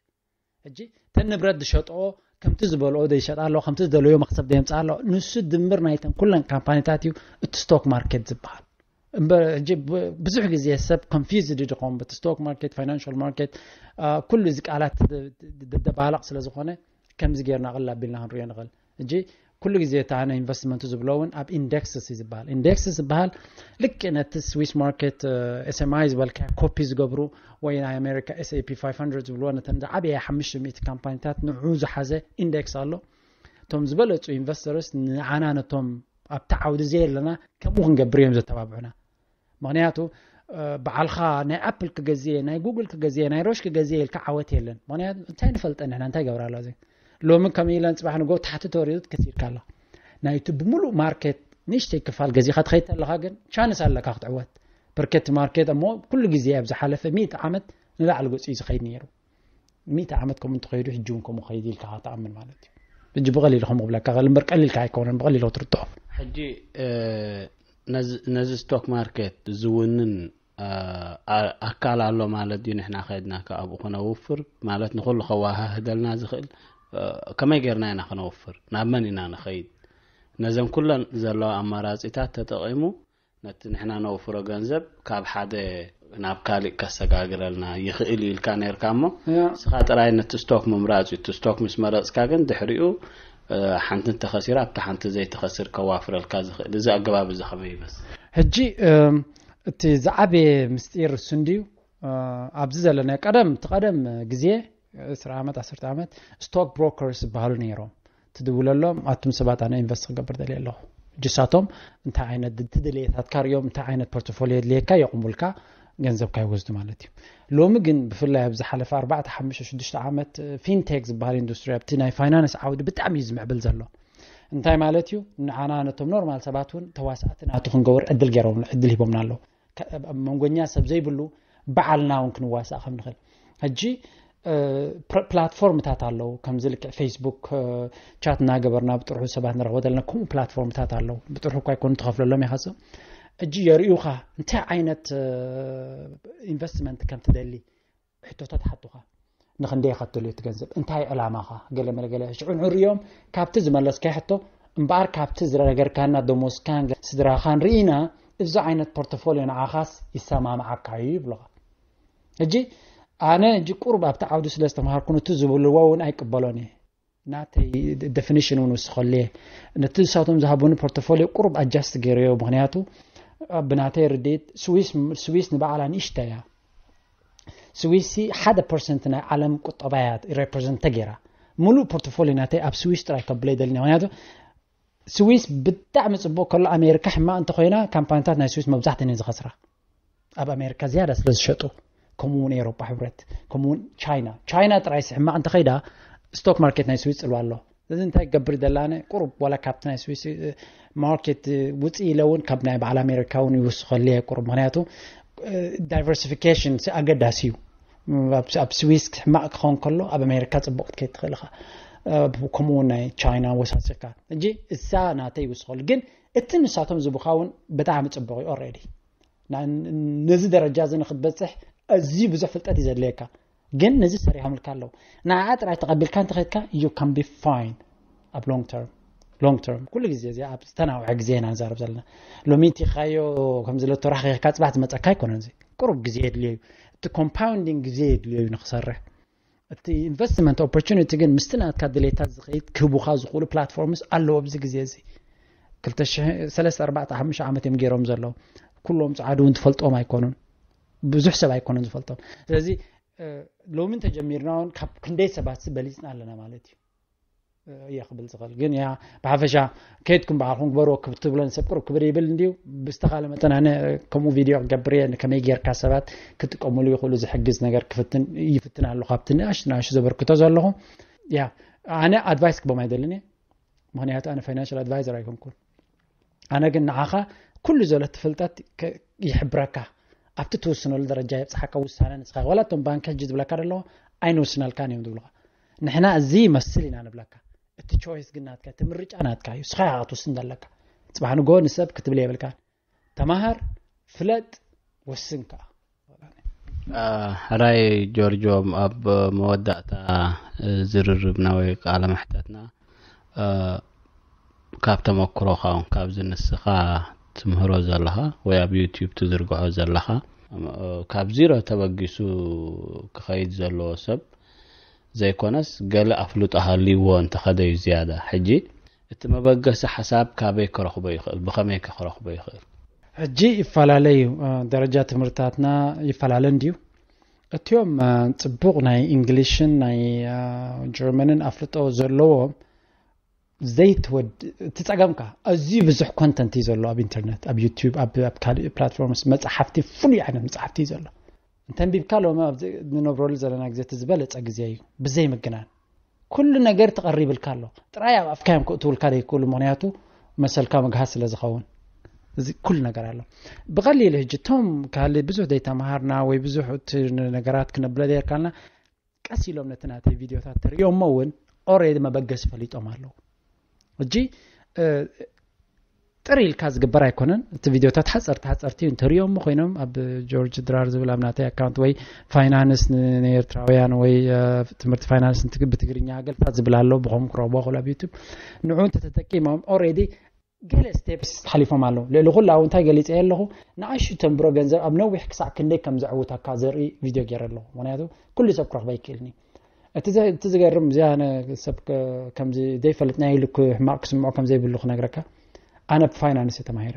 ሕጂ ተን ንብረት ዝሸጥኦ ከምቲ ዝበልኦ ዘይሸጣ ኣለዎ፣ ከምቲ ዝደለዮ መኽሰብ ዘየምፅኣ ኣለዎ። ንሱ ድምር ናይተን ኩለን ካምፓኒታት እዩ እቲ ስቶክ ማርኬት ዝበሃል። እምበር ሕጂ ብዙሕ ግዜ ሰብ ኮንፊውዝድ ድኾም በቲ ስቶክ ማርኬት ፋይናንሽል ማርኬት ኩሉ እዚ ቃላት ደባለቕ ስለ ዝኾነ ከምዚ ጌርና ቅል ኣቢልና ክንሪኦ ንኽእል። ሕጂ ኩሉ ግዜ እታ ኣነ ኢንቨስትመንቱ ዝብሎ እውን ኣብ ኢንደክስስ እዩ ዝበሃል። ኢንደክስስ ዝበሃል ልክዕ ነቲ ስዊስ ማርኬት ኤስኤምኣይ ዝበልካ ኮፒ ዝገብሩ ወይ ናይ ኣሜሪካ ኤስኤፒ ፋይቭ ሃንድረድ ዝብልዎ ነተን ዝዓበየ ሓሙሽተ ሚእቲ ካምፓኒታት ንዑ ዝሓዘ ኢንደክስ ኣሎ። እቶም ዝበለፁ ኢንቨስተርስ ንዓና ነቶም ኣብቲ ዓውዲ ዘየለና ከምኡ ክንገብር እዮም ዘተባብዑና። ምክንያቱ በዓልካ ናይ ኣፕል ክገዝየ ናይ ጉግል ክገዝየ ናይ ሮሽ ክገዝየ ኢልካ ዓወት የለን። ምክንያቱ እንታይ ንፈልጠ ንሕና እንታይ ገብራ ኣሎ እዚ ሎሚ ከም ኢለን ፅባሕ ንጎ ታሕቲ ተወሪዱ ከሲርካ ኣላ። ናይቲ ብምሉእ ማርኬት ንእሽተይ ክፋል ገዚኻ ትኸይድ ኣለኻ ግን ቻንስ ኣለካ ክትዕወት። ፐርከቲ ማርኬት እሞ ኩሉ ግዜ ኣብ ዝሓለፈ ሚእቲ ዓመት ንላዕሊ ገፂ እዩ ዝኸይድ ነይሩ። ሚእቲ ዓመት ከምኡ እንተኸይዱ ሕጂ እውን ከምኡ ከይድ ኢልካ ክትኣምን ማለት እዩ። ሕጂ ብቐሊሉ ከምኡ ክብለካ ክእል እምበር ቀሊልካ ኣይከውንን ብቐሊሉ ክትርትዖ። ሕጂ ነዚ ስቶክ ማርኬት ዝውንን ኣካል ኣሎ ማለት ድዩ? ንሕና ከይድና ኣብኡ ከነውፍር ማለት ንኩሉ ከዋሃህደልና ዝኽእል ከመይ ጌርና ኢና ከነውፍር? ናብ መን ኢና ንኸይድ? ነዘን ኩለን ዘለዋ ኣማራፂታት ተጠቒሙ ነቲ ንሕና ነውፍሮ ገንዘብ ካብ ሓደ ናብ ካሊእ ከሰጋግረልና ይኽእል እዩ ኢልካ ነርካ እሞ እስኻ ጥራይ ነቲ ስቶክ ምምራፅ እዩ። እቲ ስቶክ ምስ መረፅካ ግን ድሕሪኡ ሓንቲ እንተኸሲራ ኣብታ ሓንቲ ዘይትኸስር ከዋፍረልካ ዝኽእል እዚ ኣገባብ እዚ ከመይ ይመስል? ሕጂ እቲ ዝዓበየ ምስጢር እሱ እንድዩ። ኣብዚ ዘለናዮ ቀደም እቲ ቀደም ግዜ ዕስራ ዓመት ዓሰርተ ዓመት ስቶክ ብሮከርስ ዝበሃሉ ነይሮም። ትድውለሎም ኣቱም ሰባት ኣነ ኢንቨስት ክገብር ደልየ ኣለኹ። ሕጂ ንሳቶም እንታይ ዓይነት ትድልየታትካ ሪኦም እንታይ ዓይነት ፖርትፎሊዮ የድልየካ የቕሙልካ ገንዘብካ ይወስዱ ማለት እዩ። ሎሚ ግን ብፍላይ ኣብ ዝሓለፈ ኣርባዕተ ሓሙሽተ ሽዱሽተ ዓመት ፊንቴክ ዝበሃል ኢንዱስትሪ ኣብቲ ናይ ፋይናንስ ዓውዲ ብጣዕሚ እዩ ዝምዕብል ዘሎ። እንታይ ማለት እዩ? ንዓና ነቶም ኖርማል ሰባት እውን ተዋሳእቲ ናቱ ክንገብር ዕድል ገይሮም ዕድል ሂቦምና ኣለዉ። መንጎኛ ሰብ ዘይብሉ በዓልና እውን ክንዋሳእ ከም ንኽእል። ሕጂ ፕላትፎርምታት ኣለዉ ከምዚ ልክዕ ፌስቡክ ቻት እናገበርና ብጥርሑ ሰባት ንረኽቦ ዘለና ከምኡ ፕላትፎርምታት ኣለዉ። ብጥርሑ እኳ ይኮኑ ትኸፍለሎም ኢኻ። ሕጂ የርእዩኻ እንታይ ዓይነት ኢንቨስትመንት ከም ትደሊ ሕቶታት ሓቱኻ። ንክንደይ ይኸትል እዩ እቲ ገንዘብ? እንታይ ዕላማኻ? ገለ መለ ገለ ሽዑ ንዕሪኦም ካብቲ ዝመለስካዮ ሕቶ እምበኣር ካብቲ ዝነገርካና ደሞዝካን ስድራኻን ርኢና እዚ ዓይነት ፖርቶፎሊዮ ንዓኻስ ይሰማምዓካ እዩ ይብሉኻ። ሕጂ ኣነ ሕጂ ቁሩብ ኣብቲ ዓውዲ ስለ ዝተምሃርኩ ነቲ ዝብልዎ እውን ኣይቅበሎን እየ። ናተይ ደፊኒሽን እውን ውስኸሉ እየ። ነቲ ንሳቶም ዝሃቡኒ ፖርቶፎሊዮ ቁሩብ ኣጃስት ገይረዮ። ምክንያቱ ብናተይ ርድኢት ስዊስ ንባዕላ ንእሽተይ እያ። ስዊስ ሓደ ፐርሰንት ናይ ዓለም ቁጠባ እያ ሬፕረዘንት ተገይራ። ሙሉእ ፖርቶፎሊዮ ናተይ ኣብ ስዊስ ጥራይ ከብሎ ይደሊ። ምክንያቱ ስዊስ ብጣዕሚ ጽቡቕ ከሎ ኣሜሪካ ሕማቕ እንተኮይና ካምፓኒታት ናይ ስዊስ መብዛሕተን እየን ዝኸስራ። ኣብ ኣሜሪካ ዝያዳ ስለ ዝሸጡ፣ ከምኡ እውን ኤሮጳ ሕብረት፣ ከምኡ እውን ቻይና። ቻይና ጥራይ ሕማቕ እንተኸይዳ ስቶክ ማርኬት ናይ ስዊስ ጽልዋ ኣሎ። እዚ እንታይ ክገብር ደላነ? ቁሩብ ዋላ ካብቲ ናይ ስዊስ ማርኬት ውፅእ ኢለ እውን ካብ ናይ በዓል ኣሜሪካ እውን ይውስኸሉ እየ ቁሩብ። ምክንያቱ ዳይቨርሲፊኬሽን ኣገዳሲ እዩ። ኣብ ስዊስ ሕማቕ ክኸውን ከሎ ኣብ ኣሜሪካ ፅቡቕ ክትከይድ ትኽእል ኢኻ። ከምኡ እውን ናይ ቻይና ወሳስካ። ሕጂ እሳ ናተይ ይውስኸሉ፣ ግን እቲ ንሳቶም ዝብኻ እውን ብጣዕሚ ፅቡቕ እዩ። ኦልሬዲ ነዚ ደረጃ እዚ ንክትበፅሕ ኣዝዩ ብዙሕ ፍልጠት እዩ ዘድልየካ። ግን ነዚ ሰሪሖምልካ ኣለዉ። ንዓ ጥራይ ተቐቢልካ እንተኸድካ you can be fine ኣብ long term። Long term ኩሉ ግዜ እዚ ኣብ ዝተናውሐ ግዜ ኢና ንዛረብ ዘለና። ሎሚ እንቲኻዮ ከምዚ ለቶ ራኺካ ፅባሕ ዝመፀካ ኣይኮነን። እዚ ቁሩብ ግዜ የድልዮ እዩ። እቲ ኮምፓውንዲንግ ግዜ የድልዮ እዩ ንክሰርሕ። እቲ ኢንቨስትመንት ኦፖርቹኒቲ ግን ምስቲ ናትካ ድሌታት ዝኸይድ ክህቡኻ ዝኽእሉ ፕላትፎርምስ ኣለዉ ኣብዚ ግዜ እዚ። ክልተ ሽሕ ሰለስተ ኣርባዕተ ሓሙሽተ ዓመት እዮም ገይሮም ዘለዉ። ኩሎም ፀዓዱ እውን ትፈልጦም ኣይኮኑን። ብዙሕ ሰብ ኣይኮነን ዝፈልጦም። ስለዚ ሎሚ እንተጀሚርና እውን ካብ ክንደይ ሰባት በሊፅና ኣለና ማለት እዩ። እየ ክብል ዝኽእል ግን ያ ብሓፈሻ ከይድኩም ባዕልኩም ግበርዎ ክትብሎ ንሰብ ቅሩብ ክብር ይብል እንድዩ። ብዝተኻለ መጠን ኣነ ከምኡ ቪድዮ ክገብር እየ። ከመይ ጌርካ ሰባት ክጥቀሙሉ ይኽእሉ ዝሕግዝ ነገር ክፍትን ይፍትን ኣለኹ ኣብቲ ንኣሽቱ ንኣሽቱ ዘበርክቶ ዘለኹ። ያ ኣነ ኣድቫይስ ክቦም ኣይደልን እየ፣ ምክንያቱ ኣነ ፋይናንሽል ኣድቫይዘር ኣይኮንኩን። ኣነ ግን ንዓኻ ኩሉ ዘሎ እቲ ፍልጠት ይሕብረካ፣ ኣብቲ ትውስነሉ ደረጃ የብፅሓካ ውሳነ ንስኻ። ዋላ እቶም ባንኪ ሕጂ ዝብለካ ዘለዉ ኣይንውስነልካን እዮም ዝብሉኻ። ንሕና እዚ ይመስል ኢና ንብለካ። እቲ ቾይስ ግን ናትካ፣ እቲ ምርጫ ናትካ እዩ። ንስኻ ኢኻ ክትውስን ዘለካ። ፅባሕ ንጎ ንሰብ ክትብል የብልካን። ተማሃር፣ ፍለጥ፣ ወስን ከኣ። ሕራይ ጆርጆ፣ ኣብ መወዳእታ ዝርርብና ወይ ቃለ መሕተትና ካብ ተመክሮኻ እውን ካብዚ ንስኻ ትምህሮ ዘለኻ ወይ ኣብ ዩቲዩብ ትዝርግሖ ዘለኻ ካብ ዚሮ ተበጊሱ ክኸይድ ዘለዎ ሰብ ዘይኮነስ ገለ ኣፍልጦ ሃልይዎ እንተኸደ እዩ ዝያዳ። ሕጂ እቲ መበገሲ ሓሳብ ካበይ ክረኽቦ ይኽእል? ብኸመይ ከ ክረኽቦ ይኽእል? ሕጂ ይፈላለ እዩ። ደረጃ ትምህርትታትና ይፈላለ እንድዩ። እቲኦም ፅቡቕ ናይ እንግሊሽን ናይ ጀርመንን ኣፍልጦ ዘለዎም ዘይትወድ እቲ ጸገምካ ኣዝዩ ብዙሕ ኮንተንት እዩ ዘሎ ኣብ ኢንተርነት፣ ኣብ ዩቲዩብ፣ ኣብ ካልእ ፕላትፎርምስ መጽሓፍቲ፣ ፍሉይ ዓይነት መጽሓፍቲ እዩ ዘሎ። እንተንቢብካ ሎሚ ኣብዚ ንነብረሉ ዘለና ግዜ እቲ ዝበለጸ ግዜ እዩ። ብዘይ ምግናን ኩሉ ነገር ተቐሪብልካ ኣሎ። ጥራይ ኣብ ኣፍካ እዮም ከእትውልካ ዘይክእሉ፣ ምኽንያቱ መሰልካ ምግሃስ ስለ ዝኸውን። እዚ ኩሉ ነገር ኣሎ። ብቐሊሉ ሕጂ እቶም ካልእ ብዙሕ ዘይተምሃርና ወይ ብዙሕ እቲ ነገራት ክነብለ ዘይርካልና ቀስ ኢሎም ነቲ ናተይ ቪድዮታት ተርእዮሞ እውን ኦሬዲ መበገሲ ፈሊጦም ኣለዉ። ሕጂ ጥር ኢልካ ዝግበር ኣይኮነን። እቲ ቪድዮታት ሓፀርቲ ሓፀርቲ እንተርእዮሞ ኮይኖም ኣብ ጆርጅ ድራር ዝብል ኣብ ናተይ ኣካውንት ወይ ፋይናንስ ንኤርትራውያን ወይ ትምህርቲ ፋይናንስ ብትግርኛ ገልታት ዝብል ኣሎ። ብኸም ክረኽቦ ክእሉ ኣብ ዩቱብ ንዑ እንተተጠቂሞም ኦሬዲ ገለ ስቴፕስ ሓሊፎም ኣለዉ። ልዕሊ ኩሉ ኣብ እንታይ ገሊፀ ኣለኹ፣ ንኣሽቱ ተንብሮ ገንዘብ ኣብ ነዊሕ ክሳዕ ክንደይ ከም ዘዕውተካ ዘርኢ ቪድዮ ገይረ ኣለኹ። ምክንያቱ ኩሉ ሰብ ክረኽቦ ኣይክእልን እዩ። እቲ ዝገርም እዚ ኣነ ሰብ ከምዚ ዘይፈልጥ ናይ ልኩ ሕማቕ ክስምዖ ከም ዘይብሉ ክነግረካ። ኣነ ብፋይናንስ ተማሂረ።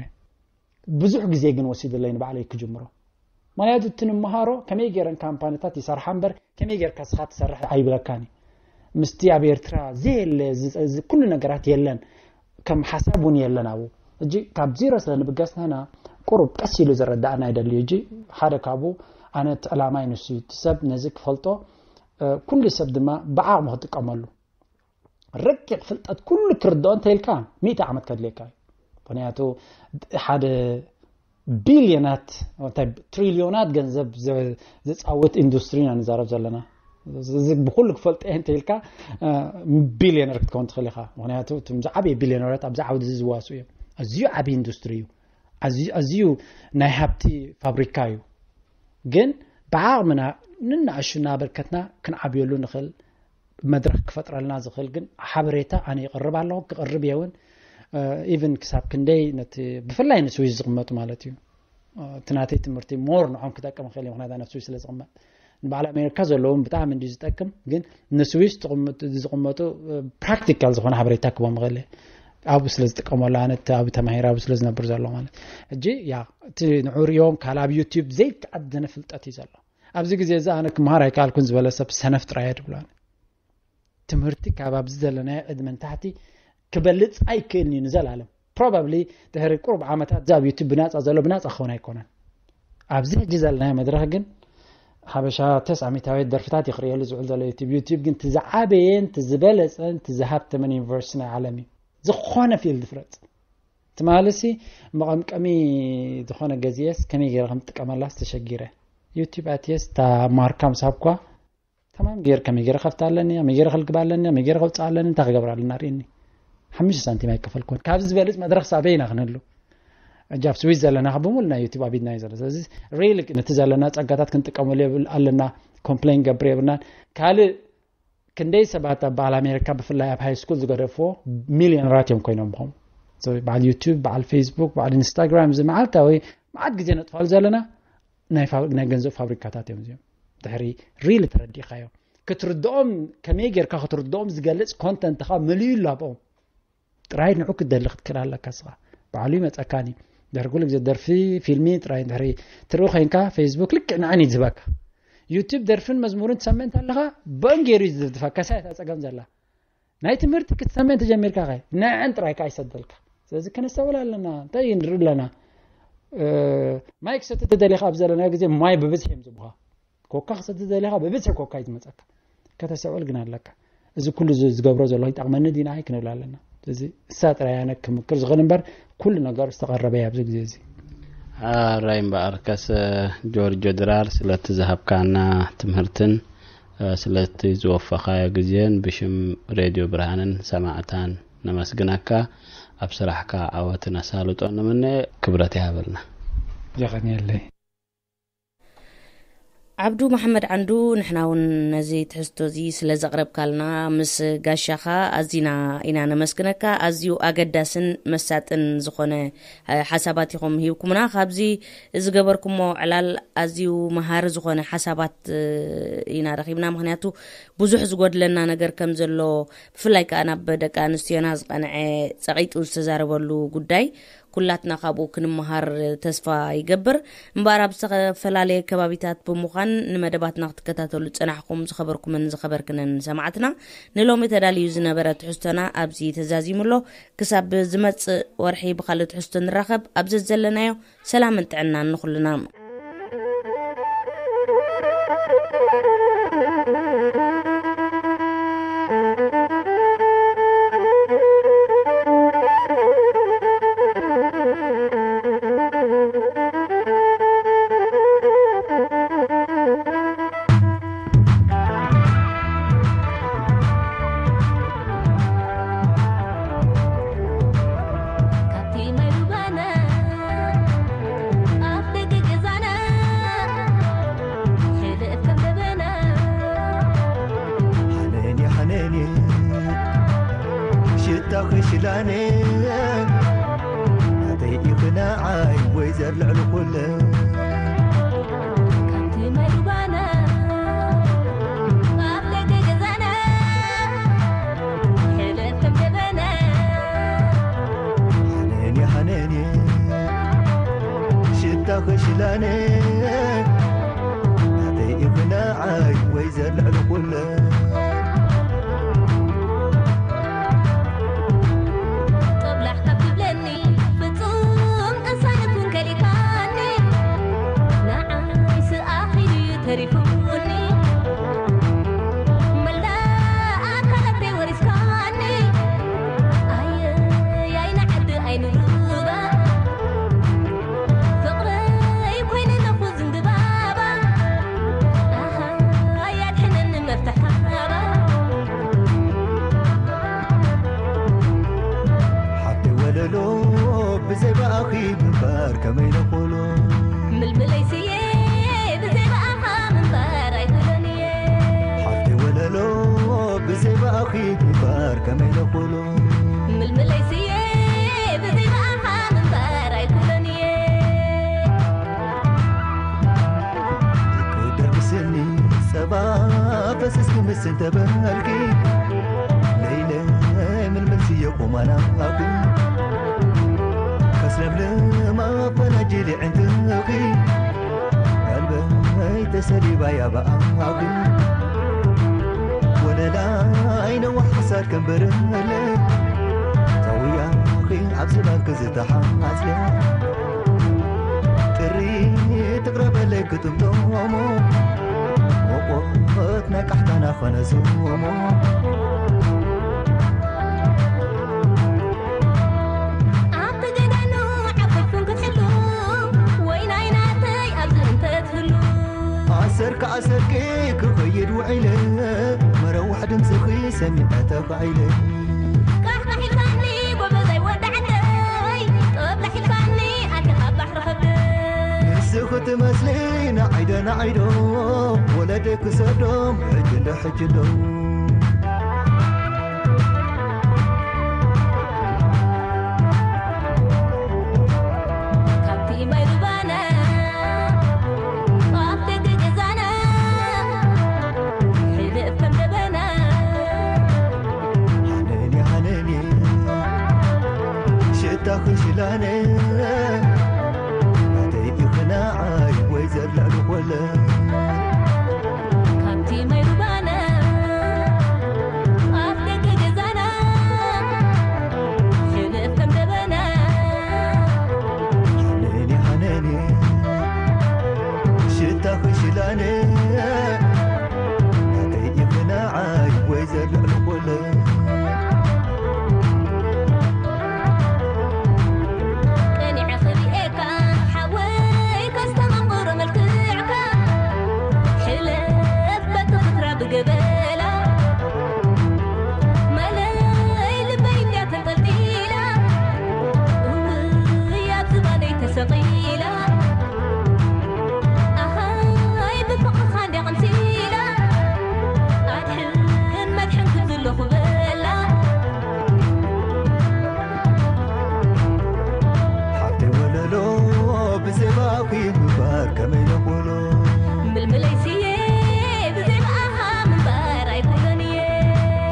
ብዙሕ ግዜ ግን ወሲድለይ ንባዕለይ ክጅምሮ። ምክንያቱ እቲ ንምሃሮ ከመይ ገይረን ካምፓኒታት ይሰርሓ እምበር ከመይ ገይርካ ስኻ ትሰርሕ ኣይብለካን እዩ። ምስቲ ኣብ ኤርትራ ዘየለ ኩሉ ነገራት የለን። ከም ሓሳብ እውን የለን ኣብኡ። ሕጂ ካብ ዜሮ ስለ ንብገስ ንሕና ቁሩብ ቀስ ኢሉ ዝረዳእና ይደልዩ። ሕጂ ሓደ ካብኡ ኣነ እቲ ዕላማይ ንሱ እዩ። እቲ ሰብ ነዚ ክፈልጦ ኩሉ ሰብ ድማ ብዓቕሙ ክጥቀመሉ። ረቂቕ ፍልጠት ኩሉ ክርድኦ እንተኢልካ ሚእቲ ዓመት ከድልየካ እዩ። ምክንያቱ ሓደ ቢልዮናት ትሪልዮናት ገንዘብ ዝፃወት ኢንዱስትሪ ኢና ንዛረብ ዘለና። ብኩሉ ክፈልጦ እየ እንተኢልካ ቢልዮነር ክትከውን ትኽእል ኢኻ። ምክንያቱ እቶም ዝዓበየ ቢልዮነራት ኣብዚ ዓውዲ እዚ ዝዋሱ እዮም። ኣዝዩ ዓብዪ ኢንዱስትሪ እዩ። ኣዝዩ ናይ ሃብቲ ፋብሪካ እዩ። ግን ብዓቕምና ንናእሹ እናበርከትና ክንዓብየሉ ንኽእል መድረኽ ክፈጥረልና ዝኽእል ግን ሓበሬታ ኣነ ይቕርብ ኣለኹ፣ ክቕርብ እየ እውን። ኢቨን ክሳብ ክንደይ ነቲ ብፍላይ ንስዊስ ዝቕመጡ ማለት እዩ እቲ ናተይ ትምህርቲ ሞር ንዖም ክጠቅም ይኽእል እዩ። ምክንያቱ ኣብ ስዊስ ስለ ዝቕመጥ ንበዓል ኣሜሪካ ዘለዎም ብጣዕሚ እንዲ ዝጠቅም ግን ንስዊስ ዝቕመጡ ፕራክቲካል ዝኾነ ሓበሬታ ክቦም ይኽእል እየ። ኣብኡ ስለ ዝጥቀመሉ ኣነ እቲ ኣብኡ ተማሂረ ኣብኡ ስለ ዝነብር ዘሎ ማለት ሕጂ ያ እቲ ንዑ ሪኦም ካልእ ኣብ ዩቲዩብ ዘይተኣደነ ፍልጠት እዩ ዘሎ። ኣብዚ ግዜ እዚ ኣነ ክምሃር ኣይከኣልኩን ዝበለ ሰብ ሰነፍ ጥራይ እየ ድብሎ ኣነ። ትምህርቲ ካብ ኣብዚ ዘለናዮ ዕድመ ንታሕቲ ክበልፅ ኣይክእልን እዩ ንዘላለም። ፕሮባብሊ ድሕሪ ቁሩብ ዓመታት እዚ ኣብ ዩቲብ ብናፃ ዘሎ ብናፃ ክኸውን ኣይኮነን። ኣብዚ ሕጂ ዘለናዮ መድረኽ ግን ሓበሻ ተስዓሚታዊት ደርፍታት ይኽርእየሉ ዝውዕል ዘሎ ዩቲብ ዩቲብ ግን ትዝዓበየን ትዝበለፀን ትዝሃብተመን ዩኒቨርሲቲ ናይ ዓለም እዩ። ዝኾነ ፊልድ ፍረፅ ትማልሲ መቐምቀሚ ዝኾነ ገዚኤስ ከመይ ገይረ ከም ጥቀመላስ ተሸጊረ። ዩቲብ ኣትየስ እታ ማርካ ምስ ሃብኳ ተማም ገይር ከመይ ገይረ ከፍታ ኣለኒ፣ ከመይ ገይረ ከልግባ ኣለኒ፣ ከመይ ገይረ ከውፅኣ ኣለኒ፣ እንታይ ክገብር ኣለና ርእኒ። ሓሙሽተ ሳንቲም ኣይከፈልኩን። ካብዚ ዝበልፅ መድረኽ ሳበይ ኢና ክንህሉ። ሕጂ ኣብ ስዊስ ዘለና ካብ ብምሉእ ናይ ዩቲብ ኣብ ኢድና እዩ ዘሎ። ስለዚ ሪሊ ነቲ ዘለና ፀጋታት ክንጥቀመሉ የብል ኣለና። ኮምፕሌን ገብር የብልናን። ካልእ ክንደይ ሰባት ኣብ በዓል ኣሜሪካ ብፍላይ ኣብ ሃይ ስኩል ዝገደፍዎ ሚሊዮነራት እዮም ኮይኖም ኹም በዓል ዩቲብ በዓል ፌስቡክ በዓል ኢንስታግራም እዚ መዓልታዊ መዓት ግዜ ነጥፋሉ ዘለና ናይ ፋ- ናይ ገንዘብ ፋብሪካታት እዮም እዚኦም። ድሕሪ ሪሊ ተረዲእካዮ ክትርድኦም ከመይ ጌርካ ክትርድኦም ዝገልፅ ኮንተንት ኻ መሊኡ ኣሎ ኣብኦም። ጥራይ ንዑ ክትደሊ ክትክእል ኣለካ ስኻ። ባዕሉ ይመፀካኒ። ድሕሪ ኩሉ ግዜ ደርፊ ፊልሚ ጥራይ ድሕሪ ትርኢ ኮይንካ ፌስቡክ ልክዕ ንዓኒ ዝህበካ። ዩቲብ ደርፍን መዝሙርን ትሰምዕ እንተለኻ በን ገይሩ እዩ ዝድፍድፈካ። ሳይ እታ ፀገም ዘላ ናይ ትምህርቲ ክትሰምዕ እንተጀሚርካ ኸ ንዐን ጥራይ ከዓ ይሰደልካ። ስለዚ ከነስተውል ኣለና። እንታይ ንርኢ ኣለና? ማይ ክሰቲ ተደሊኻ ኣብ ዘለናዮ ግዜ ማይ ብብዝሒ እዮም ዝብኻ። ኮካ ክሰቲ ተደሊኻ ብብዝሒ ኮካ እዩ ዝመፀካ። ከተስተውዕል ግን ኣለካ። እዚ ኩሉ እዚ ዝገብሮ ዘሎ ይጠቕመኒ ድዩ ንዓይ ክንብል ኣለና። ስለዚ እሳ ጥራይ ኣነ ክምክር ዝኽእል እምበር ኩሉ ነገር ዝተቐረበ እዩ ኣብዚ ግዜ እዚ። ኣራይ እምበኣርከስ ጆርጆ ድራር ስለቲ ዝሃብካና ትምህርትን ስለቲ ዝወፈኻዮ ግዜን ብሽም ሬድዮ ብርሃንን ሰማዕታን ነመስግነካ። ኣብ ስራሕካ ዓወትን ኣሳልጦን ንምነ። ክብረት ይሃበልና። የቐንየለይ። ዓብዱ መሓመድ ዓንዱ፣ ንሕና እውን ነዚ ትሕዝቶ እዚ ስለ ዘቕረብካልና ምስ ጋሻኻ ኣዚና ኢና ነመስግነካ። ኣዝዩ ኣገዳስን መሳጥን ዝኾነ ሓሳባት ኢኹም ሂብኩምና። ካብዚ ዝገበርኩሞ ዕላል ኣዝዩ መሃሪ ዝኾነ ሓሳባት ኢና ረኺብና። ምክንያቱ ብዙሕ ዝጎድለና ነገር ከም ዘሎ ብፍላይ ከዓ ናብ ደቂ ኣንስትዮና ዝቐንዐ ጸቒጡ ዝተዛረበሉ ጉዳይ ኩላትና ካብኡ ክንመሃር ተስፋ ይገብር። እምበኣር ኣብ ዝተፈላለየ ከባቢታት ብምዃን ንመደባትና ክትከታተሉ ዝጸናሕኩም ዝኸበርኩምን ዝኸበርክንን ሰማዕትና ንሎሚ ተዳልዩ ዝነበረ ትሕዝቶና ኣብዚ ተዛዚሙ ኣሎ። ክሳብ ዝመጽእ ወርሒ ብኻልእ ትሕዝቶ ንራኸብ። ኣብ ዘዘለናዮ ሰላምን ጥዕናን ንኹልና። ክግበር ከመይ ለኩሉ ምልምለይ ስየ ብዘይ ብኣኻ ምንባር ኣይኩሎን እየ። ክደር ብስኒ ጸባ ፈስስ ክምስ እንተበልኪ ለይለ ምልምል ስየ ቁማና ኣኩ ከስለምልም ኣፈናጅሊ ዕንትኺ ቀልበይ ተሰሊባ ያባኣዊ ወለላይ ነዋሕ ክሳድ ከንበርለ ተውያኺ ኣብ ዝባንኪ ዝተሓዝለ ጥሪ ትቕረበለይ ክትምቶሞ ሞቆት ናይ ቃሕታና ኾነ ዞሞ ኣብቲ ገዳኑ ዓበይኩም ክትሕሉ ወይ ናይ ናተይ ኣብዚ እንተትህሉ ኣሰርካ ኣሰርኪ ክኸይድ ውዒለ መረዋሕ ድምፅኺ ሰሚዐ ተኻዒለ ቃሕቃሕ ኢልካኒ ጎበዛይ ወዲ ዓደይ ጥበብ ላሕ ኢልካኒ ኣቲኻ ባሕሪ ከብደይ ንስኺ ትመስሊ ንዓይዶ ንዓይዶ ወለደይ ክሰዶም ሕጂ እንዶ ሕጂ እንዶ ካብቲ ማይ ሩባና ኣፍ ደገ ገዛና ሕልፍ ከም ደበና ሃነኒ ሃነኒ ሽታኺ ሽላነ ናተይ ኢኺ ንዓይ ወይ ዘላሉ ኮለ ካብቲ ማይ ሩባና ኣፍ ደገ ገዛና ሕልፍ ከም ደበና ሃነኒ ሃነኒ ሽታኺ ሽላነ ናተይ ኢኺ ንዓይ ወይ ዘላሉ ኮለ ቀኒዐ ክሪኤካ ሓወይ ከስተማቕሮ መልክዕካ ሕለፍ በቲ ክፍራ ብገበላ መለይ ልበይ እንድያ ተንጠልጢላ እውይ ኣብ ዝባነይ ተሰቒላ ኣኸይ ብፍቕርኻ እንድያ ቐምሲላ ኣድሕን መድሕን ክብለኹ በላ ሓብተይ ወለሎ ብዘይ ባኺ ምንባር ከመይ ነቕሎ ምልምለይ ስየ ብዘይ ብኣኻ ምንባር ኣይኩሎን እየ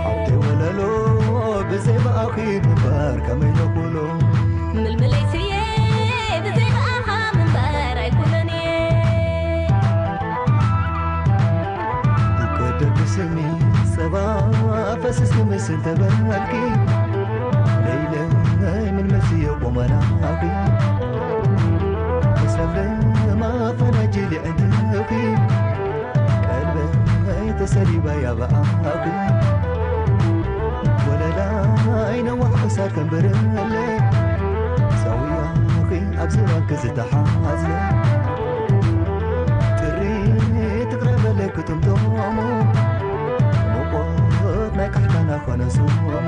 ሓብተይ ወለሎ ብዘይ ብኣኺ ምንባር ከመይ ነቕሎ ምልምለይ ስየ ብዘይ ብኣኻ ምንባር ኣይኩሎን እየ ይቀደር ብስሚ ጸባ ፈስስ ክምስ እንተበልኪ ለይለይ ምን መስዮ ቆመናኺ ተሰብለ ማፈናጅሊ ዕንድኺ ቀልበይ ተሰሊባ ያባኣኺ ወለላይ ነዋሕ ክሳድ ከንበረለ ሰውያኺ ኣብዚ ባንክ ዝተሓዝለ ጥሪ ትቕረበለ ክትምቶሞ ሙቆት ናይ ካሕታና ኮነ ስሞሞ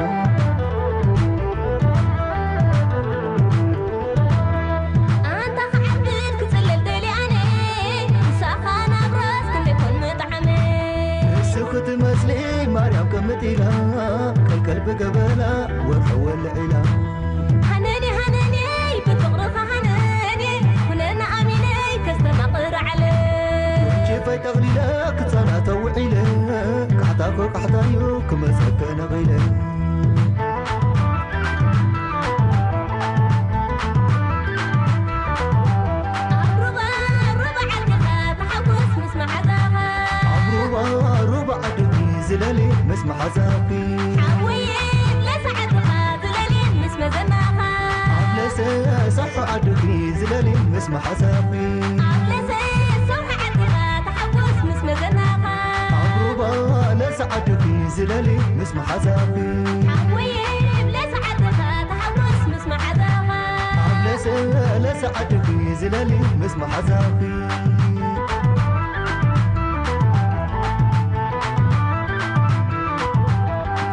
ኣንታ ክዓብድ ክጽለል ደልየ ኣነ ምሳኻ ናብራስ ክንደይ ኮን ምጥዓመ ንስኺ ትመስሊ ማርያም ከምጥ ኢላ ቀልቀል ብገበላ ወርሒ ወልዕ ኢላ ሃነኒ ሃነኒ ብፍቕርኻ ሃነኒ ኩነና ኣሚነይ ከስተማቕር ዓለ ጭፈይ ጠቕሊለ ክጸናተ ውዒለ ቃሕታኺ ቃሕታዩ ክመጸከ ነቒለ ኣብ ሩባ ሩባ ዓድኻ ተሓጎስ ምስ መሓዛኻ ኣብ ሩባ ሩባ ዓድኺ ዝለሊ ምስ መሓዛኺ ሓወየ ለሰ ዓድኻ ዝለሊ ምስ መዘናኻ ኣብ ለሰ ሰሑ ዓድኺ ዝለሊ ምስ መሓዛኺ ኣብ ለሰ ሰውሒ ዓድኻ ተሓጎስ ምስ መዘናኻ ኣብ ሩባ ለሰ ዓድኺ ዝለሊ ምስ መሓዛኺ ሓወየ ለሰ ዓድኻ ተሓጎስ ምስ መሓዛኻ ኣብ ለሰ ለሰ ዓድኺ ዝለሊ ምስ መሓዛኺ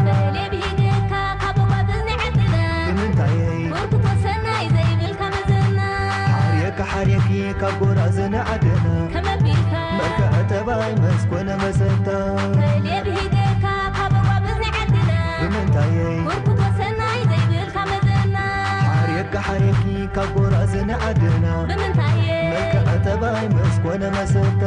ፈለየ ብሂገካ ካብ ጓብዝ ንዓድና ብምንታየይ ኮርኩቶ ሰናይ ዘይብልካ መዘና ሓርየካ ሓርየኪ ካብ ጎራዝን ዓድና ከመቢልካ መልክዐ ጠባይ መስኮነ መሰታ ፈለየ ብሂገካ ካብ ጓብዝ ንዓድና ኣጎራዝን ዓድና ብምንታየ መልክዓ ጠባይ መስኮነ መሰታ